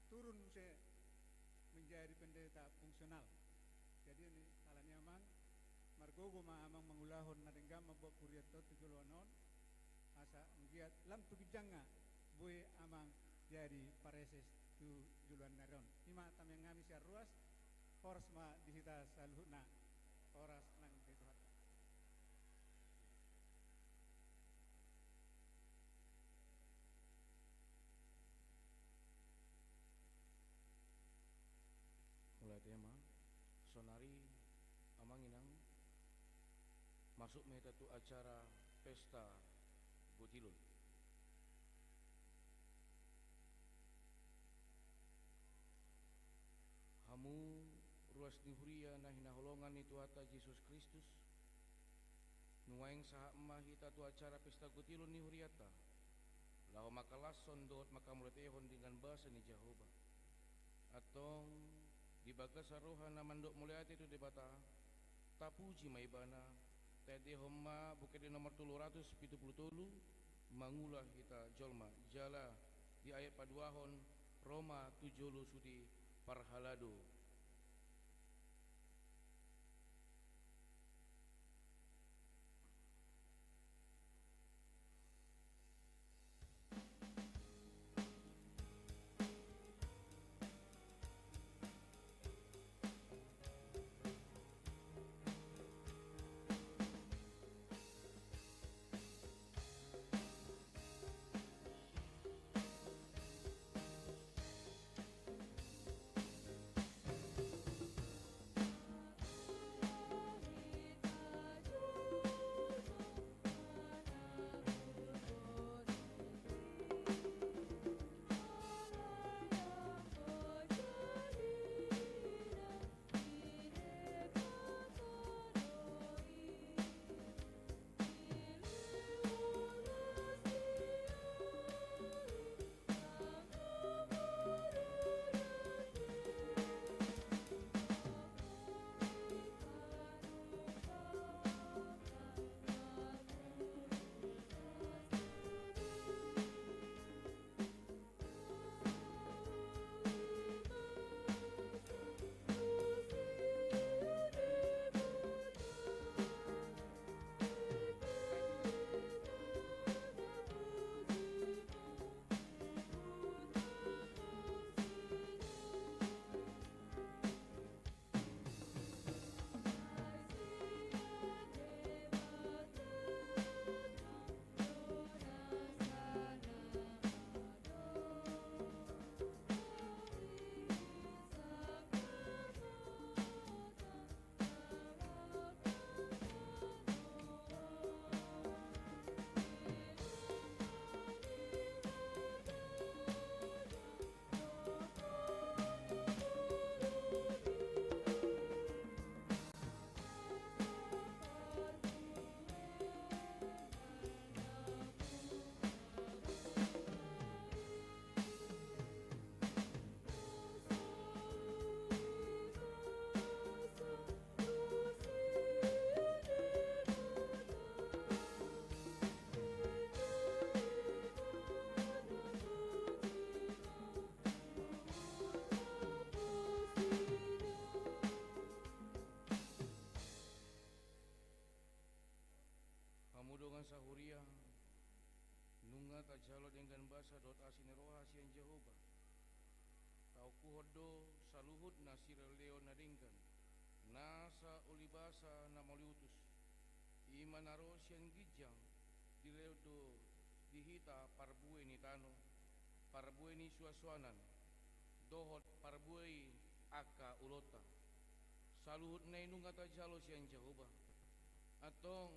turun muse menjadi pendeta fungsional. Jadi ni, alani amang, margogo ma amang mangulahon na denggan mambuat hurianta on tu joloan on, asa anggiat lam tu ginjangna boi amang jadi praeses tu joloan ni ari on. I ma tamiang nami sian ruas, horas ma di hita saluhutna, horas nang di Tuhan. Mauliate ma. Saonari amang inang, masuk ma hita tu acara pesta gotilon. Hamu ruas ni huria na hinaholongan ni Tuhanta Jesus Kristus, nuaeng sahat ma hita tu acara pesta gotilon ni hurianta, laho mangkalashon dohot mangkamauliatehon denggan basa ni Jahowa. Antong di bagasan roha na mandok mauliate tu Debata, tapuji ma Ibana, taendehon ma Buku Ende nomor tolu ratus pitu pulu tolu, mangula hita jolma, jala di ayat paduahon, ro ma tu jolo sude parhalado. Jahowa, taokuhon do saluhut na siraleon na denggan, nasa ulibasa na mauliutus, i ma na ro sian ginjang, dilehon do di hita parbue ni tano, parbue ni suansuanan, dohot parbue i angka ulaonta. Saluhutna i nunga tajalo sian Jahowa. Antong,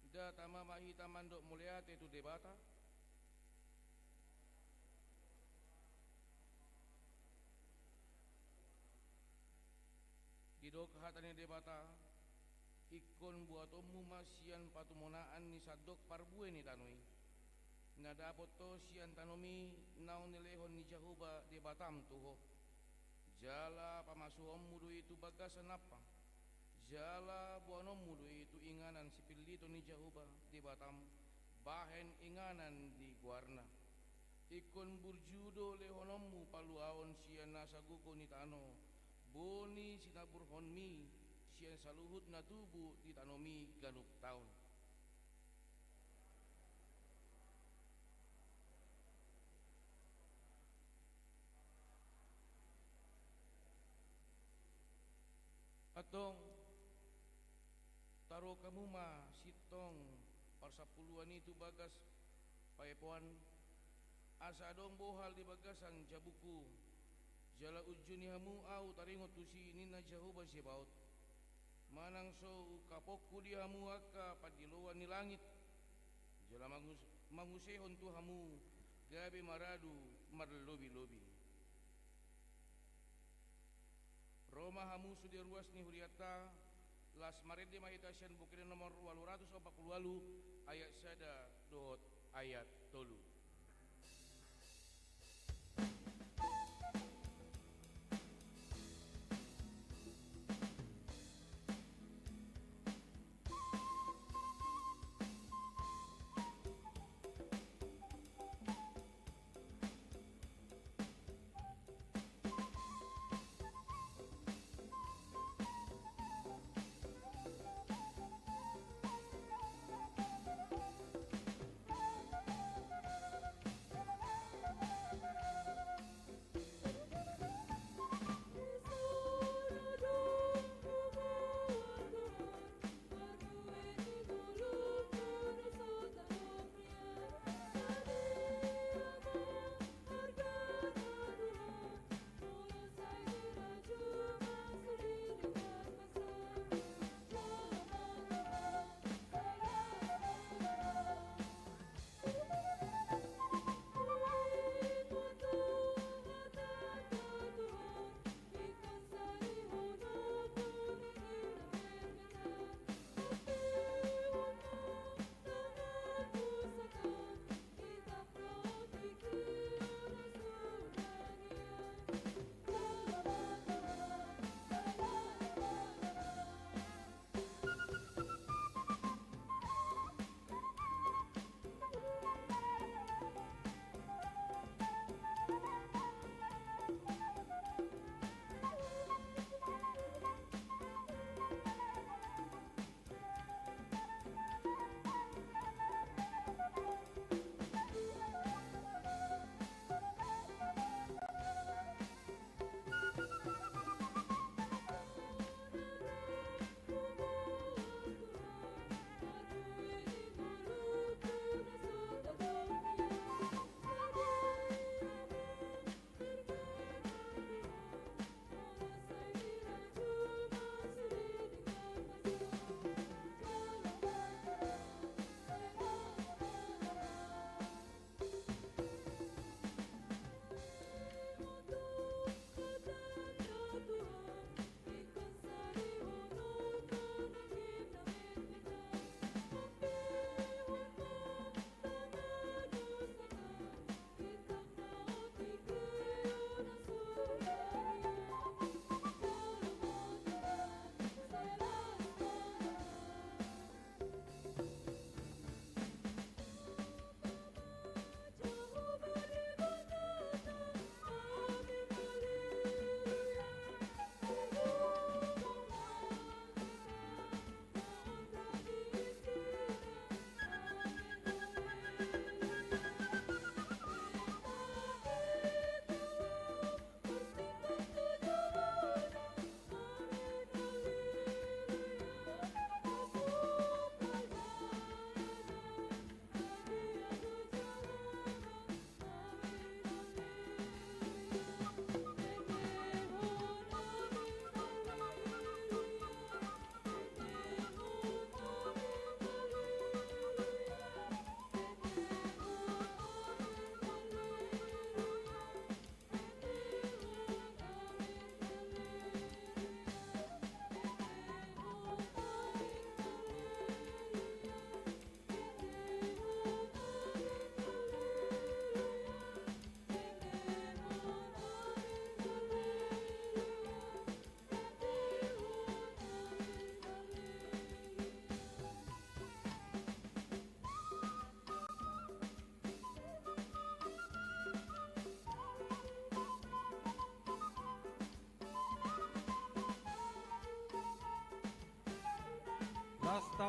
nda tama ma hita mandok mauliate tu Debata? Didok hata ni Debata, ingkon buatonmu ma sian patumonaan ni sandok parbue ni tano i, na dapot ho sian tanomi naung nilehon ni Jahowa Debatam tu ho. Jala pamasuhonmu do i tu bagasan ampang, jala boanonmu do i tu inganan sipilliton ni Jahowa Debatam, bahen inganan ni goarna. Ingkon burju do lehononmu paluaon sian nasa gogo ni tano, boni sinaburhonmi sian saluhut na tubu di tanomi ganup taon. Antong, taruhon hamu ma sintong parsampuluan i tu bagas paepoan, asa adong bohal di bagasan jabungku, jala unjuni hamu ahu taringot tusi, ninna Jahowa Zebaot. Manang so hukapokku di hamu angka pandiloan ni langit, jala mangus-, mangusehon tu hamu gabe maradu marlobilobi. Ro ma hamu sude ruas ni hurianta, las marende ma hita sian Buku Ende nomor ualu ratus opat pulu ualu, ayat sada dohot ayat tolu.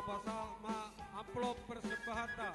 Pasahat ma amplop persembahanta.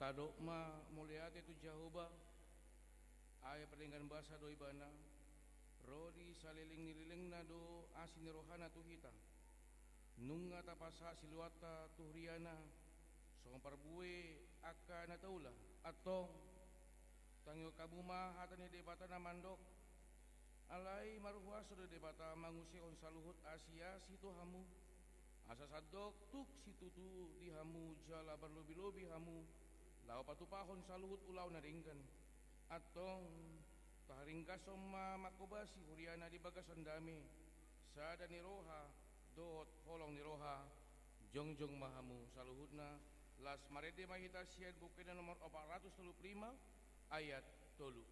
Tadok ma mauliate tu Jahowa, ai pardenggan basa do Ibana, ro di saleleng ni lelengna do asi ni rohana tu hita. Nunga tapasahat siluanta tu huriana, songon parbue angka na taula. Antong, tangihon hamu ma hata ni Debata na mandok: Alai marhuaso do Debata mangusehon saluhut asi-asi tu hamu, asa sandok tuk situtu di hamu jala marlobi-lobi hamu laho patupahon saluhut ulaon na denggan. Antong, taharinggashon ma manghobasi huriana di bagasan dame, sada ni roha dohot holong ni roha. Jongjong ma hamu saluhutna. Las marende ma hita sian Buku Ende nomor opat ratus tolu pulu lima, ayat tolu.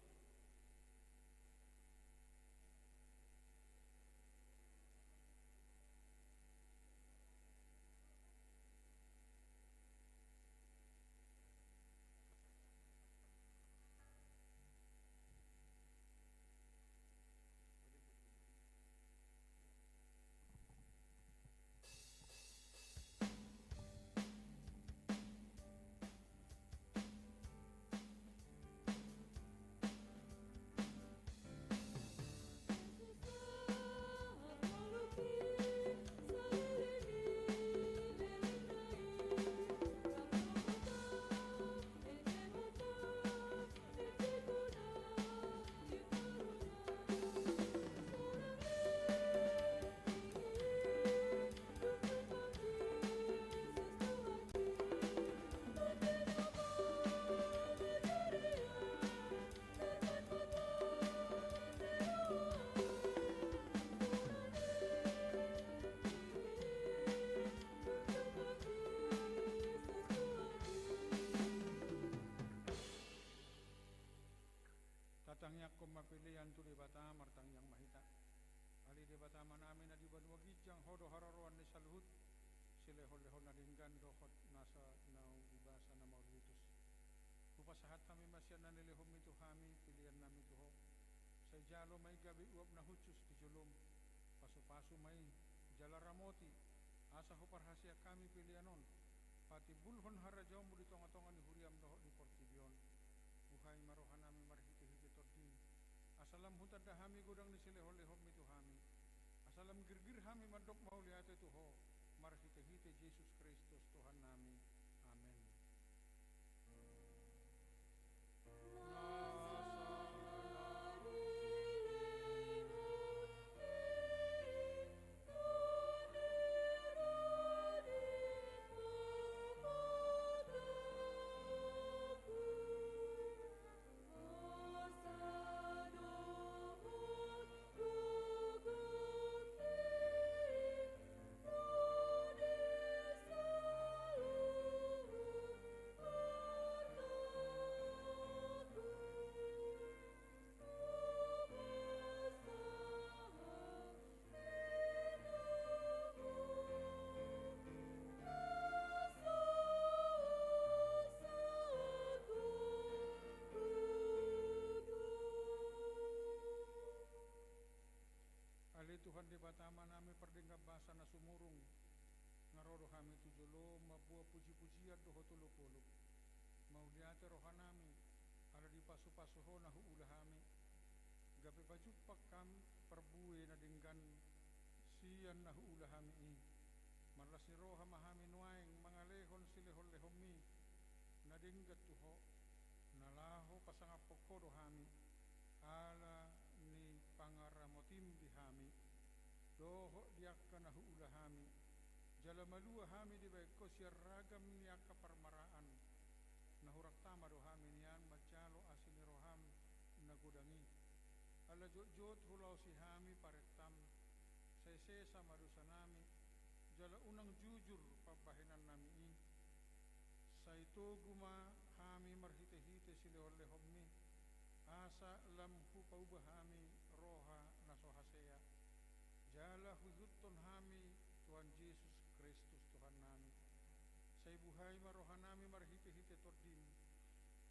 Tatangiangkon ma pelean tu Debata. Martangiang ma hita. Ale Debata Amanami na di banua ginjang, Ho do haroroan ni saluhut silehon-lehon na denggan dohot nasa naung di basa na mauliutus. Hupasahat hami ma sian na nilehonmi tu hami peleannami tu Ho. Sai jalo ma i gabe uap na hushus di jolom. Pasu-pasu ma i, jala ramoti, asa huparhaseang hami pelean on patimbulhon harajaonmu di tonga-tonga ni huriam dohot di portibi on. Buhai ma rohanami marhite-hite Tondim, asa lam hutanda hami godang ni silehon-lehonmi tu hami, asa lam girgir hami mandok mauliate tu Ho, marhite-hite Jesus Kristus Tuhannami. Amen. Ale Tuhan Debata Amanami pardenggan basa na sumurung, nga ro do hami tu jolom mamboan puji-pujian dohot olop-olop. Mauliate rohanami, ala dipasu-pasu Ho na huula hami, gabe pajumpang hami parbue na denggan sian na huula hami i. Marlas ni roha ma hami nuaeng mangalehon silehon-lehonmi na denggan tu Ho, na laho pasangaphon Ho do hami, ala ni pangaramotim di hami dohot di angka na huula hami, jala malua hami dibahen Ho sian ragam ni angka parmaraan na hurang tama do hami nian manjalo asi ni roham na godang i. Ala jotjot hulaosi hami parentam, sai sesa ma dosanami, jala unang jujur pambahenannami i. Sai togu ma hami marhite-hite silehon-lehonmi, asa lam hupauba hami roha na so hasea, jala huihuthon hami Tuhan Jesus Kristus Tuhannami. Sai buhai ma rohanami marhite-hite Tondim,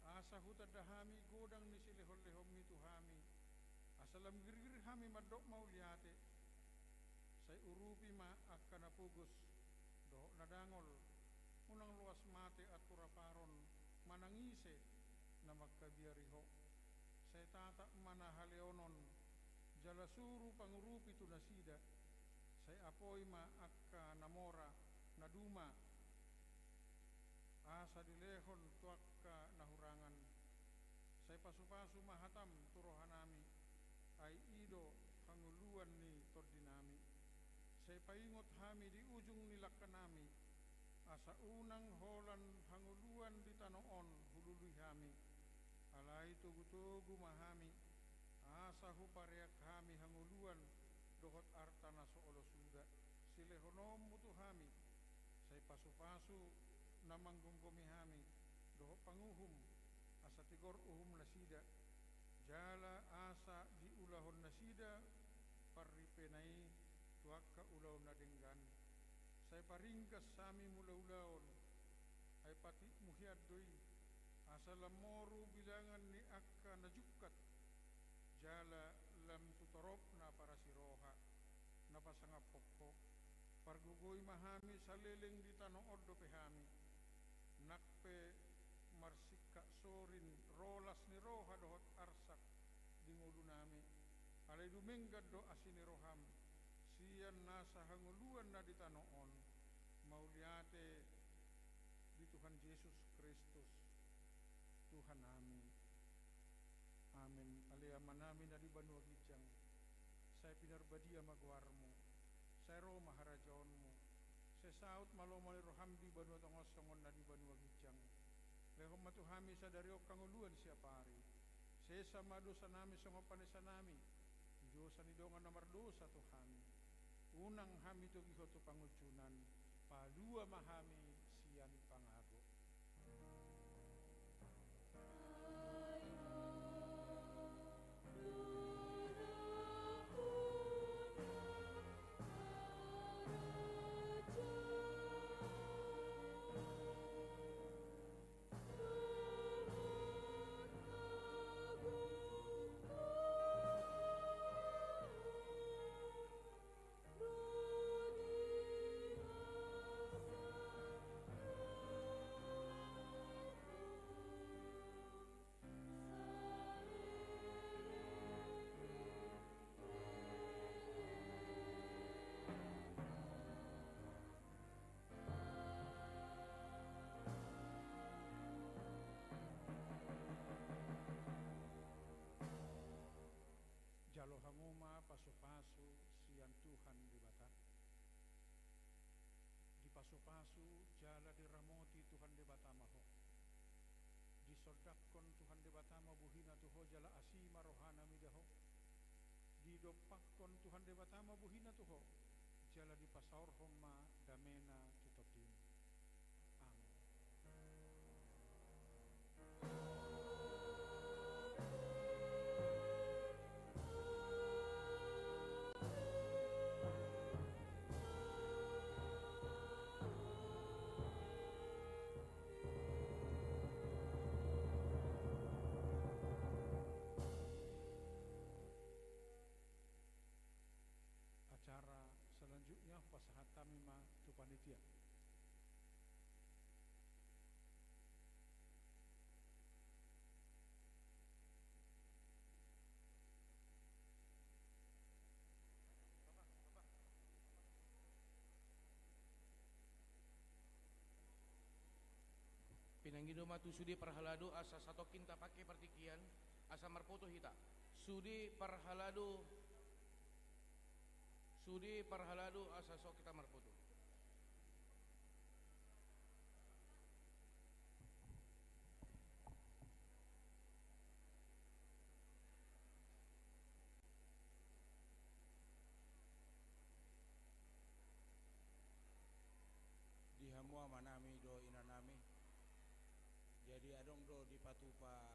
asa hutanda hami godang ni silehon-lehonmi tu hami, asa lam girgir hami mandok mauliate. Sai urupi ma angka na pogos dohot na dangol, unang loas mate anturaparon manang ise na mangkabiari Ho. Sai tatap ma na haleonon, jala suru pangurupi tu nasida. Sai apoi ma angka na mora, na duma, Asa dilehon tu angka na hurangan. Sai pasupasu ma hatam tu rohanami, ai i do hangoluan ni tondinami. Sai paingot hami di ujung ni langkanami, asa unang holan hangoluan di tano on hulului hami. Alai togutogu ma hami, asa hupareak hami hangoluan dohot arta na so olo suda silehononmu tu hami. Sai pasupasu na manggomgomi hami dohot panguhum, asa tigor uhum nasida, jala asa diulahon nasida parripena i tu angka ulaon na denggan. Sai paringgas hami mulaulaon, ai patikmu hian do i, asa lam moru bilangan ni angka na jungkat, jala lam tu torop na parasiroha, na pasangaphon ho. Pargogoi ma hami saleleng di tano on dope hami, nang pe marsingkat sorin ro las ni roha dohot arsak di ngolunami. Alai dumenggan do asi ni roham sian nasa hangoluan na di tano on. Mauliate di Tuhan Jesus Kristus, Tuhanami. Amen. Ale Amanami na di banua ginjang, sai pinarbadia ma goarmu, sai ro ma harajaonmu, sai saut ma lomo ni roham di banua tonga on songon na di banua ginjang. Lehon ma tu hami sadari on hangoluan siapari. Sesa ma dosanami songon panesanami di dosa ni dongan na mardosa tu hami. Unang hami togihon tu pangunjunan, palua ma hami sian pangago. Jalo hamu ma pasupasu sian Tuhan Debata. Dipasupasu jala diramoti Tuhan Debata ma ho. Disondangkon Tuhan Debata ma bohina tu ho jala asi ma rohana mida ho. Didompakkon Tuhan Debata ma bohina tu ho, jala dipasaorhon ma damena tu tondim. Amen. Acara selanjutnya pasahat hami ma tu panitia. Pinangido ma tu sude parhalado asa satongkin tapangke partingkian asa marpoto hita. Sude parhalado, sude parhalado asa so hita marpoto. Di hamu amanami dohot inanami. Jadi adong do dipatupa